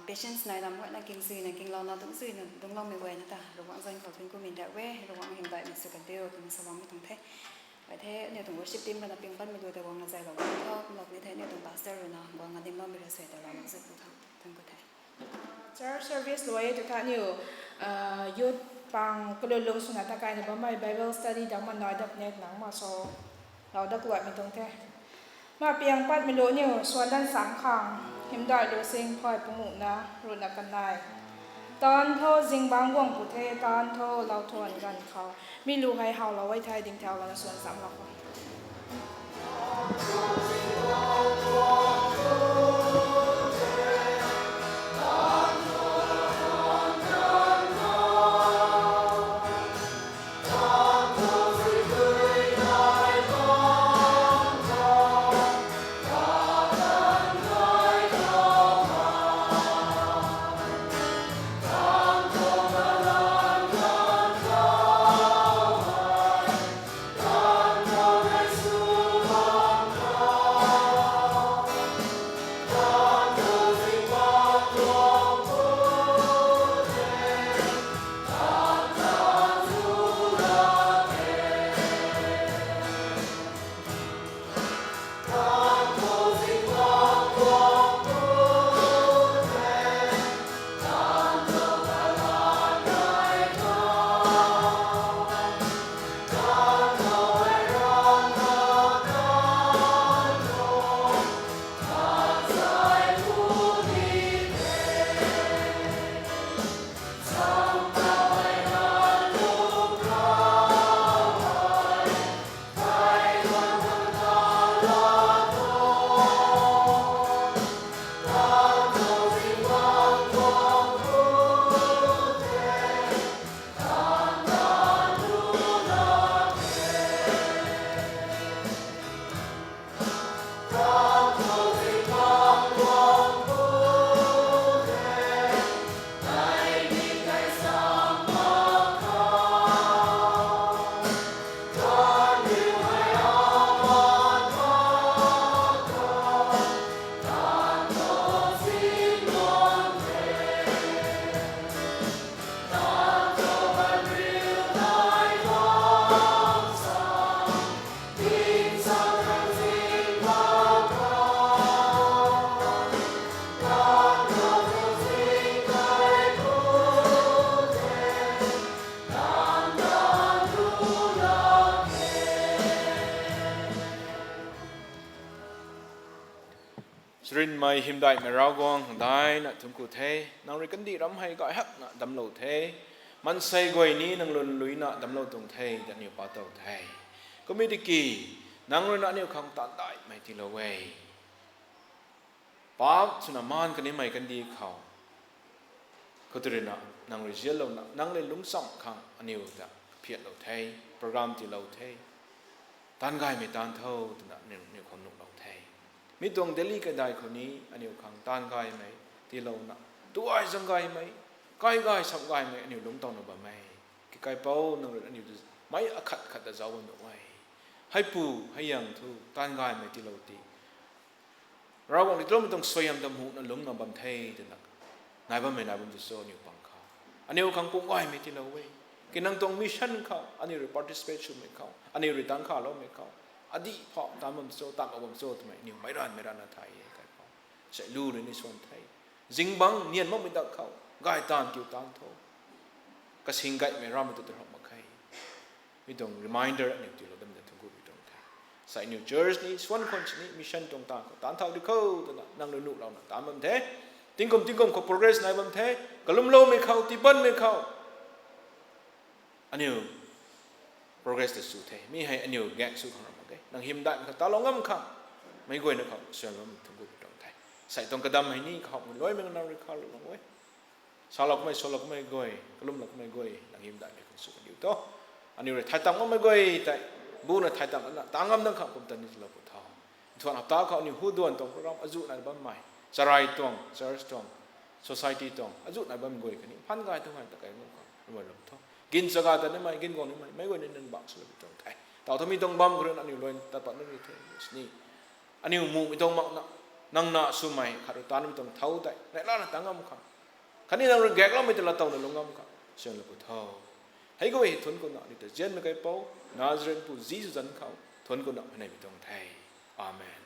patience nai lam guayna kingzuina kinglouna dungczuina dungcloumei guayna ta Ravguangc zaeng khou thun kumei dat e. Ravguangc hymdaihmei sw kan diu twna saloumei tuang the. Gay the, aniw tuang worship team ruina ping patmei lu ta guangna zaylou bam tho. Kumlou puni the, aniw tuang pastor ruina guangna nimloumei rui sei ta lam zuk ku tho. Thangc ku the. Church service luai e tw tha aniw youth pang kalulung swna ta kaina bammei Bible study dang ma nai dat nek nang ma so lou dat luaimei tuang the. Ma piang patmei lu aniw swan dan sang khang hymdaih lu sing phay panguhna ruhna kanei. Taanv tho zingbangc guang pu the, taanv tho lau thuan ganv khou. Mi lu hei howlou e thei ding thau lana swan samlou khou. Mei hymdaihmei Ravguangc, daina thuanc ku the. Nang rui kandih ram hei gay hakna damclou the. Maansei guay ni nang lun luina damclou tuang the, ta aniw pa tow the. Kumna tiki, nang ruina aniw khang taanv daihmei tiilou e. Paap swna maan kanimei kandih khou, khou tu ruina nang rui zianlouna, nang lev lungccham khang aniw ta kaphiatlou the, program tiilou the. Taanv gaymei taanv tho twna aniw, aniw khou nuhlou the. Mi tuang Delhi kaidai khou ni aniw khang taanv gaymei tiilouna, tuai zaeng gaymei, kai gay sam gaymei aniw lungc tawna bam e. Kakaipouc, nang rui aniw tu meic akhat khat ta zauc bam nuh e. Heipu, hei zaeng thu taanv gaymei tiilou ti, Ravguangc rui tiiloumei tuang suaihiam ta muhna lungcna bam the twna nai bammei nai bam tu cho aniw pang khou? Aniw khang pum gaymei tiilou e. Ki nang tuang mission khou aniw rui participate swmei khou, aniw rui tangc khaloumei khou, adih phou taanv bam cho, taanv mak bam cho twmei aniw meic ranv meic ranvna thay e, Kaipu. Sei lu rui ni swan the. Zingbangc nian makmei dak khou gay taanv kiu taanv tho. Kasing gaymei ramei tu ta ram mak khe. Mi tuang reminder aniw tiilou dam ta thuanc ku pi tuang the. Sei aniw church ni, swan khwan sini, mission tuang taanv khou taanv thau di kho twna nang rui nuhlouna taanv bam the. Tingkum tingkum khou progress nai bam the. Kalumloumei khou, tiibanmei khou aniw progress ta sw the. Mi hei aniw gaeng sw khang ram mak ge. Nang hymdaihmei khou talou ngam khang, meic guayna khou suan bam thuanc ku pi tuang the. Sei tuang kadam hei ni kahawmei luaimei nang rui khalou lang e. Salou kamei, swlou kamei guay, kalumlou kamei guay, nang hymdaihmei khang sw kaniw tho. Aniw rui thay tang makmei guay tei, buna thay tang lana, taanv ngam dang khang pumtan ni tiilou pu tho. Nthuan hapta khou aniw hu duan tuang program azuh nai bammei, charai tuang, church tuang, society tuang azuh nai bammei guay khatni phaan gay tuang gay ta kai ngam khang ramei lou tho. Gin chaga ta nimei, gin guang nimei, meic guay ni nang bak swlou pi tuang the. Tau thu mi tuang bam khou rui aniw luai tat pat ni the, sini aniw muhmei tuang makna, nang na swmei khat rui taanvmei tuang thau tei neihla na taanv ngam khang, khatni nang rui gaekloumei ta laa towna lung ngam khang suanlou pu tho. Hei guay hei thuanc kuna aniw ta nzianmei Kaipouc, Nazareth pu Jisu zanc khou thuanc kuna mei neimei tuang the. Amen.